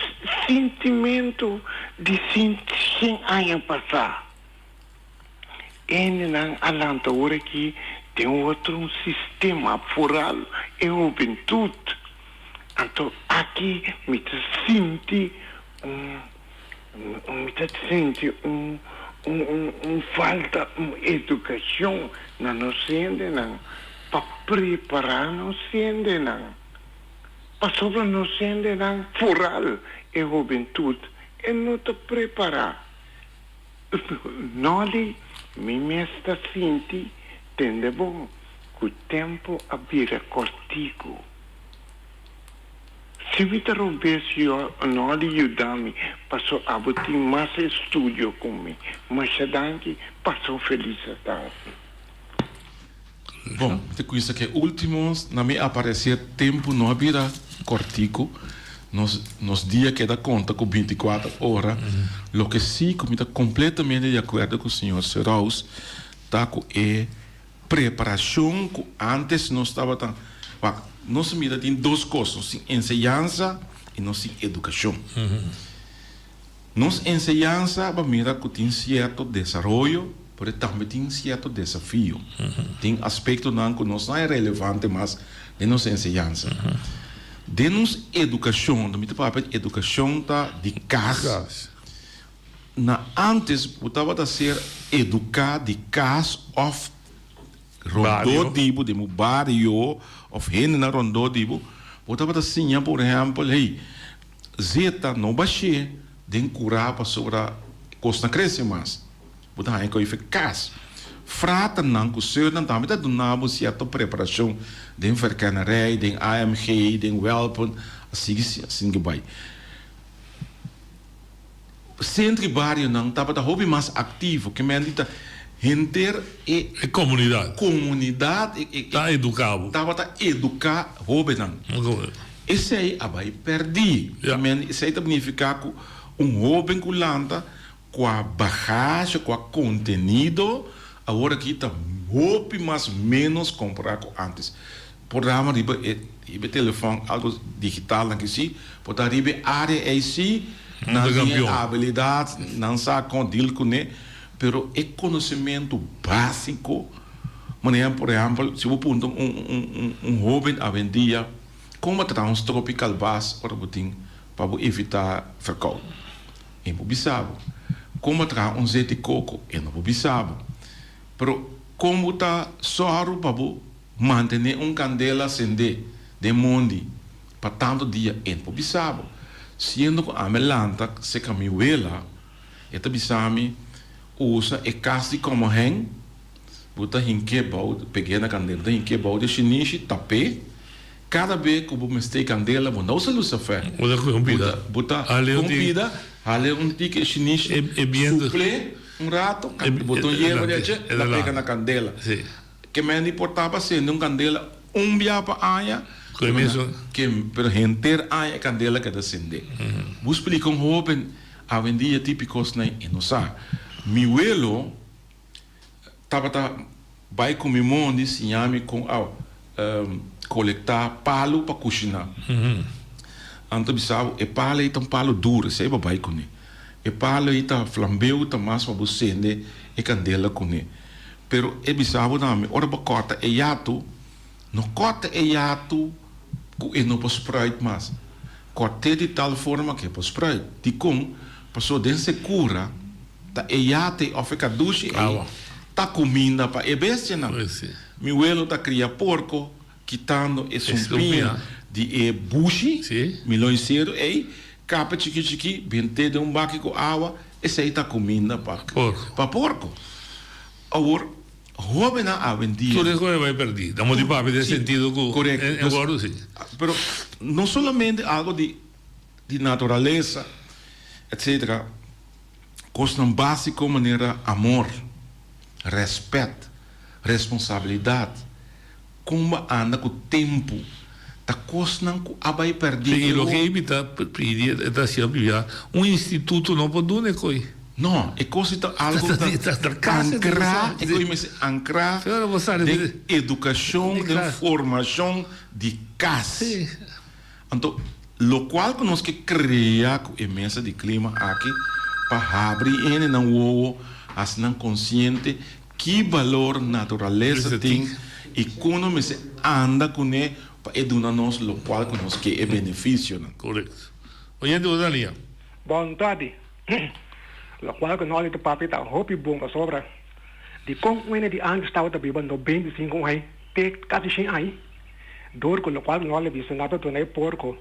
sintimento di shen aña pasá. Hendenan a lanta ora aki den otro un sistema, foral e hubentud. Anto aki mi ta sinti un. Mi ta sinti un un falta un educacion na nos hendenan pa prepara nos hendenan pasobra nos hendenan foral e hubentud e no ta prepara Nolly mi mes ta sinti tende bo cu tempo a bira cortico. Si mi ta robes yo no di yuda mi paso abo tin mas estudio ku mi. Masha danki, pasa un felis atardi. Bon, mi ta kuinsa ku e ultimo na mi aparecer tempu no a bira kortiku. Nos nos dia keda konta ku binti kuater ora. Loke si ku mi ta kompletamente di akuerdo ku señor Seraus ta ku e Preparacion cu antes nos tabata wak nos mira tin dos cos nos tin enseñansa y nos tin educacion. Nos enseñansa ba mira cu tin cierto desaroyo pero tambe tin cierto desafio. Tin aspectonan cu nos no e relevante mas den nos enseñansa. Den nos educacion, mi ta papia di educacion ta di cas. Na antes bo tabata ser educa di cas of rondó di bo, den bo bario of hendenan rondó di bo, bo tabata siña por ehempel, hey, zeta no bash'é den cura pasobra cosnan crece mas. Bo ta haña cu efe cas. Fraternan cu zusternan tambe ta duna bo cierto preparacion den verkennerij, den AMG, den welpen, asigi asina bai. Centro y barionan tabata hopi mas activo ke men di ta henter e E comunidad. comunidad e e Ta educa bo. Tabata educa hobennan. Esey a bay perdi. Ke men di esey ta nifica cu un hoben cu lanta cua bagage, cua contenido awor aki ta hopi mas menos compara cu antes. Por dama riba e riba e telefòn algo digital nan ki si, por ta riba e área ei si nan tin e abilidat, nan sa kon deal kuné, pero e konosementu básiko, manera por ehèmpel si bo puntra un un un hóben awendia kon bo ta traha un stropi kalbas ora bo tin pa bo evitá verkoud, e por bisa bo. Kon bo traha un zeti koko, e no por bisa bo. Pero kon bo ta sòru pa bo Mantené un kandela sendé den mondi pa tantu dia e no por bisa bo. Siendo ku ami lanta seka mi wela, e ta bisa mi usa e kas di komohen. Bo ta hink'é bou, peg'é na kandela, bo ta hink'é bou di shinishi, tap'é. Kada be ku bo mester e kandela, bo no usa lusafè. Bo ta ku un pida. Bo ta ku un pida, hal'é un tiki e shinishi, supl'é un rato, bo ta un yerba di aché, ta pega na kandela. Ke men di por taba sende un kandela un bia pa aña, pero henter aña e kandela keda sende. Bo splika un hoben awendia tipiko kosnan e no sa. Mi welo tabata bai ku mi mondi siña mi kon a kolektá palu pa kushiná. Anto bisa bo e palu ei ta un palu duru, esei bo bai kuné. E palu ei ta flambeu, ta mas pa bo sende e kandela kuné. Pero e bisa bo tambe, ora bo kòrta e yatu, no kòrta e yatu ku e no por spruit mas. Kòrt'é di tal forma ku e por spruit. Dikon? Pasobra den sekura ta e yate òf e kadushi ei ta kuminda pa e bestianan. Mi welo ta kria porko kitando e sumpiña di e bushi, miloinseru ei, kapa chiki chiki, bent'é den un baki ku awa, esei ta kuminda pa pa porko. Awor, hóbennan awendia. Tur e kos a bai pèrdí. Ta motibu papia den sentido ku e wòrdu si. Pero no solamente algo di di naturalesa, etcetera, kosnan básiko manera amor, rèspèt, responsabilidat, Kon bo anda ku tempu ta kosnan ku a bai pèrdí Sí, i loke ei mi ta pidi e ta hasié pibia un instituto no por duna e koi. No, e kos ei ta algu ku ta ankrá, e koi mester ankrá den edukashon, den formashon di kas. Anto lokual ku nos ke krea ku e mesa di klima aki pa habri hendenan wowo, hasi nan konsiente Ki balor naturalesa tin i kon nos mester anda kuné pa e duna nos lokual ku nos ke, e benefisionan? Korekto. Oyente bo ta lia. Bon tardi. Lokual ku Nolly ta papia ta hopi bon pasobra dikon un hende di antes tabata biba 95 ai te kasi shen ai dor ku lokual ku Nolly bisa nan ta duna e porko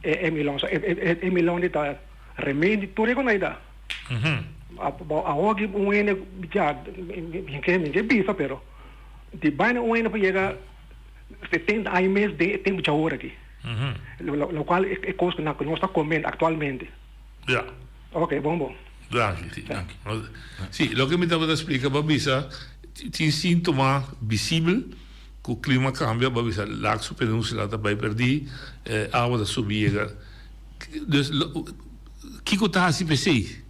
e e milon so e e milon di ta remedi tur e ku nan da. Awor ki un hende ya mi ke mi ke bisa pero di baina un hende por yega 70 aña mes den e tempo djaor aki. Lo cual e cos ku nos ta comiendo actualmente. Ya. Ok, bon bon. Danki, si. Danki. Si, loke mi tabata splika bo a bisa tin sintoma visibel ku klima kambia, bo a bisa lak su peninsula ta bai perdí, awa ta subi yega. Dus Kiko ta hasi p'esei?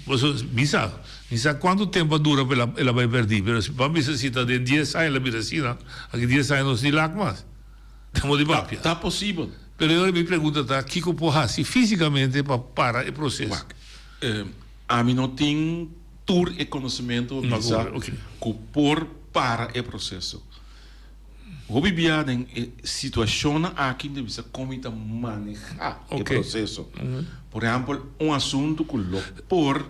Pasobra mi sa, mi sa kuantu tempu a dura pa el a bai pèrdí, pero si ban bisa si ta den dies aña el a bira asina, aki dies aña nos ni lak mas. Tamo di papia. Ta posibel. Pero e ora mi pregunta ta, kiko por hasi físikamente pa para e proseso? Wak, ami no tin tur e konosementu pa bisa ku por para e proseso. Hopi bia den e situacionnan aki mi ta bisa con mi ta maneha e proceso. Por ehempel, un asunto cu lo por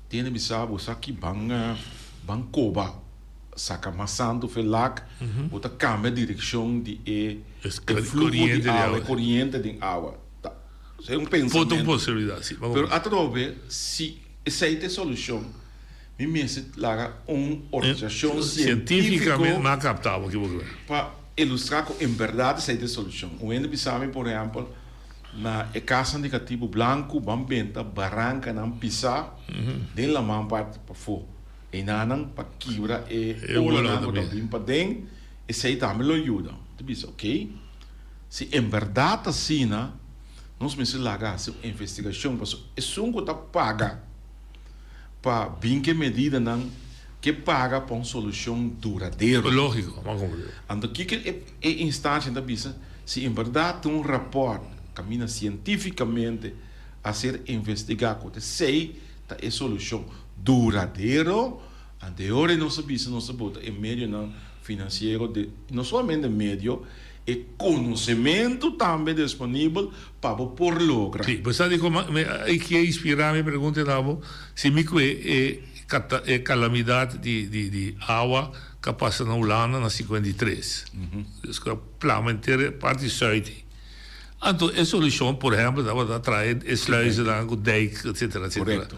tiene bisa bo sa ki ban ban coba saca mas santo fe lak, bo ta cambia direccion di e fluho di awa, e coriente den awa. Ta e un pensamento. Por ta un posibilidad, si. Pero atrobe si esey ta e solucion. Mi mester laga un organisashon sientífiko pa ilustrá ku en bèrdat esei ta e solushon. Un hende bisa mi, por ehèmpel, na e kasnan di katibu blanku ban benta barankanan pisá den laman parti pafó. Einanan pa kibra e olanan ku ta bin paden, esei tambe lo yuda. Mi ta bisa, okey, si en bèrdat ta asina, nos mester laga hasi un investigashon pasobra esun ku ta paga. pa bin ke medidanan ke paga pa un solushon duradero. Lógiko, m'a komprendé. Anto kiko e instansha ta bisa? Si en bèrdat tin un rapòrt kaminda sientífikamente a ser investigá ku ta esei ta e solushon duradero, anto e ora ei nos a bisa nos a bota e medionan finansiero de, no solamente medio, e konosementu tambe disponibel pa bo por logra. Sí, bo sa dikon mi a kier inspirá mi pregunta na bo, si mi kue e e kalamidat di di di awa ku a pasa na Hulanda na 53, dus ku a plama henter e parti sùit ei. Anto e solushon por ehèmpel tabata traha e sluizennan ku dijk etsetera etsetera. Korekto.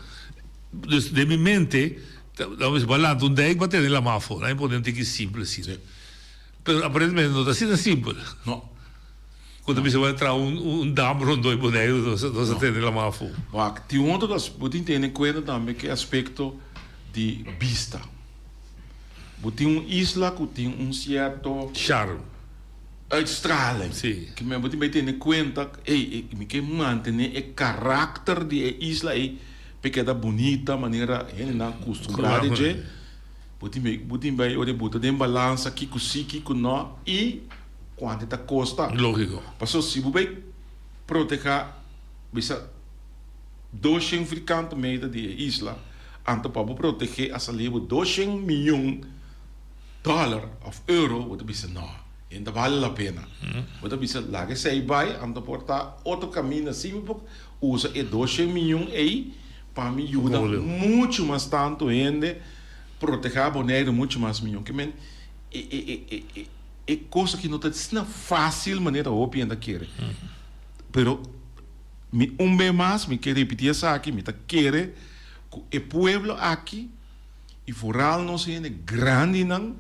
Dus den mi mente. Laga bisa, bo a lanta un dijk, bo a tene lamá afó. Nan a pone un tiki simpel asina. Pero aparentemente no ta asina simpel. No. Ku ta bisa bo a traha un dam rondó e Boneiru, nos a tene lamá afó. Wak, tin un otro bo tin tene kuenta tambe ku e aspekto di bista. Bo tin un isla ku tin un sierto. Charm. Uitstraling. Sí. Ke men bo tin bai tene kuenta, ey, mi ke mantene e karakter di e isla ey. P'e keda bunita manera hendenan kustumbrá di dje, bo tin bai bo tin bai ora bo ta den balansa kiko si kiko no i kuantu ta kosta. Lógiko. Pasobra si bo bai protehá bisa doshen firkante meter di e isla, anto pa bo proteh'é a sali bo doshen miyon dòler òf euro, bo ta bisa no, e no ta bale la pena. Bo ta bisa laga esei bai anto por ta otro kaminda si bo por Usa e doshen miyon ei pa mi yuda muchu mas tantu hende protegá Boneiru muchu mas miyon. Ke men e e e e e kos aki no ta asina fásil manera hopi hende ta kere. Pero mi un be mas mi ke ripití esaki, mi ta kere ku e pueblo aki i foral nos hende grandinan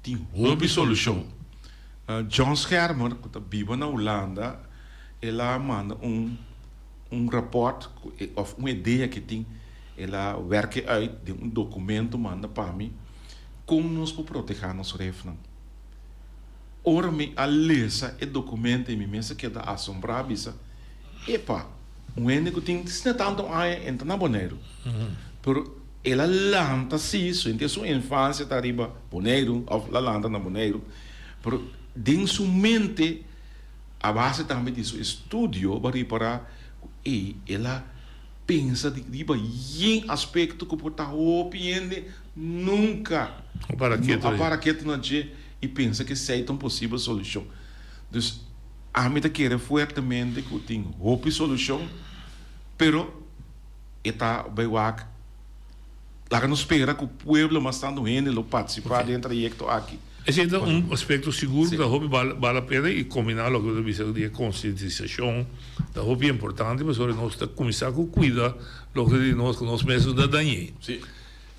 tin hopi solushon. John Schermer ku ta biba na Hulanda. El a manda un un rapport cu e of un idea cu e tin, el a werk e uit den un documento manda pa mi con nos por proteha nos refnan. Ora mi a lesa e documento y mi mes a keda asombra bisa, epa, un hende cu tin asina tanto aña e ta na Boneiru, pero el a lanta si, su henter su infancia ta riba Boneiru of el a lanta na Boneiru, pero den su mente, A base tambe di su estudio bo a ripará ku ei el a pensa di riba yen aspekto ku por ta hopi hende nunka no a para ketu na dje i pensa ku esei ta un posibel solushon. Dus ami ta kere fuertemente ku tin hopi solushon pero e ta bai wak laga nos spera ku pueblo mas tantu hende lo partisipá den e trayekto aki. Esei ta un aspekto sigur ku ta hopi bal la pena i kombiná loke bo ta bisa di e konsientisashon ta hopi importante pasobra nos ta kuminsá ku kuida loke di nos ku nos mes no ta dañ'é.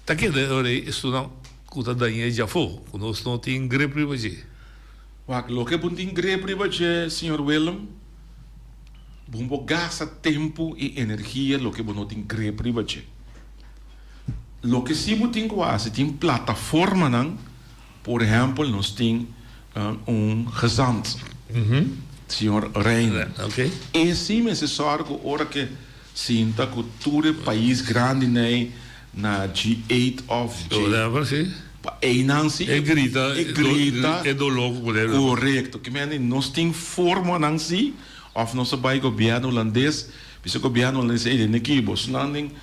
Ta keda ora ei estunan ku ta dañ'é djafó ku nos no tin grip riba dje. Wak, loke bo tin grip riba dje, señor Willem, bo no por gasta tempu i energia loke bo no tin grip riba dje. Loke si bo tin ku hasi, tin plataformanan. Por ehempel nos tin un gezant, señor Reiner. E si mester sòru ku ora ke sinta ku tur e pais grandinan na G8 òf G. Pa einan si e grita e grita e doló ku por debe. Korekto. Ke mende nos tin formanan si òf nos a bai gobièrnu hulandes bisa gobièrnu hulandes ey den aki bosonan den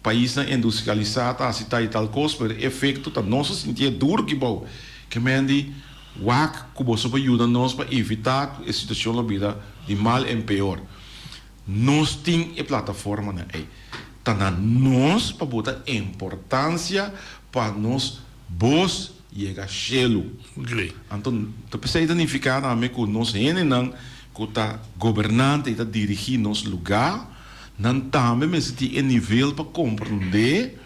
Paisnan industrialisá ta hasi tal i tal kos, pero e efekto ta nos a sintié duru ki bou. Ke men di, Wak ku boso por yuda nos pa evitá ku e situashon lo bira di mal en peor. Nos tin e plataformanan ei. Ta na nos pa bota importansia pa nos bos yega shelu. Anto ta p'esei ta nifiká tambe ku nos hendenan ku ta gobernante i ta dirigí nos lugá, Nan tambe mester tin e nivel pa komprondé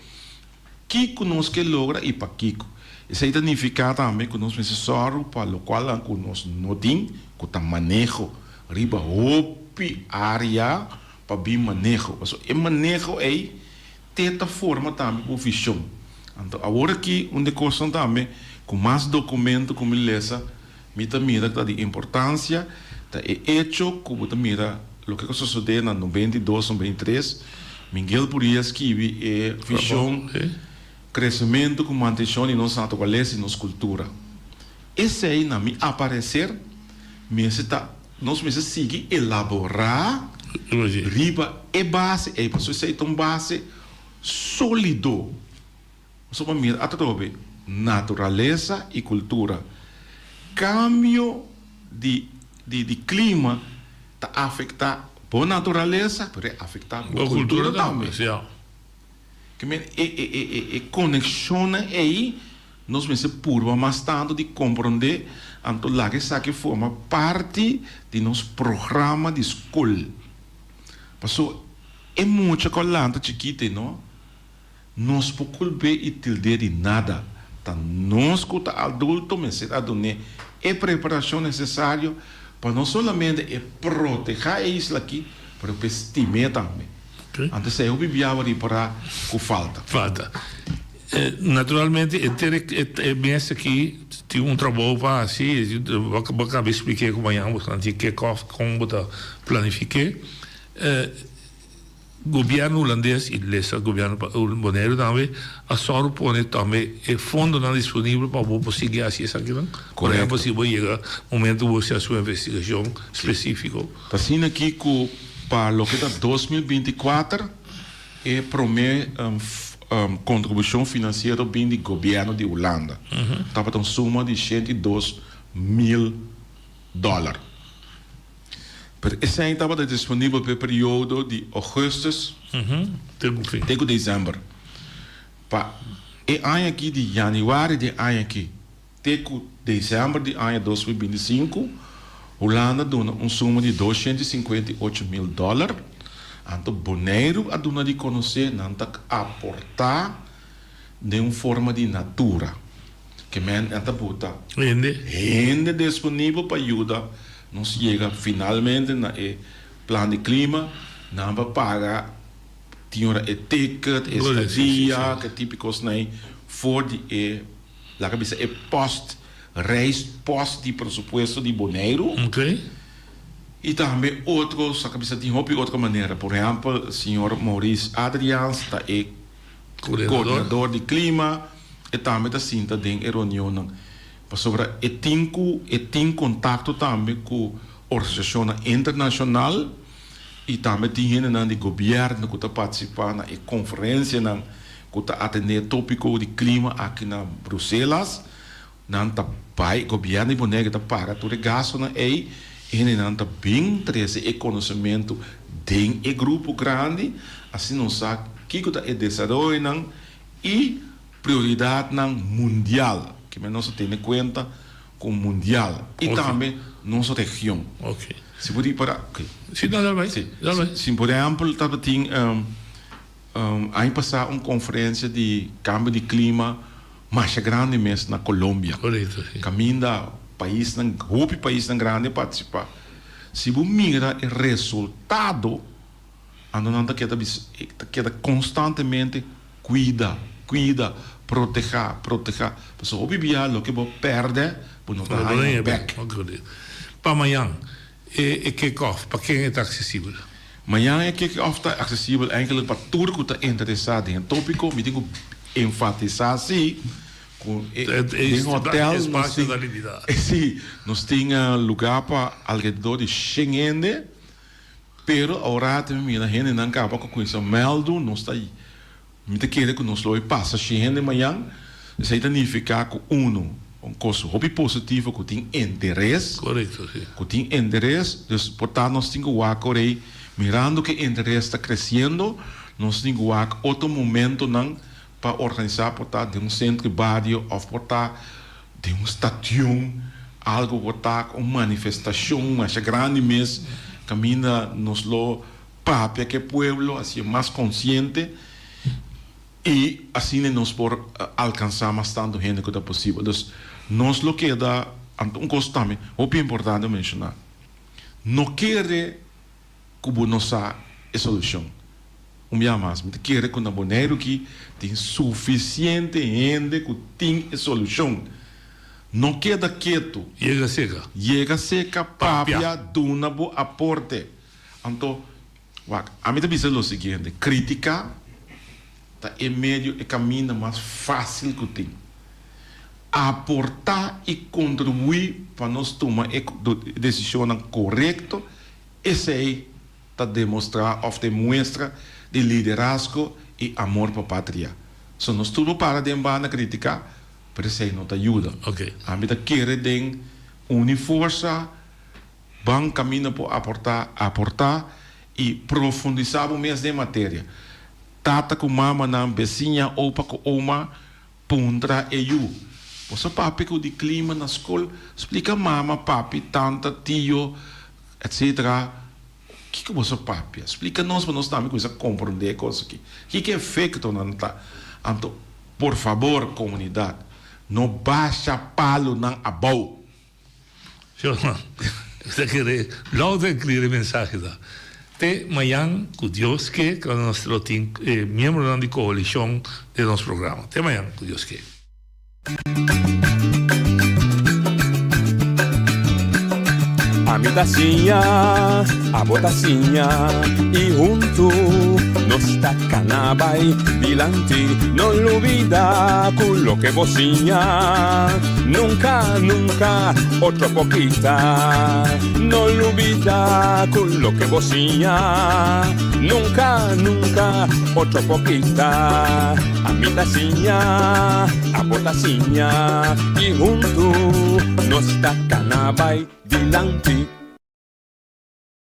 kiko nos ke logra i pakiko. Esei ta nifiká tambe ku nos mester sòru pa lokualnan ku nos no tin, ku ta maneho riba hopi área pa bin maneho. Pasobra e maneho ei te ta forma tambe bo vishon. Anto awor aki un di e kosnan tambe ku mas dokumento ku mi lesa, Mi ta mira ku ta di importansia ta e echo ku bo ta mira loke ku a sosodé na 92, 93, Miguel Puria skibi e vishon Kresementu ku mantenshon di nos naturalesa i nos kultura. Esei na mi apareser mester ta nos mester sigui elaborá riba e base ei pasobra esei ta un base sólido. Pasobra pa mira atrobe naturalesa i kultura. Kambio di di di klima ta afektá bo naturalesa pero e afektá bo kultura tambe. Ke men e e e e e konekshonnan ei nos mester purba mas tantu di komprondé anto laga esaki forma parti di nos programa di skol. Pasobra e mucha ku a lanta chikito ei no. Nos por kulp'é i tild'é di nada. Ta nos ku ta adulto mester a dun'é e preparashon nesesario pa no solamente e protehá e isla akí, pero p'e stim'é tambe. Anto esei hopi biaha ripará ku falta. Falta. Naturalmente e tere e mes aki tin un trabou pa hasi, bo a kaba esplik'é ku mañana bo ta tin kick off kon bo ta planifik'é. Gobièrnu hulandes i lesa gobièrnu Boneiru tambe a sòru pone tambe e fondonan disponibel pa bo por sigui hasi esakinan. Por ehèmpel si bo yega momento bo hasi un investigashon spesífiko. Ta asina aki ku pa loke ta 2024 e promé kontribushon finansiero bin di gobièrnu di Hulanda. Tabata un suma di 102 mil dòler. Pero esei tabata disponibel pa e periodo di ougùstùs te ku desèmber. Pa e aña aki, di yanüari di e aña aki te ku desèmber di aña 2025, Hulanda duna un suma di 258 mil dòler. Anto Boneiru a duna di konosé nan ta aportá den un forma di natura. Ke men a ta buta hende hende disponibel pa yuda nos yega finalmente na e plan di klima. Nan pa paga tin ora e ticket, e estadia, ke tipo kosnan ei for di e laga bisa e post reis post di presupuesto di Boneiru. I tambe otro sa bisa tin hopi otro manera. Por ehèmpel señor Maurice Adriaans ta e koordinador di klima. E tambe ta sinta den e reunionnan pasobra e tin ku e tin kontakto tambe ku organisashonnan internashonal i tambe tin hendenan di gobièrnu ku ta partisipá na e konferensianan ku ta atendé e tópiko di klima aki na Bruselas. Nan ta bai, gobièrnu di Bonaire ta paga tur e gastunan ei, e hendenan ta bin trese e konosementu den e grupo grandi, asina nos sa kiko ta e desaroyonan i prioridatnan mundial, ke men nos a tene kuenta ku mundial i tambe nos region. Si bo di para, ok. Si, no, dal bai. Si, Dal bai. si por ehèmpel tabatin aña pasá un konferensia di kambio di klima masha grandi mes na Colombia. Korekto, si. Kaminda paisnan, hopi paisnan grandi a partisipá. Si bo mira e resultado, anto nan ta keda bisa, ta keda konstantemente kuida, kuida, protehá, protehá. Pasobra hopi bia loke bo pèrdè, bo no ta haña bèk. Pa mañan e kick-off, pa ken e ta aksesibel? Mañan e kick-off ta aksesibel ènkele pa tur ku ta interesá den e tópiko. Mi tin ku enfatisá si ku den hotèl nos tin, si, nos tin lugá pa alrededor di shen hende. Pero ora ta mi mira hendenan kaba ku kuminsa mèldu, nos ta mi ta kere ku nos lo e pasa shi hende mañan. Esei ta nifiká ku unu, un kos hopi positivo ku tin interes. Korekto, si. Ku tin interes, dus por ta nos tin ku wak ora ei, mirando ku e interes ta kresiendo, nos tin ku wak otro momentonan pa organisá por ta den un sentro di bario òf por ta den un stadion, algo por ta un manifestashon masha grandi mes kaminda nos lo papia ku e pueblo hasié mas konsiente i asina nos por alkansá mas tantu hende ku ta posibel. Dus nos lo keda, anto un kos tambe hopi importante menshoná, no kere ku bo no sa e solushon. Un bia mas, mi ta kere ku na Boneiru aki tin sufisiente hende ku tin e solushon. No keda ketu. Yega seka. Yega seka, papia, duna bo aporte. Anto, wak, ami ta bisa lo siguiente, kritika ta e medio, e kaminda mas fásil ku tin. Aportá i kontribuí pa nos tuma e desishonnan korekto, esei ta demostrá òf ta e muestra di liderazgo i amor pa patria. So nos tur por para den banda kritiká, pero esei no ta yuda. Ami ta kere den uni forsa, ban kaminda por aportá, aportá i profundisá bo mes den materia. Tata ku mamanan, besiña, opa ku oma, puntra e yu. Boso papia ku di klima na skol, splika mama, papi, tanta, tio, etcetera. Kiko boso papia? Splika nos pa nos tambe kuminsá komprondé e kos aki. Kiko e efektonan ta? Anto por fabor komunidat no basha palunan abou. Shorman, ta kere loud and clear e mensahe ta. Te mañan ku Dios ke ku nos lo tin e miembronan di koalishon den nos programa. Te mañan ku Dios ke. Ami ta siña, abo ta siña y huntu nos ta cana bay dilanti. No lubida cu loke bo siña nunca, nunca otro por kita. No lubida cu loke bo siña nunca, nunca otro por kita. Ami ta siña, abo ta siña y huntu nos ta cana bay dilanti.